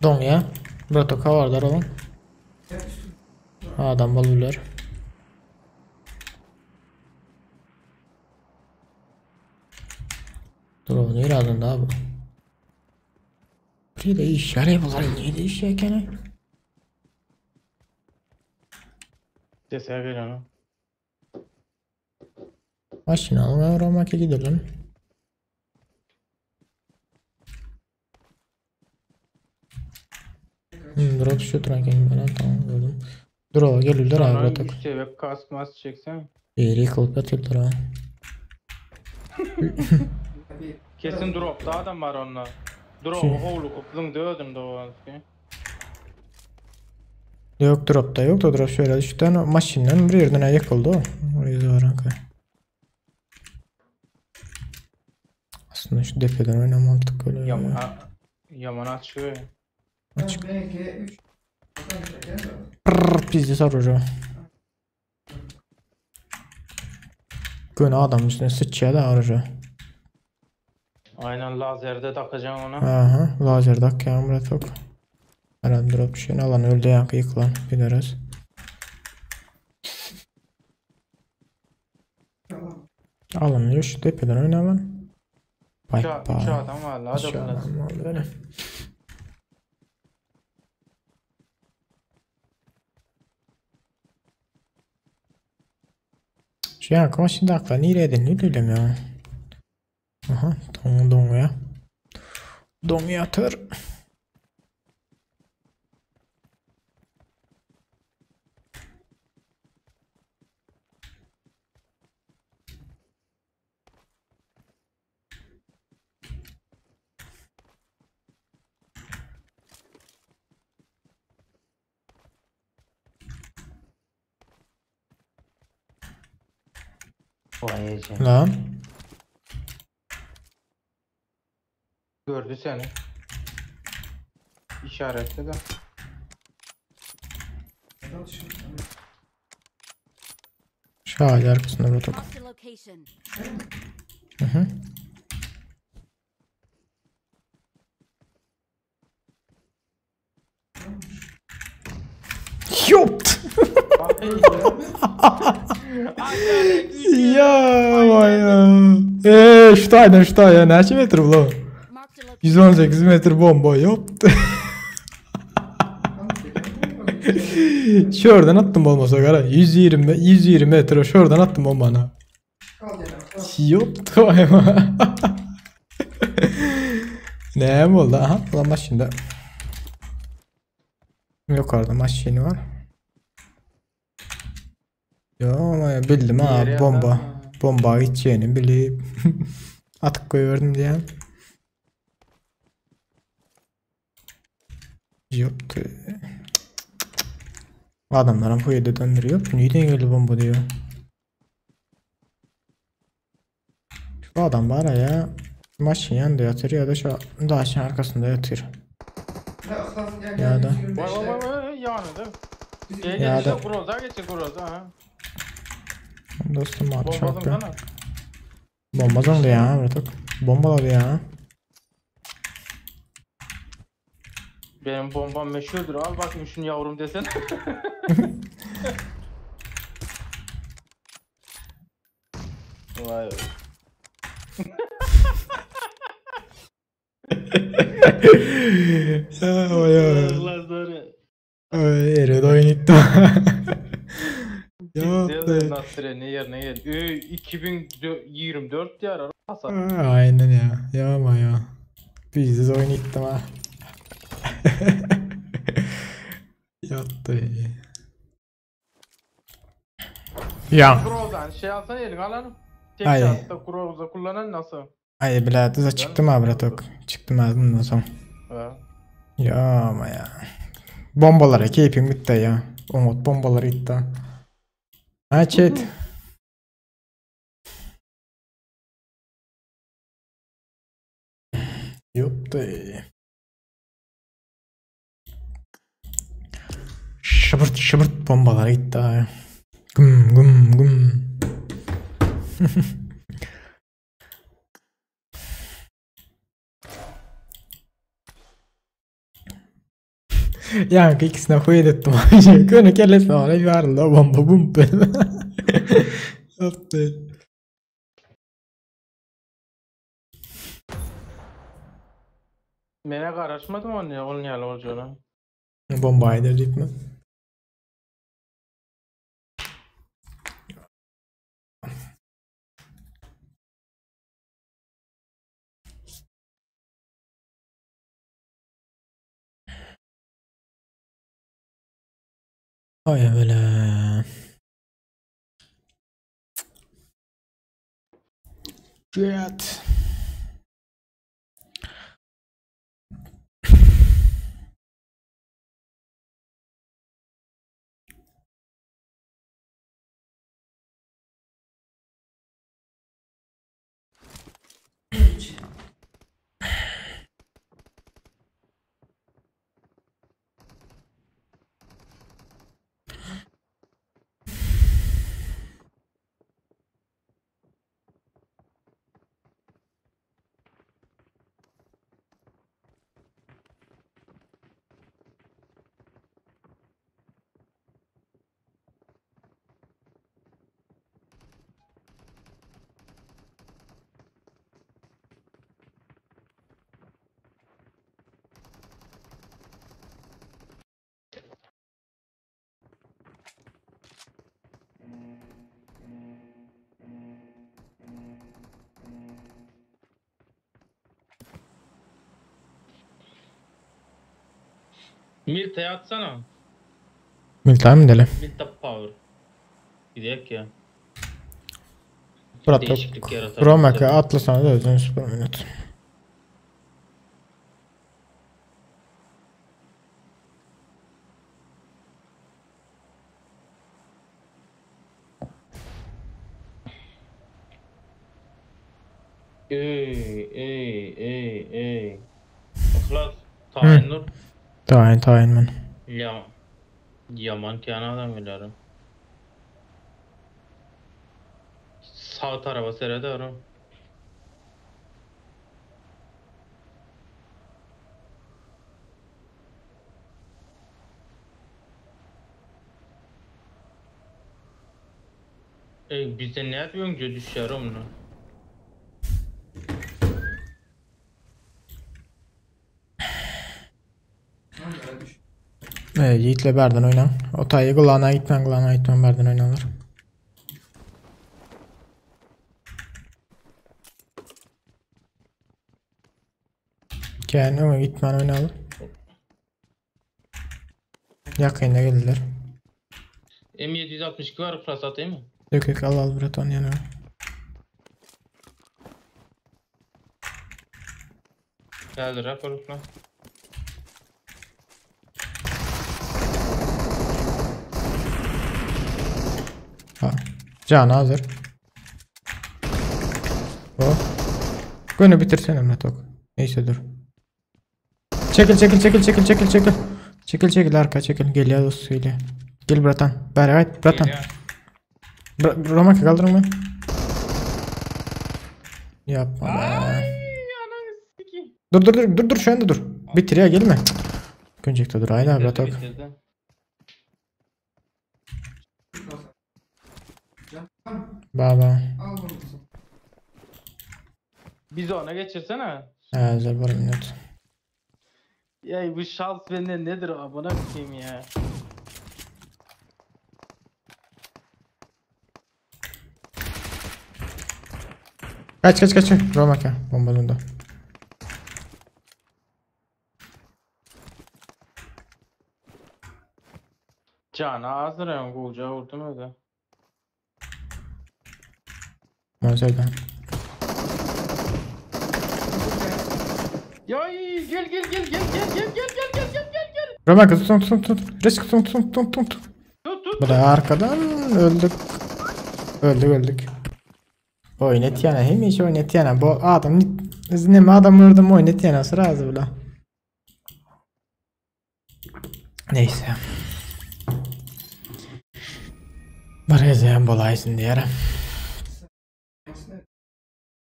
Doňýa. Bratok habardar boluň. Adam bolup biler. Dur, nere alyndy bu? Bir de iş ýary bular nirede iş ekeni? Sese gelen. Maşyn alyň Romaka gidelim. Drop şu eken bana tamam gördüm. Drop'a gelirler abi Sana bratok. 3 seviye kask mas çeksen. Yeri yıkılıp yatırdılar ha. Kesin dropta adam var onunla. Drop Kim? howlukup zıngdı ödüm de o. Yok dropta yok da drop şöyle düştü. Maşından bir yerden yıkıldı o. O yüzden var kanka. Aslında şu depeden oynamaldık öyle. Yaman, yaman açıyor. Açık. BG3. Prrr, pizdi sarır. Göne adam üstüne sıçıyor da arıyor. Aynen lazerde takacaksın ona. Aha, lazer tak ya bratok. Herhalde drop düşen alan öldü ya yıkılan biliriz. Alan şu tepeden oyna lan. Bay Üç, üç bay. adam var la Şu da bunlar. adam oldu öyle. Şu ya ama şimdi akla nereye ne bileyim ya. Aha don don ya. Don yatır. Vay ece. Lan. Gördü seni. İşaretle de. Şu ağacı arkasında bratok. Marked a location. Hı hı. Yopt. Ya vay ya. Eee şu tane şu tane näçe metr bu lan? Marked a location. 118 metr bomba yopt. Şuradan attım olmasa gara. 120 120 metre şuradan attım bombanı. Yopt vay vay. Ne oldu? Aha ulan bak şimdi. Yukarıda maşini var. Yo ama ya bildim ha Yere bomba. yatar. Bomba gideceğini bilip atıp koyuyordum diye. Yoktu. Adamların bu yerde döndürüyor. Nereden geldi bomba diyor. Şu adam var ya maşın yanında yatır ya da şu daşın arkasında yatır. Ya da. Vay vay vay vay yanında. Gel Ya gel da- groza geçir groza ha. Dostum abi Bombadım şampiyon. sana. Bomba zondu ya artık. Bombaladı ya. Benim bombam meşhurdur. Al bakayım şunu yavrum desen. Vay. Oy oy. Allah sonra. Oy eri oyun gitti. Yaptı. Nasre'nin yerine gel. Ö 2024 yarar hasar. Aynen ya. Ya ama ya. Biz de oyun gittim ha. Yattı. Ya. Grozan şey alsana elin alalım. Tek Ay. şartta Groza kullanan nasıl? Ay bile çıktım ha bratok. Çıktım ha bundan sonra. Ha. Ya ama ya. Bombalara keyfim gitti ya. Umut bombaları gitti. Ha chat. Yoktu. Şıbırt şıbırt bombalara gitti ha. Güm güm güm. Ýaňky ikisine huý edipdim. Köne kellesine ora ýaryldy bomba bum. Ýokdy. Mene garaşmadym ony ol näle boljagyna. Bomba aýdar diýipmi? Aý bele. Jet. Milta'ya atsana. Milta mı deli? Milta power. Gidek ya. Bırak Değişiklik yaratalım. Romaka atlasana da özün süper minut. Ey ey ey ey. Ihlas. Tayin dur. Tayin tayin men. Ya. Yaman kâna adam bilerim. Sağ tarafa seyrediyorum. Ey bizde ne yapıyorsun ki düşer onu. Tamam düş. Ee, Yiğit'le Berden oynan. O tayı kulağına gitmen kulağına gitmen Berden oynanır. Gel ama gitmen oynayalım. Yakında geldiler. M762 var plus atayım mı? Yok yok al al bırak onu yanına. Geldi rapor falan. Ha. Can hazır. Oh. Günü bitirsene Mehmet Neyse dur. Çekil çekil çekil çekil çekil çekil. Çekil çekil arka çekil. Geliyor dost geliyor. Gel bratan. Ver evet bratan. Geliyor. Romaka kaldırın mı? Yapma be. Ay ananı sikeyim. Dur dur dur dur dur şu anda dur. Bitir ya gelme. Göncekte dur aynen Bitirdi, bratok. bitirdi. Can var mı? Baba. Al bunu kızım. Bizi ona geçirsene. Hazır bir minut. Ya bu şans bende nedir abone koyayım ya. Kaç kaç kaç. Romaka bombalında. Cana hazır yani golca vurdum öyle. Mazerden. Ya gel gel gel gel gel gel gel gel gel gel gel gel. Romaka tutun tutun tutun. Risk tutun tutun tutun tutun. Tut tut. Bu da arkadan öldük. Öldük öldük. Oynat yana hemişe oynat yana. Bu adam ne adam vurdum oynat yana sırası bile. Neyse. Bir gezegen bolaýsyn diýerim.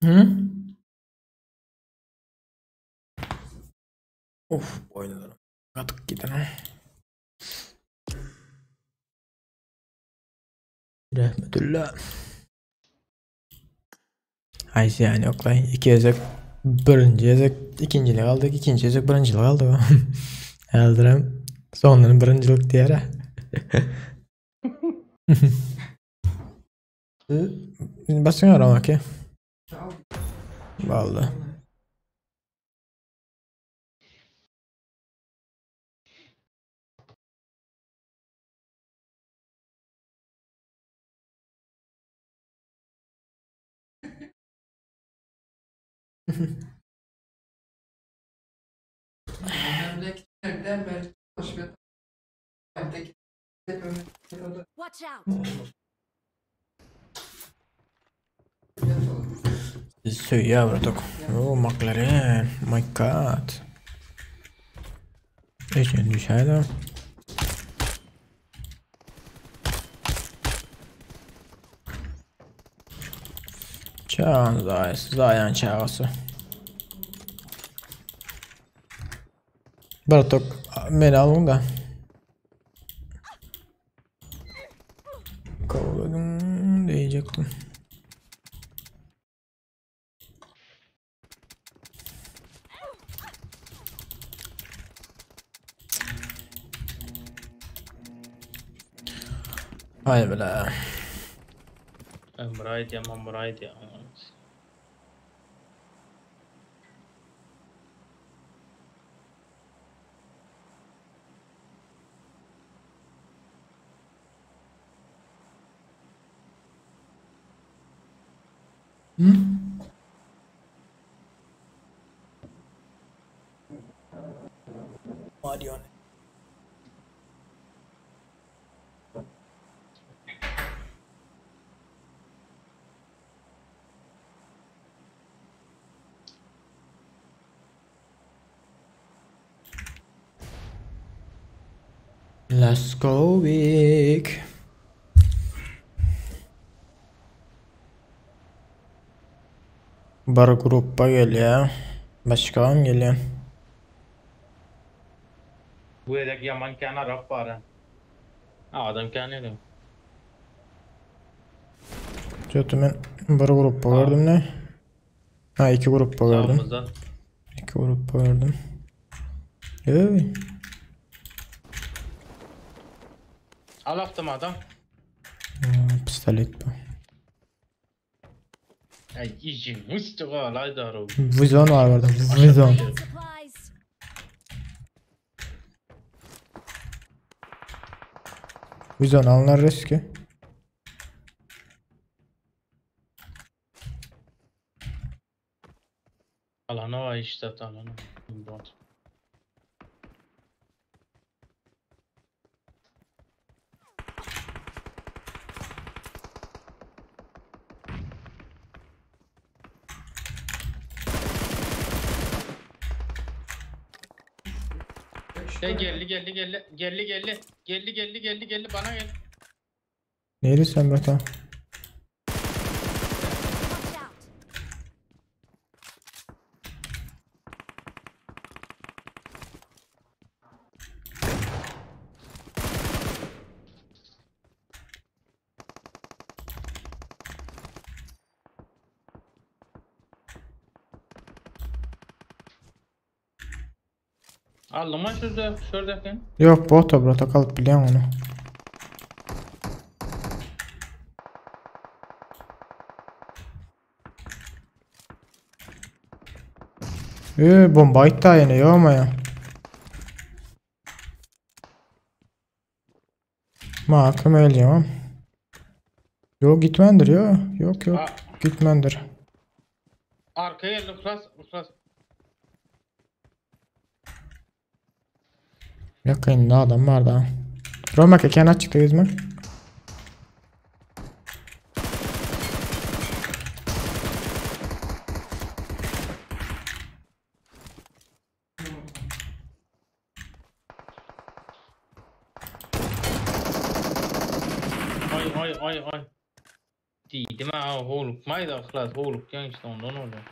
Hı? Of boynlarım. Gatyk giden. Rahmetullah. Haýsy ýany ýoklaý. Iki gezek birinji gezek ikinjilik aldyk, ikinji gezek birinjilik aldyk. Häzirem soňundan birinjilik diýer. Basyn aram ake. Baldy. Watch out! Söýýär bratok. Oh, McLaren. My god. Eşen düşäýdi. Çağan zaýasy, zaýan çagasy. Bratok, meni alyň da. Kovladım diyecektim. Hay bile. Emrah edýär, mamra edýär. Hı? Marion. Let's go week. Bir gruppa gelýär. Başgam gelýär. Bu gezek ýaman kän arap bar. Adam kän ýöne. Jöte men bir gruppa gördüm ne? Ha iki gruppa gördüm. Sağımızdan. İki gruppa gördüm. Ey. Al avtomadan. Pistolet bu. Ay işin mustuğa alaydar o. Vizon var orada. Vizon. I got supplies. Vizon alınır riski. Alana var işte alana. Bot. Gel geldi geldi geldi geldi geldi geldi geldi geldi geldi bana gel. Neydi sen Bertan? Watch out! Aldım lan şurada şuradaki. Yok bot o brata kalıp biliyorum onu. Bomba gitti yine yok ama ya. Ma kömeleyeceğim. Yok gitmendir ya. Yok yok Aa. gitmendir. Arkaya geldi Uklas Uklas. Yakında adam var da. Roma kenar çıktı yüzme. Ay ay ay ay. Diýdim ha howlukmaýda yhlas howlukýaň işte ondan bolýar.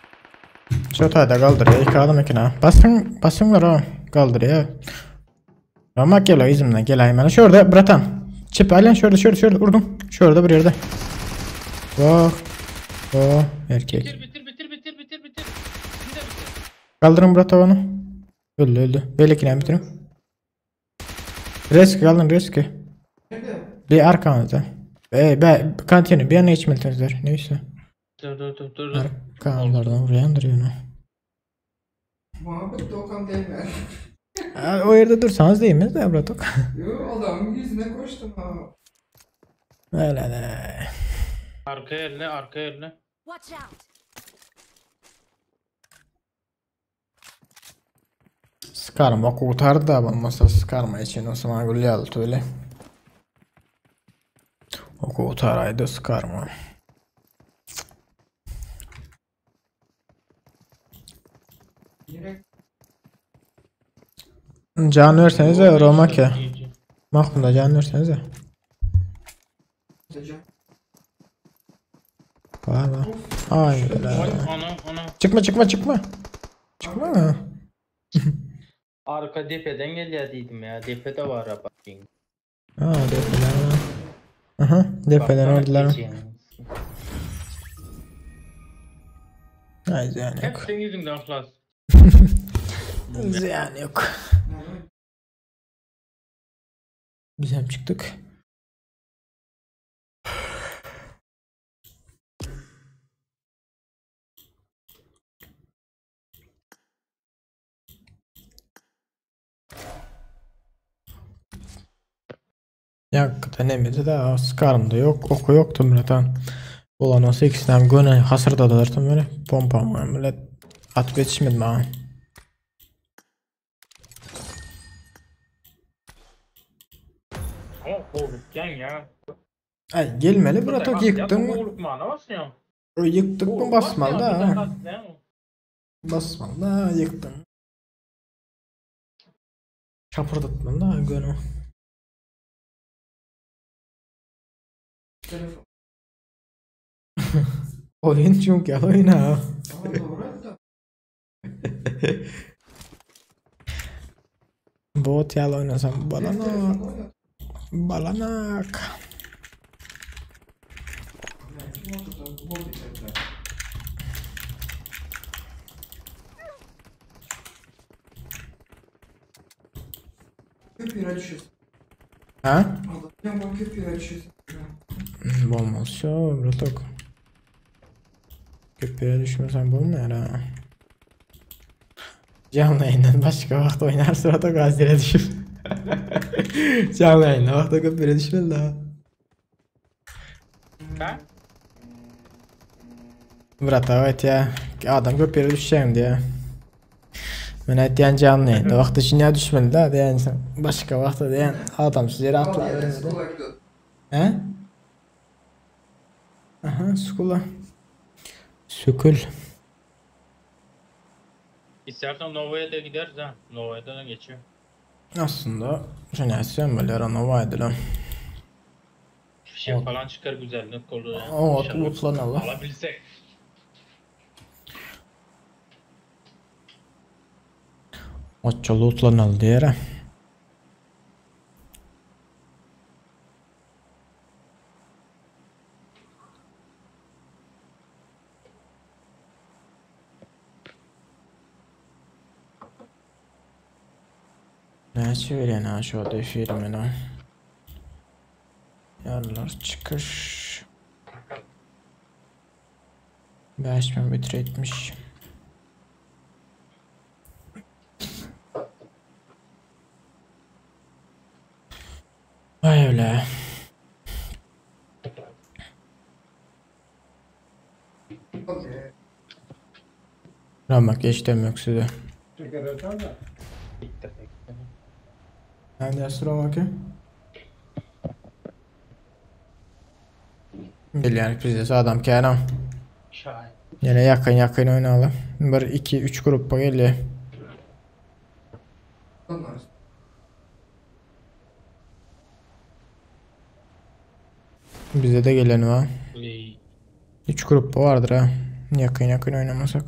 Şu taýda galdyrýar iki adam eken ha. Basyň, basyňlar ha. Galdyrýar. Ramak gel yzymdan gel mana şu ýerde bratan. Çip aýlan şu ýerde, şu ýerde, şu ýerde urdum. Şu ýerde bir ýerde. Bak. O erkek. Bitir bitir bitir bitir bitir bitir. Şimdi de bitir. Kaldırın brat onu. Öldü öldü. Beýlekini bitirin. Reski kaldırın reski. Nerede? Bir arkanızda. Ey be kantini bir yana geçmelisiniz Neyse. Dur dur dur dur. dur. Arkalardan vuruyandır yine. Muhabbet Doğukan değil mi? Ha, O yerde dursanız değmez de bratok. Yo adamın yüzüne koştum ha. Öyle de. Arka eline arka eline. Watch out! Skarma kurtardı da olmasa skarma için o zaman gülüyordu öyle. O kurtaraydı skarma. Yine Can versenize Romak ya. İyice. Mahmut'a can versenize. gideceğim. Var var. Ay öyle. Oy ana ana. Çıkma çıkma çıkma. Çıkma mı? Arka depeden geliyor dedim ya. Depede var ha bak. Ha defeler var. Aha defeler Baksana ordular. geçiyor. Ay ziyan Hep yok. senin yüzünden Ihlas. Ziyan yok. Nerede? Biz hem çıktık. Ya hakikaten emedi de skarım da yok, oku yoktu milletten. Olan olsa ikisinden göne hasır da alırdım böyle pompa mı millet atıp yetişmedim ha. Ama howlukýan ya. Ay gelmeli bratok yıktın mı? Howlukmana basýan. Yıktık mı basmalı da ha. Basmalı da yıktın. Çapırdatmalı da göne. Telefon. Oyun çünkü oyun ha. Ama doğru da. Bot ýaly oynasam Telefon balanak. oynadı. Balanak. Yani kim oturdu? Bu bot içeride. Köp yere düşüyorsun. Ha? Adam bak köp yere düşüyorsun. Bolmaz şu bratok. Köp ýere düşmesen bolmaýar ha. Canlı yayından başka vaqt oynar sırada gaz yere düşüp. Canlı yayında vaqt köp ýere düşmeli daha. Ha? Brat evet ya. Adam köp ýere düşeceğim diye. Men aytyan canlı yayında vaqt içine düşmeli da diyen sen. Başka vaqt diyen adamsız yere atlar. Skula gidiyor. He? Aha skula. Sükül. İstersen Nova'ya da gideriz ha. Nova'ya da geçiyor. Aslında şunu böyle Nova edilen. Fişek falan çıkar güzellik olur. ya. O İnşallah. lootlanalım. Alabilsek. Otça lootlanalım diğeri. Ne çeviren ha şu adı filmini. Yerler çıkış. 5000 metre etmiş. Vay öyle. Okey. Ramak geçtim yok size. Şeker atar da. Bitti. bitti. Nerede Slovakya? Bilýän bizde adam Kerem. Şahin. Yine yakın yakın oynayalım. 1 2 3 grupa geliyor. Onlar. Bize de gelen var. Ey. Üç grup vardır ha. Yakın yakın oynamasak.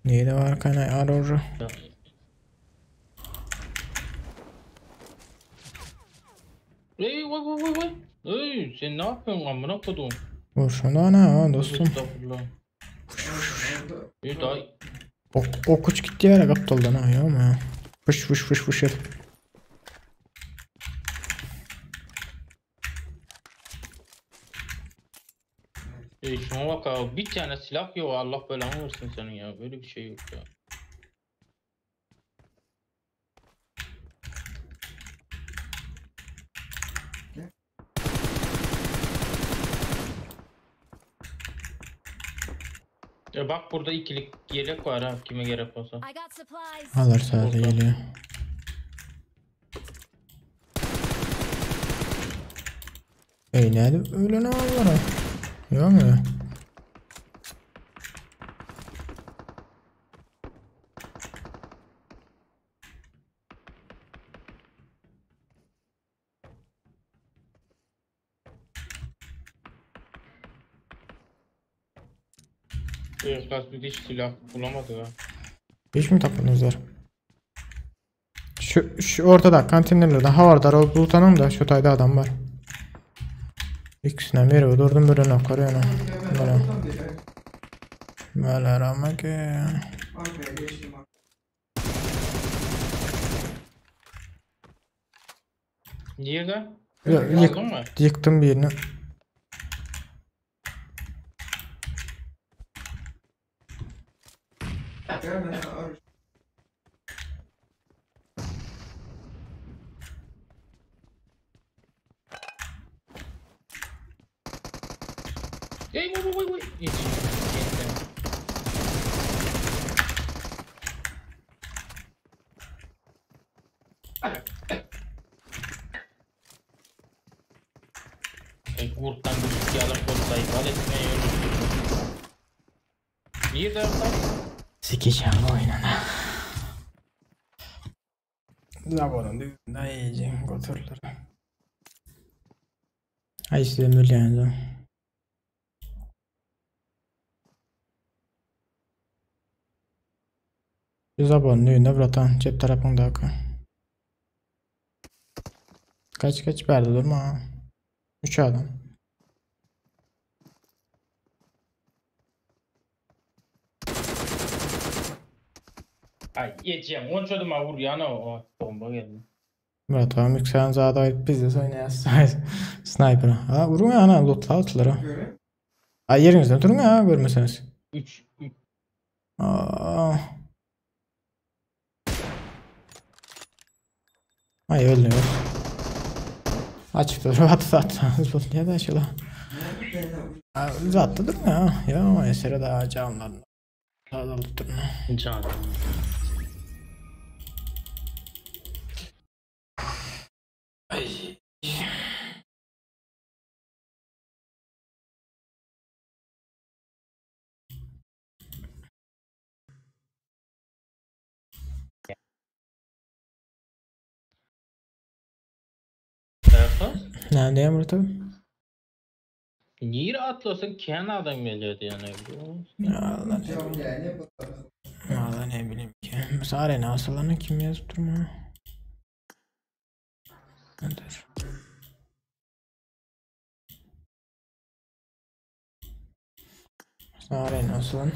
Neydi var kana aror. Ey vay vay vay vay. Ey sen ne yapıyorsun amına kodum? Vur şunu ana dostum. Estağfurullah. Ey daha Ok, okuç gitti yere kaptıldı ha ya ama. Fış fış fış fış et. Ey şuna bak abi bir tane silah yok Allah belanı versin senin ya böyle bir şey yok ya. Ya bak burada ikilik yelek var ha kime gerek olsa. I got supplies. Alır sadece geliyor. Ey nerede öyle ne var ha? Yok mu? Yok bir hiç silah bulamadı ha. Hiç mi tapınızlar? Şu ortada konteynerlerde havardar olup bulutanım da şu tayda adam var. İkisinden biri durdum birini koruyor. Böyle. Böyle rağmen ki. Arkaya geçtim abi. Nerede? Yık, Aldın mı? yıktım birini. Gelme abi. Ey vay vay vay. Hiç. Yetti. Ey kurttan bir iki alıp kurtayı ifade etmeye yöneltiyor. Bir de yapsak. Sikeceğim oyununu. Zabonun düğünden yiyeceğim götürürler. Ay size milyon. Zabonun düğünde bratan cep tarafındaki. Kaç kaç verdi durma. 3 adam. Ay yiyeceğim. Onçadım ha vur yana o bomba geldi. Murat abi yükselen zada ait biz de oynayas. Sniper. Ha vurun ya ana lootla atlara. Göre. Ay yerinizde durun ya görmeseniz. 3 3 Aa. Ay öldü. Açık dur at at. Niye de şöyle. Zaten durma ya. Ya esere daha canlarını. Daha da durma. can. Ay. Tarafı. Ne diyeyim Murat abi? Niye atlasın kendi adam geliyordu yani. Allah ne Cam geldi. Allah ne bileyim ki. Mesela arena hastalarını kim yazıp durma? Nedir? Mesela arena hastalarını.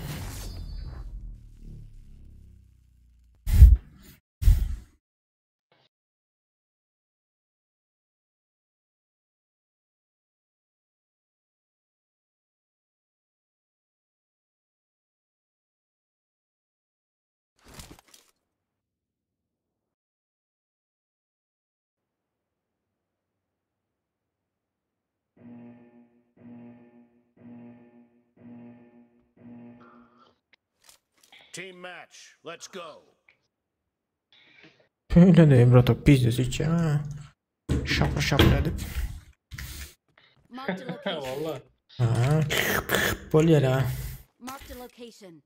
Team match. Let's go. Öyle de Murat biz de hiç ya. Şapır şapır edip. Marked a location. Vallahi. Ha. Bolýar ha. Marked a location.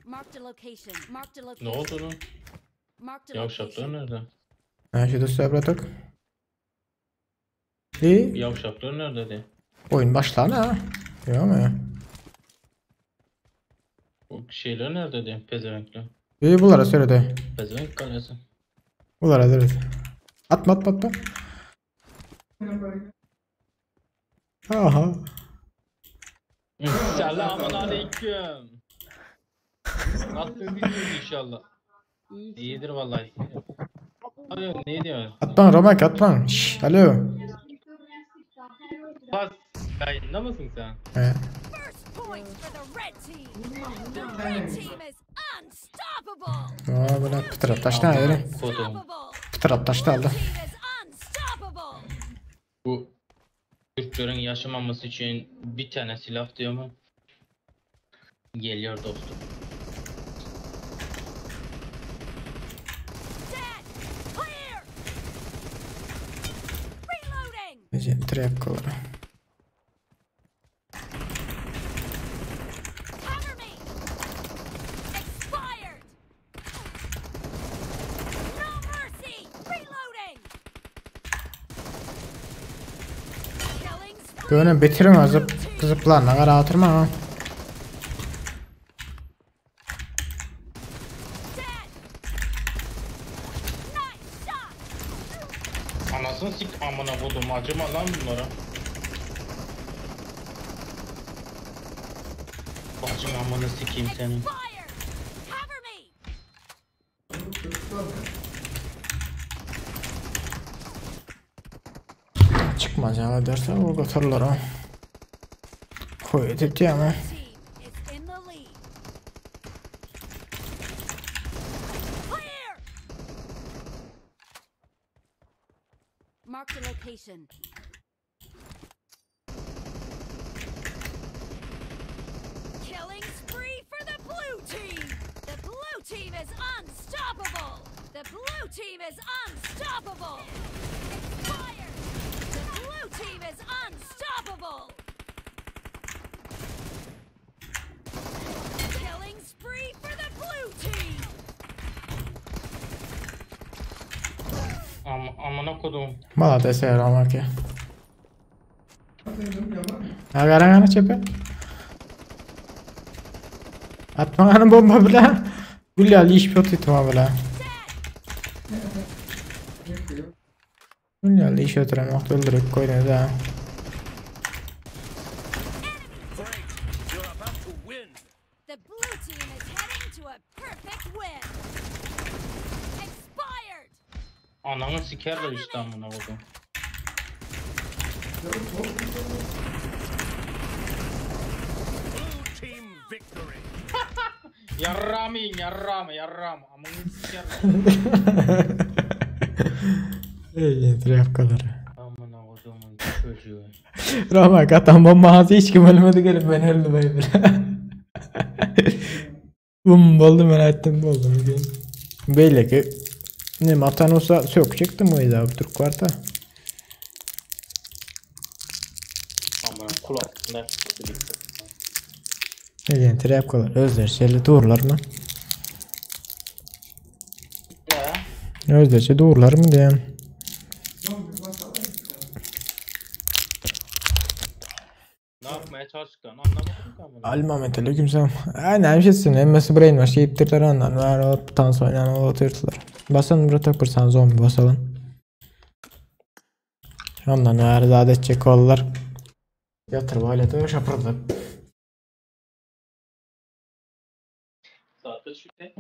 Marked a location. Marked a Ne location. oldu lan? Marked a Yavşaklar location. nerede? Ha şu dostlar bratok. Li Yavşaklar nerede de? Oyun başlan ha. Ýokmy? Bu şeyler nerede diyor pezevenkler. İyi bulara söyledi. Pezevenk kalesi. Bulara söyledi. Atma atma atma. Aha. Selamun aleyküm. Nasılsınız iyisiniz inşallah. İyidir vallahi. Abi ne diyorsun? Atma Romak atma. Şş, alo. Bas yayında mısın sen? He. First points for the red team. The red team is unstoppable. Aa, buna pıtırap taştı ha yeri. Kodum. Unstoppable. Pıtırap taştı aldı. Team is unstoppable. Bu Türklerin yaşamaması için bir tane silah diyor mu? Geliyor dostum. Dead. Clear. Reloading. Nece trapkalara. Cover me. Expired. No mercy. Reloading. Killing spree. Göğüne bitirme zıp zıplarına kara atırma ha. Dead. Nice shot. Anasını sik amına kodum acıma lan bunlara. Bacım amını sikeyim senin. Expired. Cover me. Çıkmaz ya derse o götürürler ha. Koy edip ama. Team is in the lead. Clear. Mark the location. Killing spree for the blue team. The blue team is unstoppable. The blue team is unstoppable. Expired. The blue team is unstoppable. Killing spree for the blue team. Am amına kodum. Mala dese Romak ya. Ha gara çepe. Atma bomba bile. Gül ya iş pot itma bile. Gül ya iş oturan öldürüp koydun da. Great. You're about to win. The blue team is heading to a perfect win. Expired. Ananı sikerler işte amına kodum. Blue team victory. Yarrağımı yiyin yarrağımı yarrağımı. Amını sikerler. Ey trapkaları. Amına kodumun çocuğu. Romak atan bomba ağzı hiç kim ölmedi gelip ben öldüm ey bile. Bum boldu ben ettim boldum. Belli ki ne matan olsa sökecektim o yüzden Türk var da. Amına kulaklarından Ne trapkalar özlerçeli doğrular mı? Ne? Özlerçe doğrular mı diyen. Ne yapmaya çalıştıklarını anlamadım ki amına. Al Mehmet aleykümselam. Aynen bir şeysin. Emmesi brainwash yiyiptirler ondan. Ver o dans oynayan o oturttular. Basalım bir takırsan zombi basalım. Ondan ver zade edecek kollar. Yatır böyle de şapırdı. Zaten şüphe.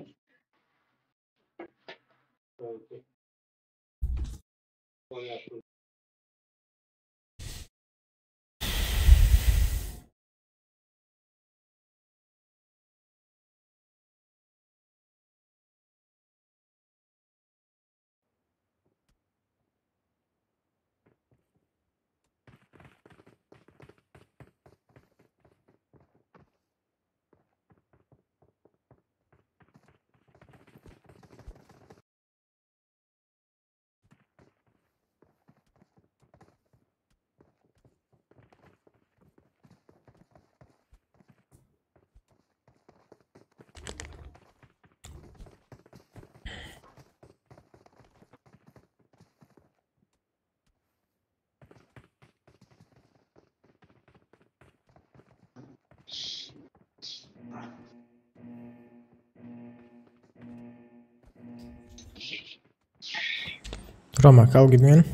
Ramak al gidin.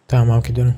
Tamam gidelim.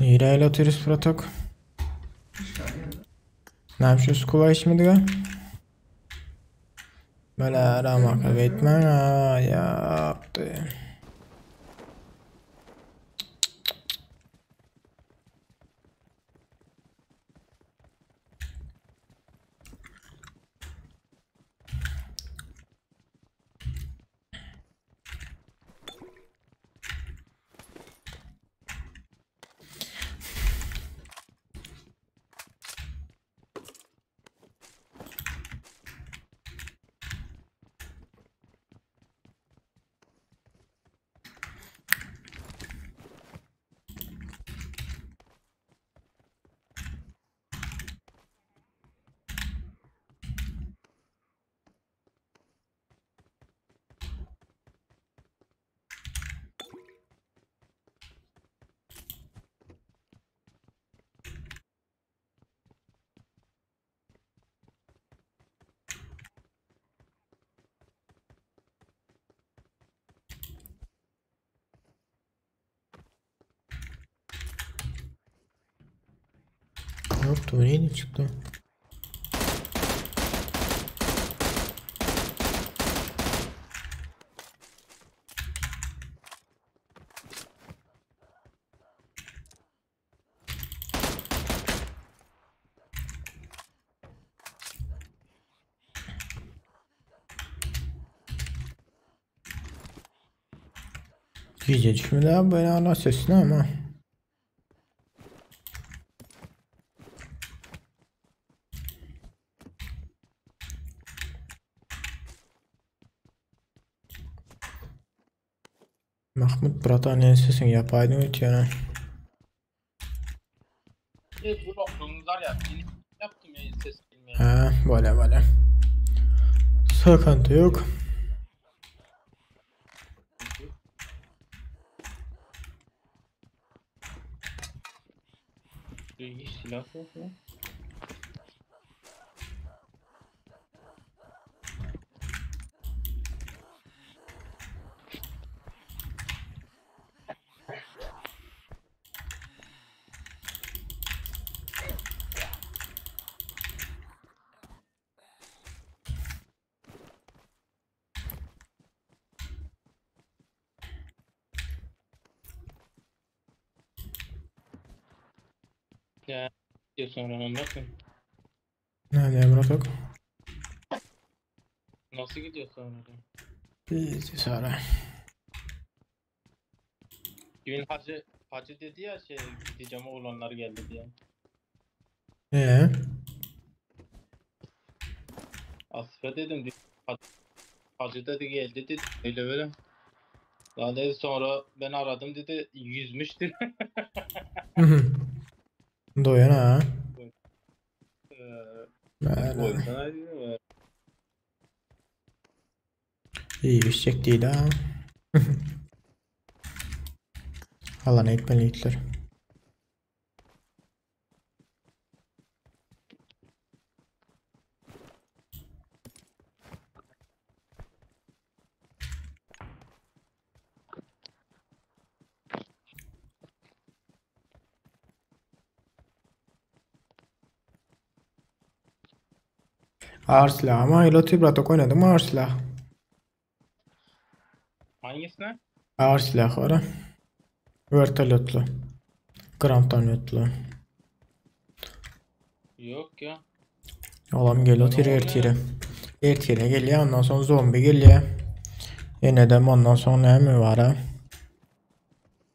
Nirä el atyrys bratok? Näme üçin skula içmediga? Bela ramaka beýtmäň a ýapdy. Ýokdy, bu neydi çykdy? Gije düşmedi abi böyle ana sesini ama. Mahmut bratan sesiň ýapaýdyň öýtýän. Evet bu noktamız var ya. Yeni yaptım ya ses gelmeye. Ha, böyle böyle. Sıkıntı yok. Hiç silah yok mu? Ya diyor sonra anlatın. Näme bratok? Nasıl gidiyor sonra? Bizi sonra. Dün hacı hacı dedi ya şey gideceğim oğlanlar geldi diye. Ee, Asife dedim hacı, hacı dedi geldi dedi öyle böyle. Daha dedi sonra ben aradım dedi yüzmüştür. Doýan ha. Eee Böyle. koysana dedim. İyi bir şey değil ha. Alana etmeli itler. Ağır silah ama Elot'u bratok oynadım ağır silah. Hangisine? Ağır silah var ha. Vertolyotlu. Gramtamyotlu. Yok ya. Olam gelip otyr ertire. Ertire gelýär, ondan soň zombi gelýär. Ýenedem ondan soň näme bar a?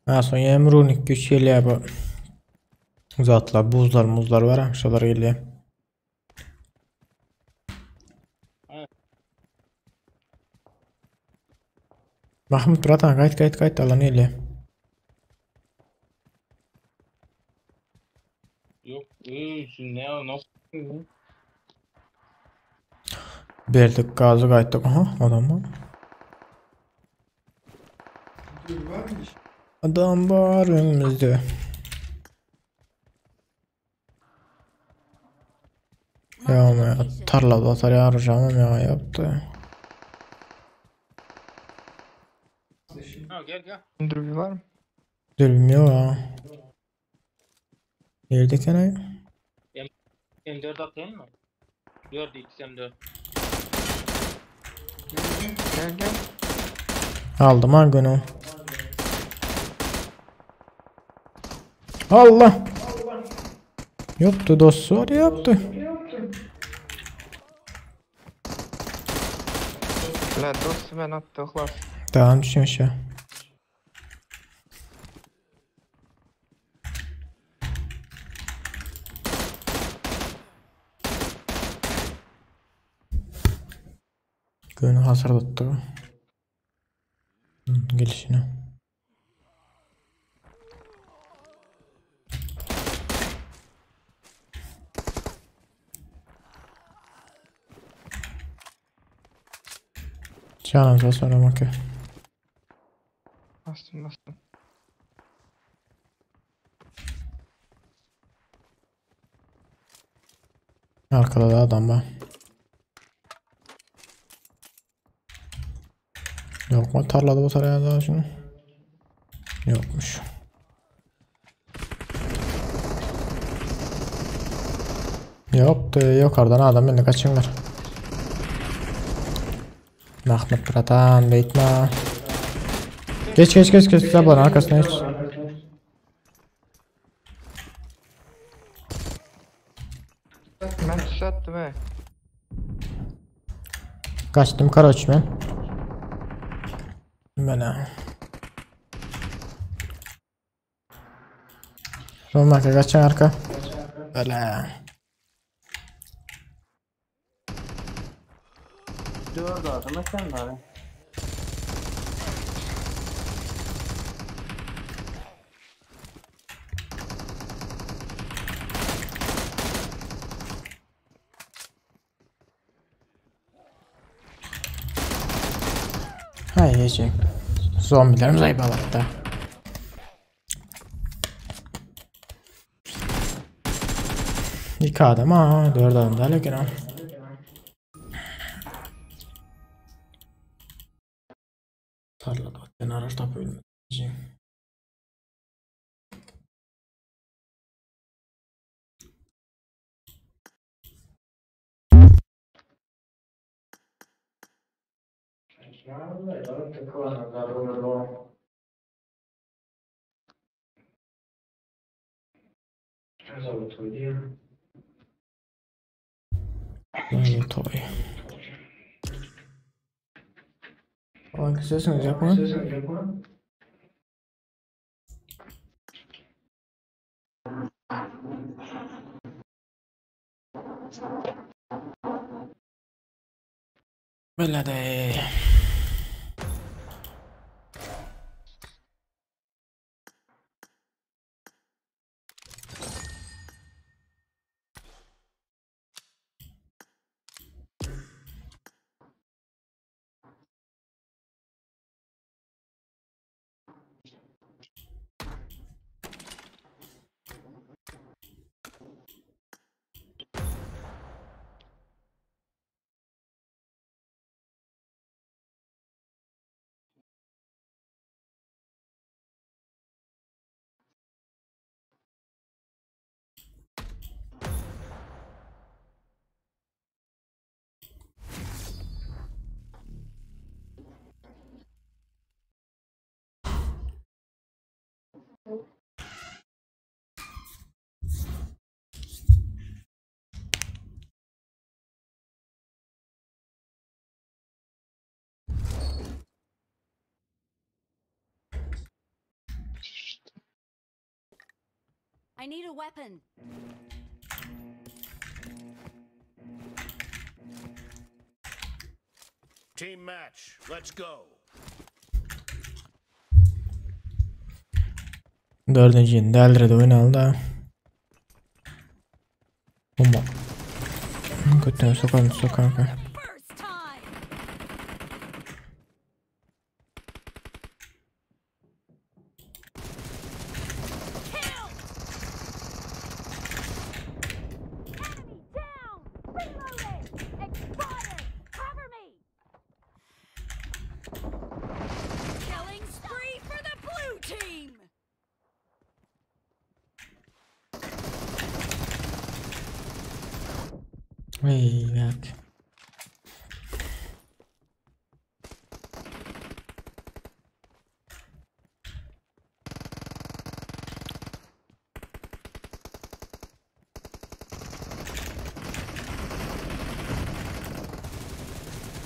Ha, soň ýene runik güýç gelýär bu. Zatlar, buzlar, muzlar bar a, şolar gelýär. Mahmut bratan gaýt gaýt gaýt alan gelýär. Yok, şu ne o nasıl? Berdik gazy gaýtdyk. Aha, adam bar. Dur var mı? Adam bar önümüzde. Marked a Ya ama ya location. tarlada atar ya harcamam ya yaptı. Ha gel gel. Dürbü var mı? Dürbüm yok ha. Nerede kenay? M4 atayım mı? 4 x M4. Gel gel. Aldım ha günü. Allah. Yoktu dostu var yaptı. La dostu ben attı klas. Tamam düşmüş ya. Göğünü hasarlattı. Hı, Gelişine. Canım sonra bakıyor. Bastım bastım. Arkada da adam var. Yok mu tarlada bu taraya daha şunu? Yokmuş. Yoktu yukarıdan adam beni kaçınlar. Mahmut bratan beytme. Geç geç geç geç zabanın arkasına geç. Ben tuş attım he. Kaçtım karoç ben. Bana. Romaka kaçan arka. Öyle. 4 adama sen bari. Hay yiyecek. Zombilerimiz ayıp hatta. İki adam ha, dört adam da lekin ha. Tarlada ben araç tapıp ölmeyeceğim. Zolotoy. Hangi sesiniz yapın? Böyle de. I need a weapon. Team match. Let's go. Dördünji däliredi oýnaly da. Bomba. Götüne sokarım sokarım. First time. Kill. Enemy down. Reloading. Expired. Cover me. Killing spree for the blue team. Ey, bak.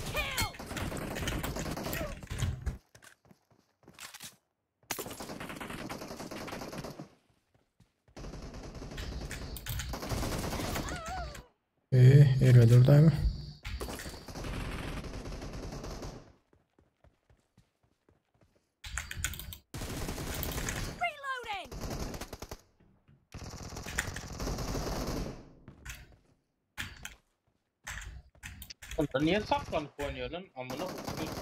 Kill. Ee, elbe durdy Reloading. Oğlum Niye saklanıp oynuyor lan? Amına koyayım.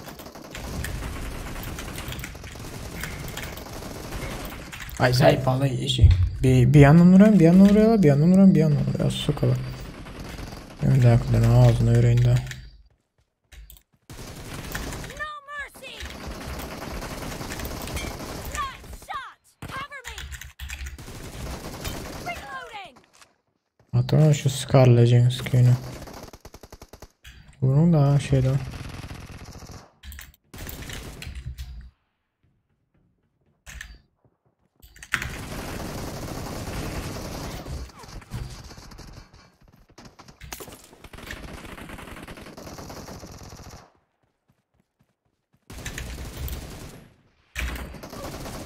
Ay zayıf vallahi işi. Bir, bir yandan vuruyorum, bir yandan vuruyorlar, bir yandan vuruyorum, bir yandan vuruyor. Sokalı. Yemin de ağzına yüreğinde. No mercy. Nice shot. Cover me. Reloading. Hatta şu Scarlet skin'i. Vurun da şeyden.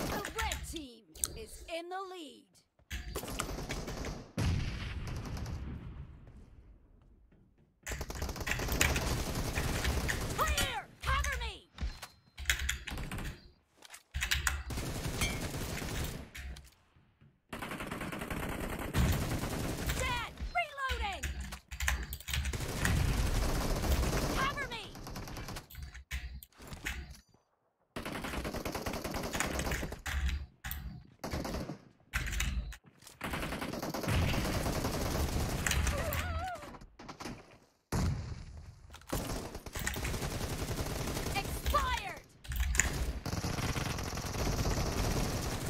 The red team is in the lead. Clear! Cover me! Dead! Reloading! Cover me! Expired!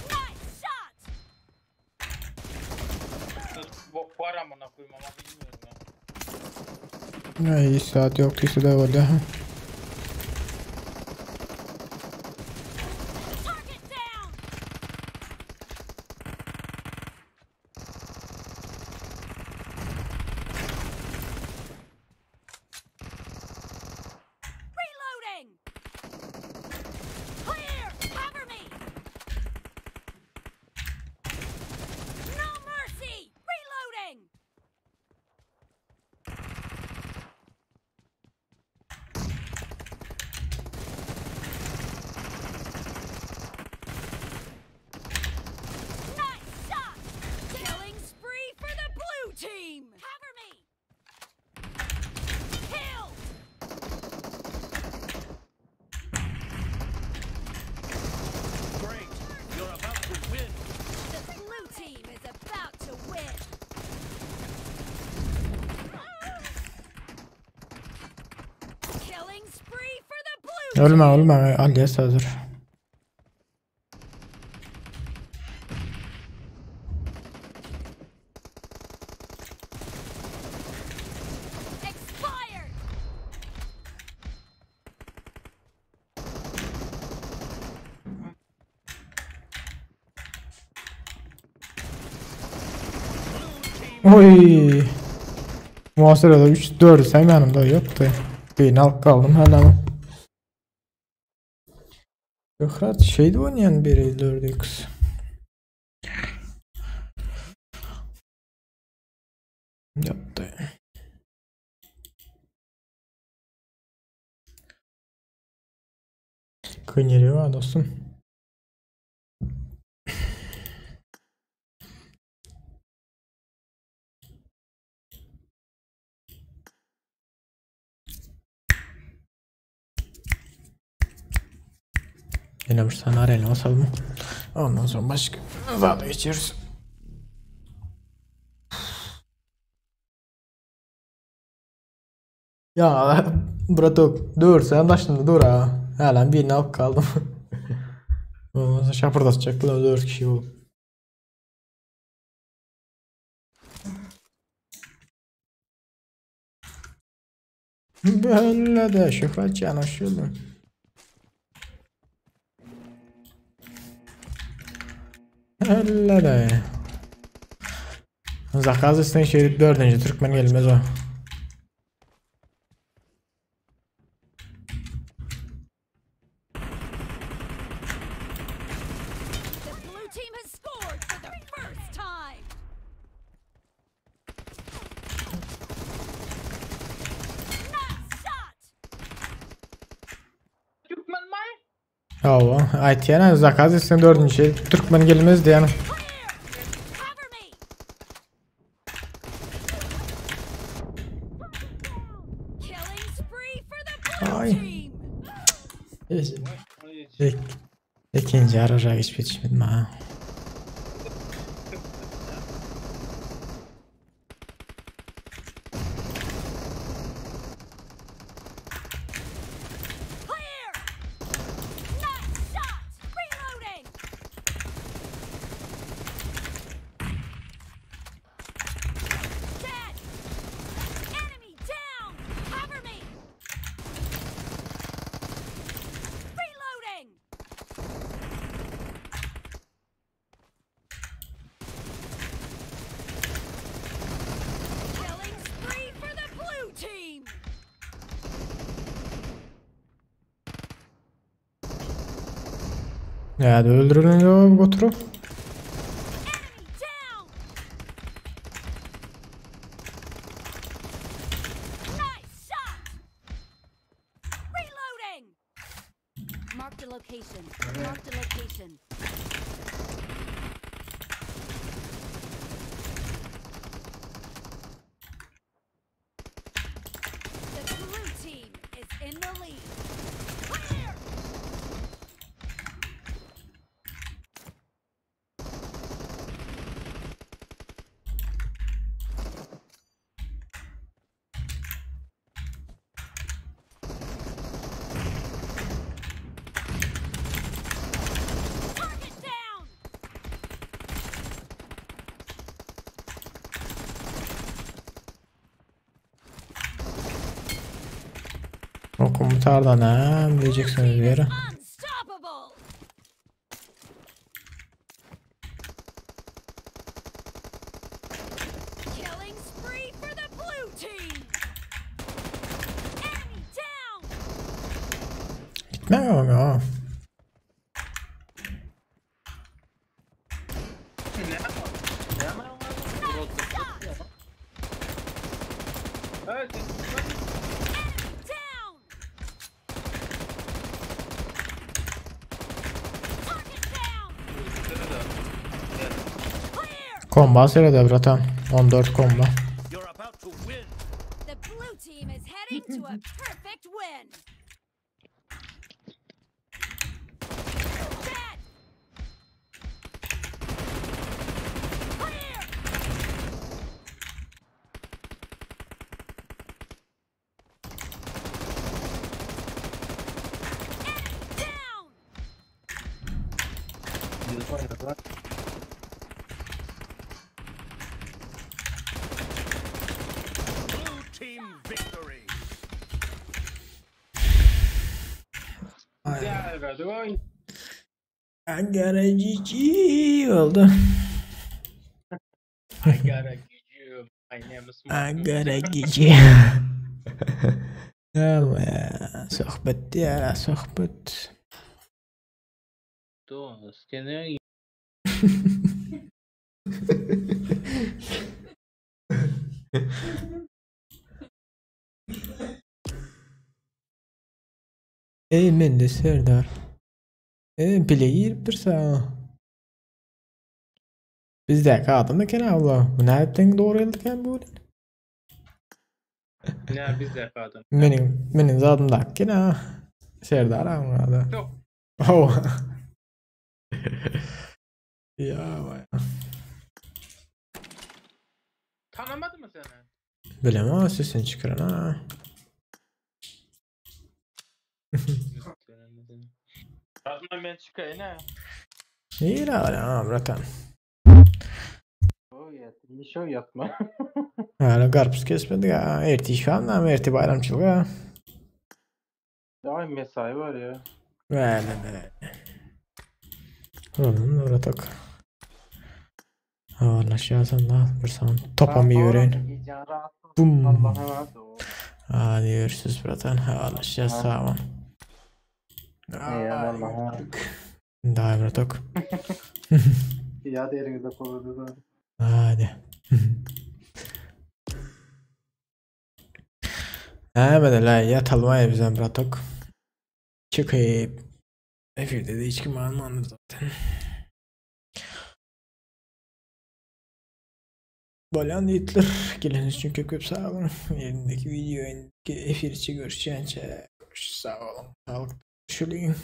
Nice shot! Bok var amına koyayım ama bilmiyorum ya. Ay saat yoktuysa da var ya. Target down! Reloading! Clear! Cover me! No mercy! Reloading! Nice shot! Killing spree for the blue team! Cover me! Kill! Great. You're about to win. The blue team is about to win! Killing spree for the blue Ölme team! ölme Alias hazır. Expired! Oy. Muhasebede 3 4 sen yanımda yoktu. Bir alıp kaldım hala ama. Şöhret şeydi oynayan biri 4x. Ýapdy. Kyn ýeri bar dostum. Ýene bir sany arena basalım. Ondan sonra başka zada geçeriz. Ya bratok dur sen başında dur ha. Halen birini alıp kaldım. Ondan sonra şapırdatacaklar 4 kişi bu. Böyle de şöhret yanaşıyordu. Öyle de. Zakaz üstüne şerit dördüncü Türkmen gelmez o. The blue team has scored for the first time. Nice shot. Türkmen may? Hawa, aýtýan zakaz etseň dördünji şey türkmen gelmez diýen. Clear. Cover me. Killing spree for the blue Ay. team. İkinci araja geçip yetişmedim ha. Clear. Nice shot. Reloading. Dead. Enemy down. Cover me. Reloading. Killing spree for the blue team. Ya öldürülünce götürüp. Enemy down. Nice shot. Reloading. Marked a location. Marked a location. The blue team is in the lead. Clear. Target down. O komutardan ha Blue bileceksiniz team bir is yere. unstoppable. Killing spree for the blue team. Enemy down. Gitmem ya. Evet. Enemy down. Target down. Clear. Komba seyreder bratan. 14 komba. You're about to win. The blue team is heading to a perfect win. Dead. Clear. Enemy down. Blue team victory. Gel oy. Angara GG oldu. I gotta get you. My name is Mark. Angara GG. Ama ya, sohbet ya sohbet. Dost, kendine Ey mende Serdar. Ey bile giripdir saňa. Bizdäki adam eken abla. Bu nätden dogry geldiken bu bilen? Ne bizdäki adam? Meniň meniň zadymdaky eken ha. Serdar agaň ady. Yok. Hawa. Ya vay. Tanamadı mı seni? Bilemem sesini çıkaran ha. Razman ben çıkayım ha. Nire ha bratan. O yat. Şov yapma. Hala karpuz kesmedik ha. Erti iş var mı? Erti bayramçılık ha. Ay mesai var ya. Böyle böyle. Oğlum bratak. Habarlaşýarsan da bir san topam ýöreýin. Gijän rahat ol. Bum. Allah'a emanet ol. Hadi görüşürüz bratan. Habarlaşýas sag bol. Eyvallah. Daý bratok. Ya derinize koydu da. Hadi. Näme la ýatalmaý bizem bratok. Çykyp. Efirde de hiç kim almandy zaten. Bolýan diýipdir. Geleniz üçin köp köp sag boluň. Elindeki video efir içi görüşýänçä sag boluň. Saglyk görüşeliň.